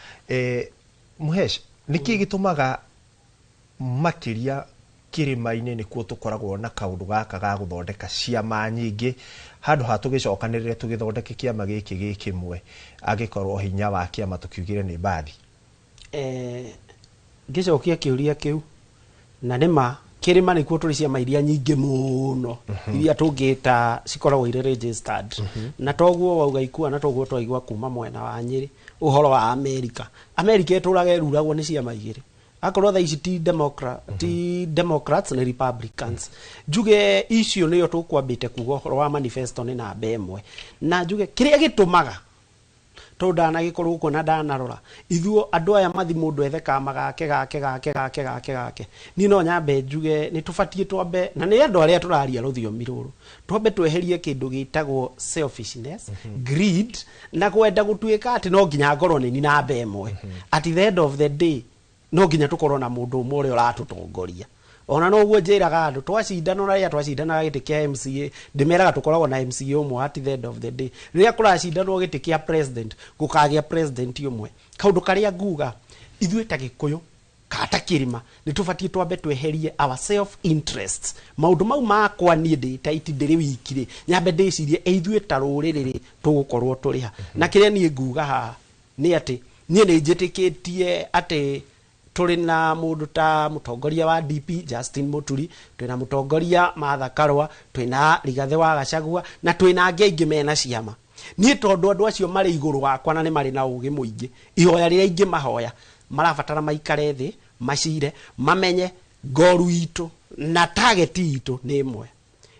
Muhesh, nĩ kĩĩ gĩtũmaga makĩria kĩrĩma-inĩ nĩkuo tũkoragwo na kaũndũ gaka ga gũthondeka ciama nyingĩ, handũ ha tũgĩcokanĩrĩre tũgĩthondeke kĩama gĩkĩ gĩ kĩmwe, angĩkorwo hinya wa kĩama tũkiugire nĩ mbathi? Ngĩcokia kĩũria kĩu, na nĩ ma kĩrĩma nĩkuo tũrĩ ciama iria nyingĩ mũno iria tũngĩta cikoragwo irĩ registered. Na toguo wauga ikua, na toguo twaigua kuma mwena wa Nyĩrĩ ũhoro wa Amerika. Amerika ĩtũraga ĩruragwo nĩ ciama igĩrĩ, akorwo thaa ici ti Democrats nĩ Republicans. Njuge icio nĩyo tũkwambĩte kuga ũhoro wa manifesto nĩ namba ĩmwe, na njuge kĩrĩa gĩtũmaga, tondũ ndanagĩkorwo gũkũ na ndanarora ithuo andũ aya mathi mũndũ ethe kama gake gake gake gake gake gake. Niĩ no nyambe njuge nĩ tũbatiĩ twambe, na nĩ andũ arĩa tũraria rũthiomi rũrũ, twambe tweherie kĩndũ gĩtagwo selfishness, greed na kwenda gũtuĩka atĩ no nginya ngorwo nĩ ni namba ĩmwe. At the end of the day, no nginya tũkorwo na mũndũ ũmwe ũrĩa ũratũtongoria. Ona noguo njĩraga andũ twacindana, na rĩrĩa twacindanaga gĩtĩ kĩa MCA, ndĩmeraga tũkoragwo na MCA ũmwe. At the end of the day, rĩrĩa kũracindanwo gĩtĩ kĩa president, gũkagĩa president ũmwe. Kaũndũ karĩa nguga, ithuĩ ta Gĩkũyũ kana ta kĩrĩma, nĩ tũbatiĩ twambe tweherie our self interests, maũndũ mau makwa niĩ ndĩ ta iti ndĩrĩ wiki rĩ, nyambe ndĩcirie ĩ ithuĩ ta rũrĩrĩ rĩ tũgũkorwo tũrĩ ha. Na kĩrĩa niĩ nguga haha nĩ atĩ niĩ nĩ njĩtĩkĩtie atĩ tũrĩ na mũndũ ta mũtongoria wa DP Justin Muturi, twĩna mũtongoria Martha Karua, twĩna Rigathĩ wa Gachagua na twĩna angĩ aingĩ mena ciama. Niĩ tondũ andũ acio marĩ igũrũ wakwa na nĩ marĩ na ũgĩ mũingĩ, ihoya rĩrĩa ingĩmahoya, marabatara maikare thĩ, macire, mamenye ngoru itũ na target itũ nĩ ĩmwe.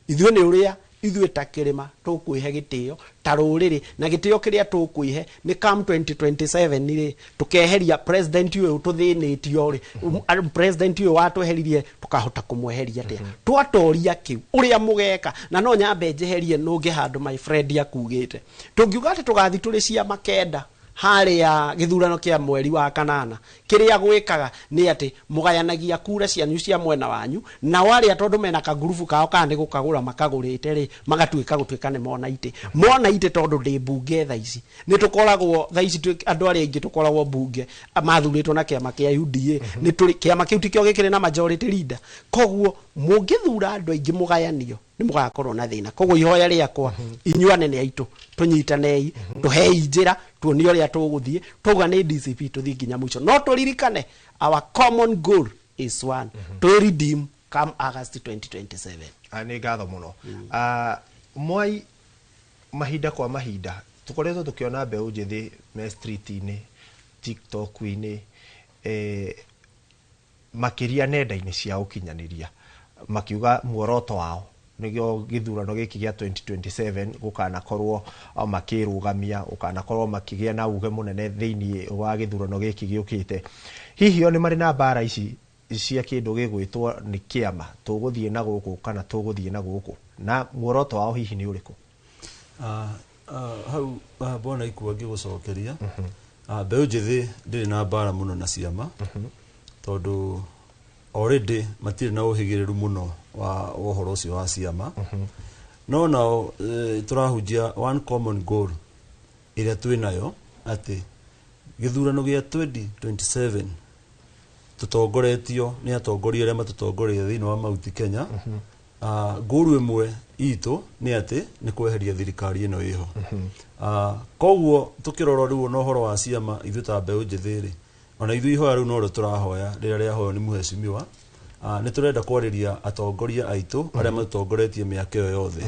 Ithuĩ nĩ ũrĩa ithuĩ ta kĩrĩma tũkwĩhe gĩtĩo ta rũrĩrĩ, na gĩtĩo kĩrĩa tũkwĩhe nĩ come 2027 rĩ, tũkeheria president ũyũ tũthĩnĩtio rĩ, president ũyũ watweheririe, tũkahota kũmweheria atĩa twatoria kĩu ũrĩa mũgeka. Na no nyambe njeherie nũngĩ handũ my friend akugĩte, tũngiuga atĩ tũgathi tũrĩ ciama kenda harĩa gĩthurano kĩa mweri wa kanana, kĩrĩa gwĩkaga nĩ atĩ mũgayanagia kura cianyu cia mwena wanyu, nao arĩa tondũ mena kagurubu kao kana nĩ gũkagũra makagũrĩte rĩ, magatuĩka gũtuĩka nĩ mona itĩ, mona itĩ. Tondũ ndĩ mbunge thaa ici, nĩ tũkoragwo thaa ici andũ arĩa aingĩ tũkoragwo mbunge mathurĩtwo na kĩama kĩa UDA, nĩ tũrĩ kĩama kĩu tikĩo gĩkĩrĩ na majority leader. Koguo mũngĩthura andũ aingĩ mũgayanio, nĩ mũgakorwo na thĩna. Koguo ihoya rĩakwa, inyuĩ anene aitũ, tũnyitanei, tũhei njĩra, tuonie ũrĩa tũgũthiĩ. Twauga nĩ DCP, tũthiĩ nginya mũico, no tũririkane our common goal is one, to redeem come August 2027. Ah, nĩ ngatho mũno. Ah, Mwai, mahinda kwa mahinda tũkoretwo tũkĩona mbeũ njĩthĩ me street-inĩ, TikTok-inĩ, makĩria nenda-inĩ cia ũkinyanĩria, makiuga muoroto wao nĩgĩo gĩthurano gĩkĩ gĩa 2027 gũkanakorwo makĩrũgamia, gũkanakorwo makĩgĩa na uge mũnene thĩinĩ wa gĩthurano gĩkĩ gĩũkĩte. Hihi o nĩ marĩ na mbara ici cia kĩndũ gĩgwĩtwo nĩ kĩama, tũgũthiĩ na gũkũ kana tũgũthiĩ na gũkũ, na muoroto wao hihi nĩ ũrĩkũ? Hau bwana Ikua, ngĩgũcokeria, mbeũ njĩthĩ ndĩrĩ na mbara mũno na ciama, tondũ already matirĩ na ũhĩgĩrĩru mũno wa ũhoro ũcio wa ciama. No nao tũrahunjia one common goal ĩrĩa twĩ nayo, atĩ gĩthurano gĩa 2027 tũtongoretio nĩ atongoria arĩa matũtongoria thĩinĩ wa Mount Kenya. Goal ĩmwe itũ nĩ atĩ nĩ kweheria thirikari ĩno ĩho. Koguo tũkĩrora rĩu na ũhoro wa ciama, ithuĩ ta mbeũ njĩthĩ rĩ, ona ithuĩ ihoya rĩu norĩo tũrahoya rĩrĩa rĩahoywo nĩ mũhecimiwa. Nĩ tũrenda kwarĩria atongoria aitũ arĩa matũtongoretie mĩaka ĩyo yothe,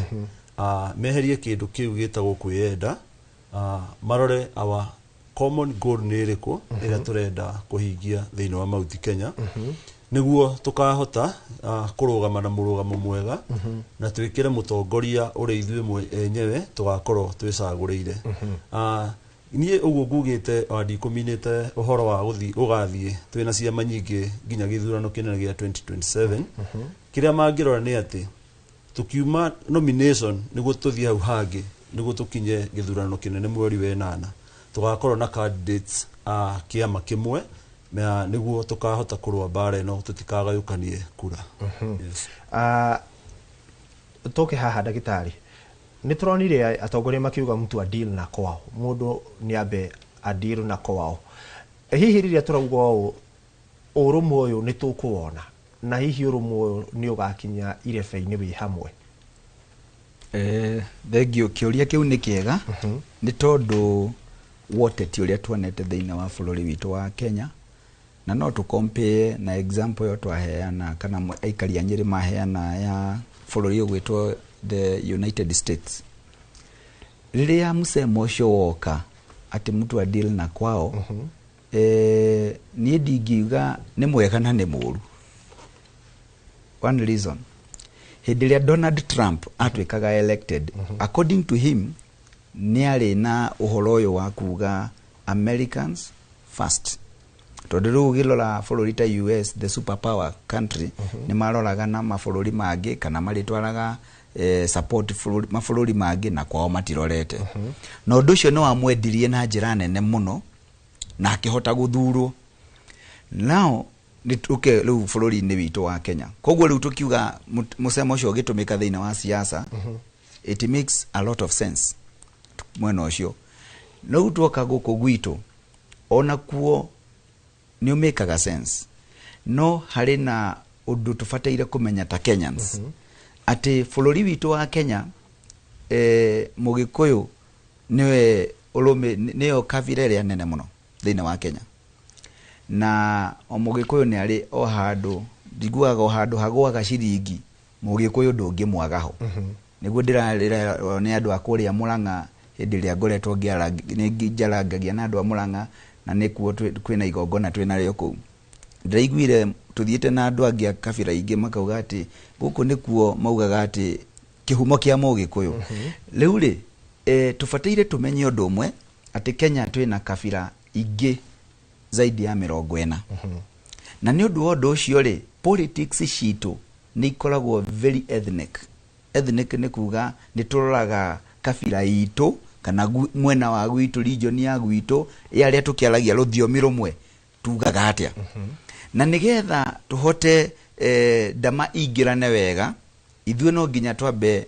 meherie kĩndũ kĩu gĩtagwo kwĩyenda, marore our common goal nĩ ĩrĩkũ ĩrĩa tũrenda kũhingia thĩinĩ wa Mount Kenya, nĩguo tũkahota kũrũgama na mũrũgamo mwega na twĩkĩre mũtongoria ũrĩa ithuĩ enyewe tũgakorwo twĩcagũrĩire. Niĩ ũguo ngugĩte ona ndikũminĩte ũhoro wa gũthiĩ gũgathiĩ twĩna ciama nyingĩ nginya gĩthurano kĩnene gĩa 2027. Kĩrĩa mangĩrora nĩ atĩ tukiuma nomination nĩguo tũthiĩ hau hangĩ, nĩguo tũkinye gĩthurano kĩnene mweri wa ĩnana, tũgakorwo na candidates a kĩama kĩmwe na nĩguo tũkahota kũrũa mbara ĩno, tũtikagayũkanie kura. Yes. Tũke haha, ndagĩtarĩ, nĩ tũronire atongoria makiuga mtu a deal na kwao, mũndũ nĩ ambe a deal na kwao. Hihi rĩrĩa tũrauga ũũ, ũrũmwe ũyũ nĩ tũkũwona, na hihi ũrũmwe ũyũ nĩ ũgakinya irebe-inĩ wĩ hamwe? Thengiũ, kĩũria kĩu nĩ kĩega, nĩ tondũ woteti ũrĩa tuonete thĩinĩ wa bũrũri witũ wa Kenya, na no tũ compare na example ĩyo twaheana kana aikari a Nyĩrĩ maheana ya bũrũri ũgwĩtwo the United States, rĩrĩa mũcemo ũcio woka atĩ mtu a deal na kwao. Niĩ ndingiuga nĩ mwega na nĩ mũru. One reason, hĩndĩ ĩrĩa Donald Trump atuĩkaga elected, according to him nĩ arĩ na ũhoro ũyũ wa kuga Americans first, tondũ rĩu ũgĩrora bũrũri ta US, the super power country, nĩ maroraga na mabũrũri mangĩ kana marĩtwaraga support mabũrũri mangĩ na kwao matirorete. Na ũndũ ũcio nĩ wamwendirie na njĩra nene mũno na akĩhota gũthurwo. Now nĩ tũke rĩu bũrũri-inĩ witũ wa Kenya. Koguo rĩu tũkiuga mũcemo ũcio ũgĩtũmĩka thĩinĩ wa siasa, it makes a lot of sense mwena ũcio. No tuoka gũkũ gwitũ, ona kuo nĩ ũmĩkaga sense, no harĩ na ũndũ tũbataire kũmenya ta Kenyans, atĩ bũrũri witũ wa Kenya, mũgĩkũyũ nĩwe ũrũmĩ nĩyo kabira ĩrĩa nene mũno thĩinĩ wa Kenya, na o mũgĩkũyũ nĩ arĩ o handũ njiguaga o handũ hagũaga ciringi, mũgĩkũyũ ndũngĩmwaga ho. Nĩguo ndĩrarĩra nĩ andũ a kũrĩa Mũrang'a, hĩndĩ ĩrĩa ngoretwo nĩ njarangagia na andũ a Mũrang'a, na nĩkuo kwĩna igongona twĩnarĩo kũu. Ndĩraiguire tũthiĩte na andũ angĩ a kabira ingĩ makauga atĩ gũkũ nĩkuo maugaga atĩ kĩhumo kĩa mũgĩkũyũ. Rĩu rĩ, tũbataire tũmenye ũndũ ũmwe, atĩ Kenya twĩna kabira ingĩ zaidi ya 40, na nĩ ũndũ wa ũndũ ũcio rĩ, politics citũ nĩ ikoragwo very ethnic. Ethnic nĩ kuga nĩ tũroraga kabira itũ kana mwena wa gwitũ, region ya gwitũ, ya arĩa tũkĩaragia rũthiomi rũmwe tugaga atĩa, na nĩgetha tũhote ndama ingĩrane wega, ithuĩ no nginya twambe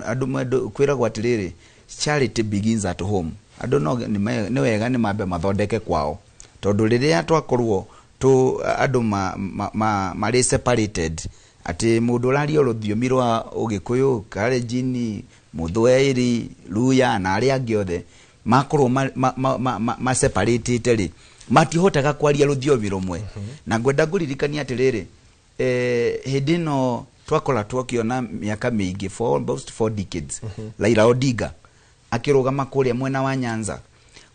andũ kwĩragwo atĩrĩrĩ, charity begins at home. Andũ no nĩ wega nĩ mambe mathondeke kwao, tondũ rĩrĩa twakorwo tu andũ marĩ separated, atĩ mũndũ ũraria rũthiomi rwa ũgĩkũyũ, Kalenjin, Mũthwaĩri, Luya na arĩa angĩ othe makorwo ma separatĩte rĩ, matihotaga kwaria rũthiomi rũmwe. Na ngwenda ngũririkania atĩrĩrĩ, hĩndĩ ĩno twakora twakĩona mĩaka mĩingĩ, for almost 4 decades, Raila Odinga akĩrũgama kũrĩa mwena wa Nyanza,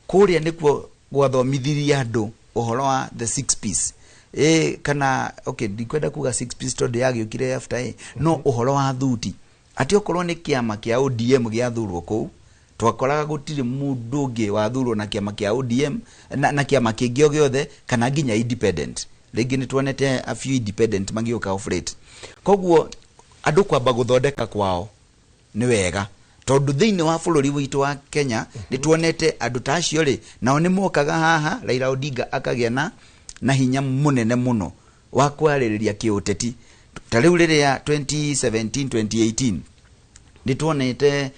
kũrĩa nĩkuo gwathomithirie andũ ũhoro wa the six piece, kana okay, ndikwenda kuga six piece tondũ yagĩũkire after, no ũhoro wa thuti, atĩ okorwo nĩ kĩama kĩa ODM gĩathurwo kũu, twakoraga gũtirĩ mũndũ ũngĩ wathurwo na kĩama kĩa ODM na kĩama kĩngĩ o gĩothe kana nginya independent. Rĩngĩ nĩ tuonete a few independent magĩũka off late. Koguo andũ kwamba gũthondeka kwao nĩ wega, tondũ thĩinĩ wa bũrũri witũ wa Kenya nĩ tuonete andũ ta acio rĩ, nao nĩ mokaga haha, Raila Odinga akagĩa na hinya mũnene mũno wa kwarĩrĩria kĩũteti. Ta rĩu rĩrĩa 2017 2018 Nĩ tuonete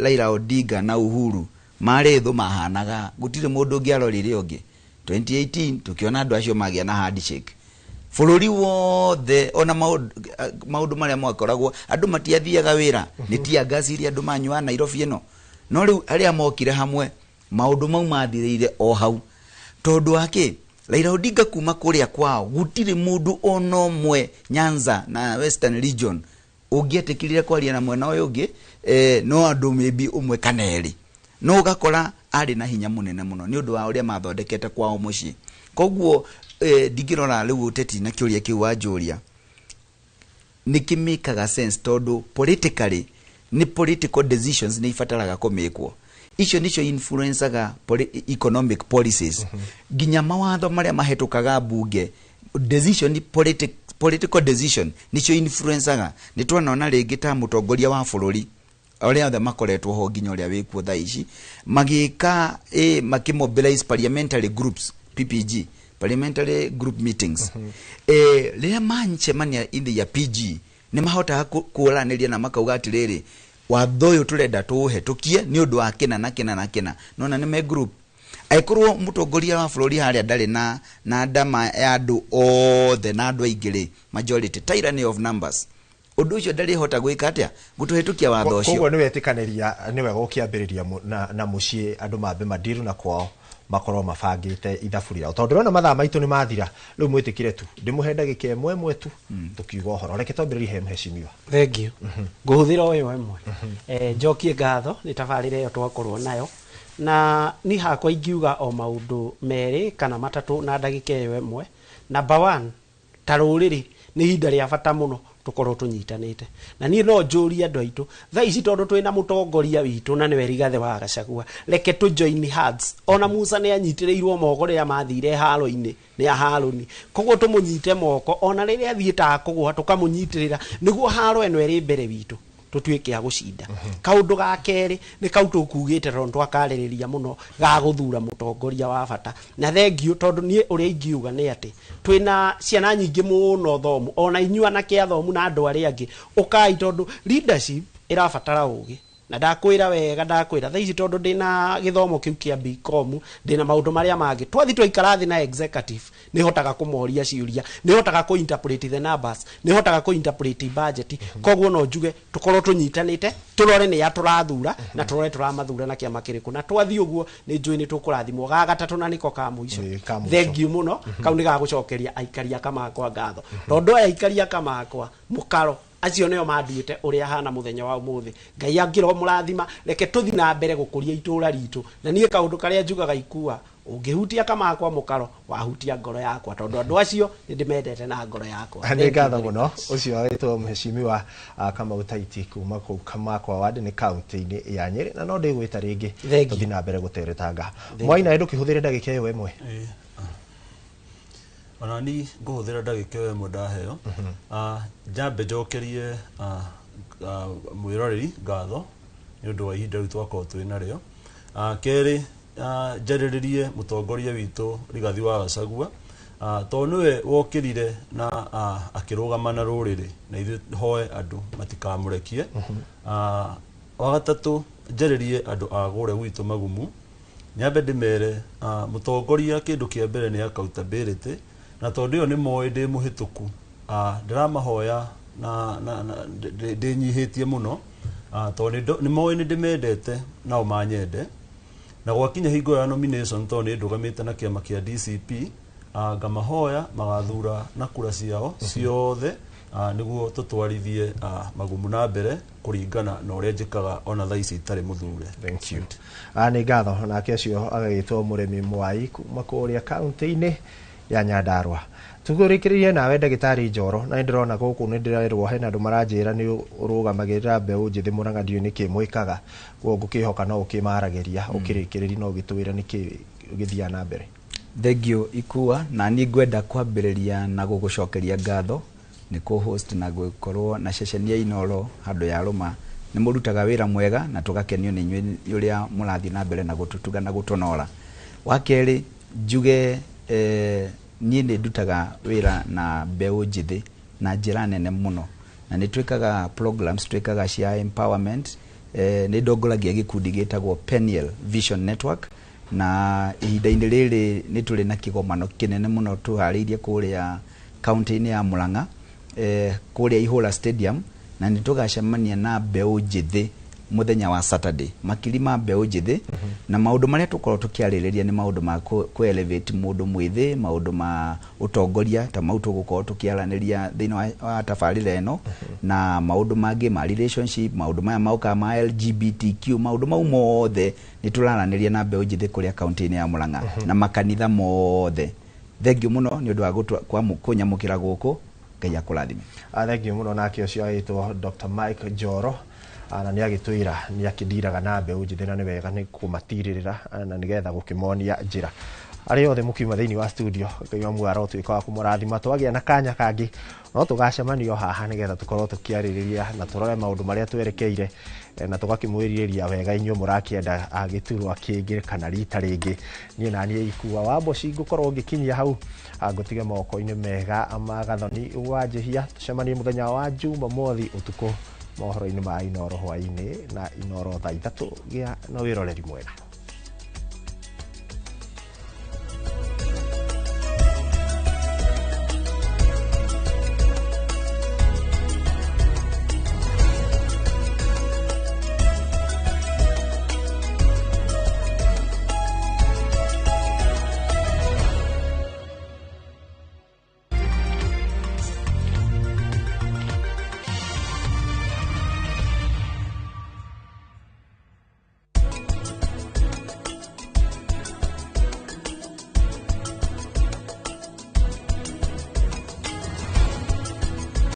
Raila Odinga na Uhuru marĩ thũ, mahanaga gũtirĩ mũndũ ũngĩarorire ũngĩ. 2018 tukiona andũ acio magĩa na handshake bũrũri wothe, ona maũndũ marĩa mwakoragwo andũ matiathiaga wĩra nĩ tear gas iria andũ manyuaga Nairobi ĩno. No rĩu arĩa mokire hamwe, maũndũ mau mathirĩire o hau, tondũ wa kĩ? Raila Odinga kuma kũrĩa kwao gũtirĩ mũndũ ona ũmwe Nyanza na Western Region ũngĩetĩkĩrire kwaria na mwena ũyũ ũngĩ, no andũ maybe ũmwe kana erĩ, no ũgakora arĩ na hinya mũnene mũno nĩ ũndũ wa ũrĩa mathondekete kwao mũciĩ. Koguo ndingĩrora rĩu ũteti na kĩũria kĩu wanjũria nĩ kĩmĩkaga sense, tondũ politically nĩ political decisions nĩ ibataraga kũmĩkwo. Icio nicio influencaga economic policies, nginya mawatho marĩa mahĩtũkaga mbunge, decision political decision nicio influencaga. Nĩ twanona rĩngĩ ta mũtongoria wa bũrũri arĩa othe makoretwo ho nginya ũrĩa wĩkuo thaa ici magĩka makĩmobilize parliamentary groups, PPG, parliamentary group meetings, rĩrĩa mancemania in the ya PG nĩ mahotaga kũranĩria na makauga atĩrĩrĩ, watho ũyũ tũrenda tũũhetũkie nĩ ũndũ wa kĩna na kĩna na kĩna. Nona nĩ me group, angĩkorwo mũtongoria wa bũrũri harĩa ndarĩ na ndama ya andũ othe na andũ aingĩ rĩ, majority, tyranny of numbers, ũndũ ũcio ndarĩhota gwĩka atĩa gũtũhĩtũkia watho ũcio. Koguo nĩ wetĩkanĩria nĩ wega ũkĩambĩrĩria na mũciĩ, andũ mambe madiru na kwao, makorwo mabangĩte ithabu rĩao, tondũ ndĩrona mathaa maitũ nĩ mathira. Rĩu mwĩtĩkĩre tu ndĩmũhe ndagĩka ĩmwe ĩmwe tu tũkiuga ũhoro. Reke twambĩrĩrie he mheshimiwa. Thank you. Ngũhũthĩra ũyũ ĩmwe, njokie ngatho nĩ tabarĩra ĩyo twakorwo nayo, na ni hakwa ingiuga o maũndũ merĩ kana matatũ na ndagĩka ĩyo ĩmwe. Number one, ta rũrĩrĩ nĩ ihinda rĩa bata mũno tũkorwo tũnyitanĩte, na niĩ no njũrie andũ aitũ thaa ici, tondũ twĩna mũtongoria witũ na nĩwe Rigathĩ wa Gachagua, reke tũ join hands. Ona Musa nĩ anyitĩrĩirwo moko rĩrĩa mathire haro-inĩ nĩ a Harũni, koguo tũmũnyite moko ona rĩrĩa athiĩ takũgũa, tũkamũnyitĩrĩra nĩguo haro ĩno ĩrĩ mbere witũ tũtuĩke a gũcinda. Kaũndũ ga kerĩ nĩ kau tũkugĩte, tondũ twakarĩrĩria mũno ga gũthura mũtongoria wa bata, na thengiũ, tondũ niĩ ũrĩa ingiuga nĩ atĩ twĩna ciana nyingĩ mũno thomu, ona inyuĩ anake athomu na andũ arĩa angĩ, ũkai, tondũ leadership ĩrabatara ũgĩ. Na ndakwĩra wega, ndakwĩra thaa ici, tondũ ndĩna gĩthomo kĩu kĩa BCom, ndĩna maũndũ marĩa mangĩ, twathi twaikara thĩ na executive, nĩ hotaga kũmoria ciũria, nĩ hotaga kũ interpret the numbers, nĩ hotaga kũ interpret budget. Koguo no njuge tũkorwo tũnyitanĩte, tũrore nĩ ya tũrathura na tũrore tũramathura na kĩama kĩrĩkũ, na twathiĩ ũguo nĩ njũĩ nĩ tũkũrathimwo. Ga gatatũ na nĩko ka mũico, ka mũico. Thengiũ mũno, kau nĩ gagũcokeria aikari a Kamakwa ngatho, tondũ aya aikari a Kamakwa mũkaro acio nĩo manduĩte ũrĩa hana mũthenya wa ũmũthĩ. Ngai angĩro mũrathima, reke tũthi na mbere gũkũria itũũra ritũ. Na niĩ kaũndũ karĩa njugaga ikua, ũngĩhutia Kamakwa mũkaro, wahutia ngoro yakwa, tondũ andũ acio nĩ ndĩmendete na ngoro yakwa. Nĩ ngatho mũno. Ũcio wĩtwo mheshimiwa Kamau Taiti kuma kũu Kamakwa ward, nĩ kaunti-inĩ ya Nyĩrĩ, na no ndĩgwĩta rĩngĩ tũthiĩ na mbere gũteretanga. Mwaina, ndũkĩhũthĩre ndagĩka ĩyo ĩmwe. Ona ni ngũhũthĩra ndagĩka ĩyo ĩmwe ndaheo. Njambe njokerie mwĩroreri ngatho nĩ ũndũ wa ihinda rĩu twakorwo twĩ narĩo. Kerĩ, njarĩrĩrie mũtongoria witũ Rigathi wa Gachagua, tondũ nĩwe wokĩrire na akĩrũgama na rũrĩrĩ, na ithuĩ hoe andũ matikamũrekie. Wa gatatũ, njarĩrie andũ a gũrĩa gwitũ Magumu, nyambe ndĩmere mũtongoria kĩndũ kĩa mbere nĩ accountability, na tondũ ĩyo nĩ moĩ ndĩ mũhĩtũku, ndĩramahoya na ndĩnyihĩtie mũno, tondũ nĩ moĩ nĩ ndĩmendete nao manyende, na gwakinya hingo ya nomination, tondũ nĩ ndũgamĩte na kĩama kĩa DCP, ngamahoya magathura na kura ciao ciothe, nĩguo tũtwarithie Magumu na mbere kũringana na ũrĩa njĩkaga ona thaa ici itarĩ mũthure. Thank you. Nĩ ngatho. Nake ũcio agagĩtwo mũrĩmi Mwai kuma kũrĩa kaunti-inĩ ya Nyandarua. Tũkũrĩkĩrĩrie nawe ndagĩtarĩ Njoro, na nĩ ndĩrona gũkũ nĩ ndĩrerwo hena andũ maranjĩra nĩ ũrũgamagĩrĩra mbeũ njĩthĩ Mũrang'a, ndiũĩ nĩkĩ mwĩkaga, koguo ngũkĩhoka no ũkĩmaragĩria ũkĩrĩkĩrĩria no ũgĩtwĩre nĩkĩ gĩthiaga na mbere. Thengiũ ikua, na niĩ ngwenda kwambĩrĩria na gũgũcokeria ngatho nĩ kũ-host na gũkorwo na ceceni ya Inoro handũ ya rũma. Nĩ mũrutaga wĩra mwega na tũgakenio nĩ inyuĩ ũrĩa mũrathiĩ na mbere na gũtũtuga na gũtũnora. Wa kerĩ, njuge niĩ nĩ ndutaga wĩra na mbeũ njĩthĩ na njĩra nene mũno. Na nĩ twĩkaga programs, twĩkaga cia empowerment. Nĩ ndongoragia gĩkundi gĩtagwo Peniel Vision Network, na ihinda-inĩ rĩrĩ nĩ tũrĩ na kĩgomano kĩnene mũno tũharĩirie kũrĩa kaunti-inĩ ya Murang'a, kũrĩa Ihũra Stadium, na nĩ tũgacemania na mbeũ njĩthĩ mũthenya wa Saturday, makiri ma mbeũ njĩthĩ. Na maũndũ marĩa tũkorwo tũkĩarĩrĩria nĩ maũndũ ma kũ elevate mũndũ mwĩthĩ, maũndũ ma ũtongoria ta mau tũgũkorwo tũkĩaranĩria thĩinĩ wa tabarĩra ĩno, na maũndũ mangĩ ma relationship, maũndũ maya mokaga ma LGBTQ, maũndũ mau mothe nĩ tũraranĩria na mbeũ njĩthĩ kũrĩa kaunti-inĩ ya Murang'a na makanitha mothe. Thengiũ mũno nĩ ũndũ wa kũnyamũkĩra gũkũ. Ngai akũrathime. Thengiũ mũno. Nake ũcio agĩtwo Dr. Mike Njoro. Na nĩ agĩtwĩra nĩ akĩndiraga na mbeũ njĩthĩ, na nĩ wega nĩ kũmatirĩrĩra na nĩgetha gũkĩmonia njĩra. Arĩa othe mũkiuma thĩinĩ wa studio, Ngai wa muoyo arotwĩka wa kũmũrathima. Twagĩa na kanya kangĩ no tũgacemanio haha nĩgetha tũkorwo tũkĩarĩrĩria na tũrore maũndũ marĩa twerekeire, na tũgakĩmwĩrirĩria wega inyuĩ mũrakĩenda gĩturwa kĩngĩ kana rita rĩngĩ. Niĩ na niĩ Ikua wa Mboci ngũkorwo ngĩkinyia hau. Ngũtige moko-inĩ mega ma Gathoni wa Njĩhia. Tũcemanie mũthenya wa Jumamothi ũtukũ mohoro-inĩ ma Inoro hwaĩ-inĩ na Inoro thaa 3. Gĩa na wĩroreri mwega.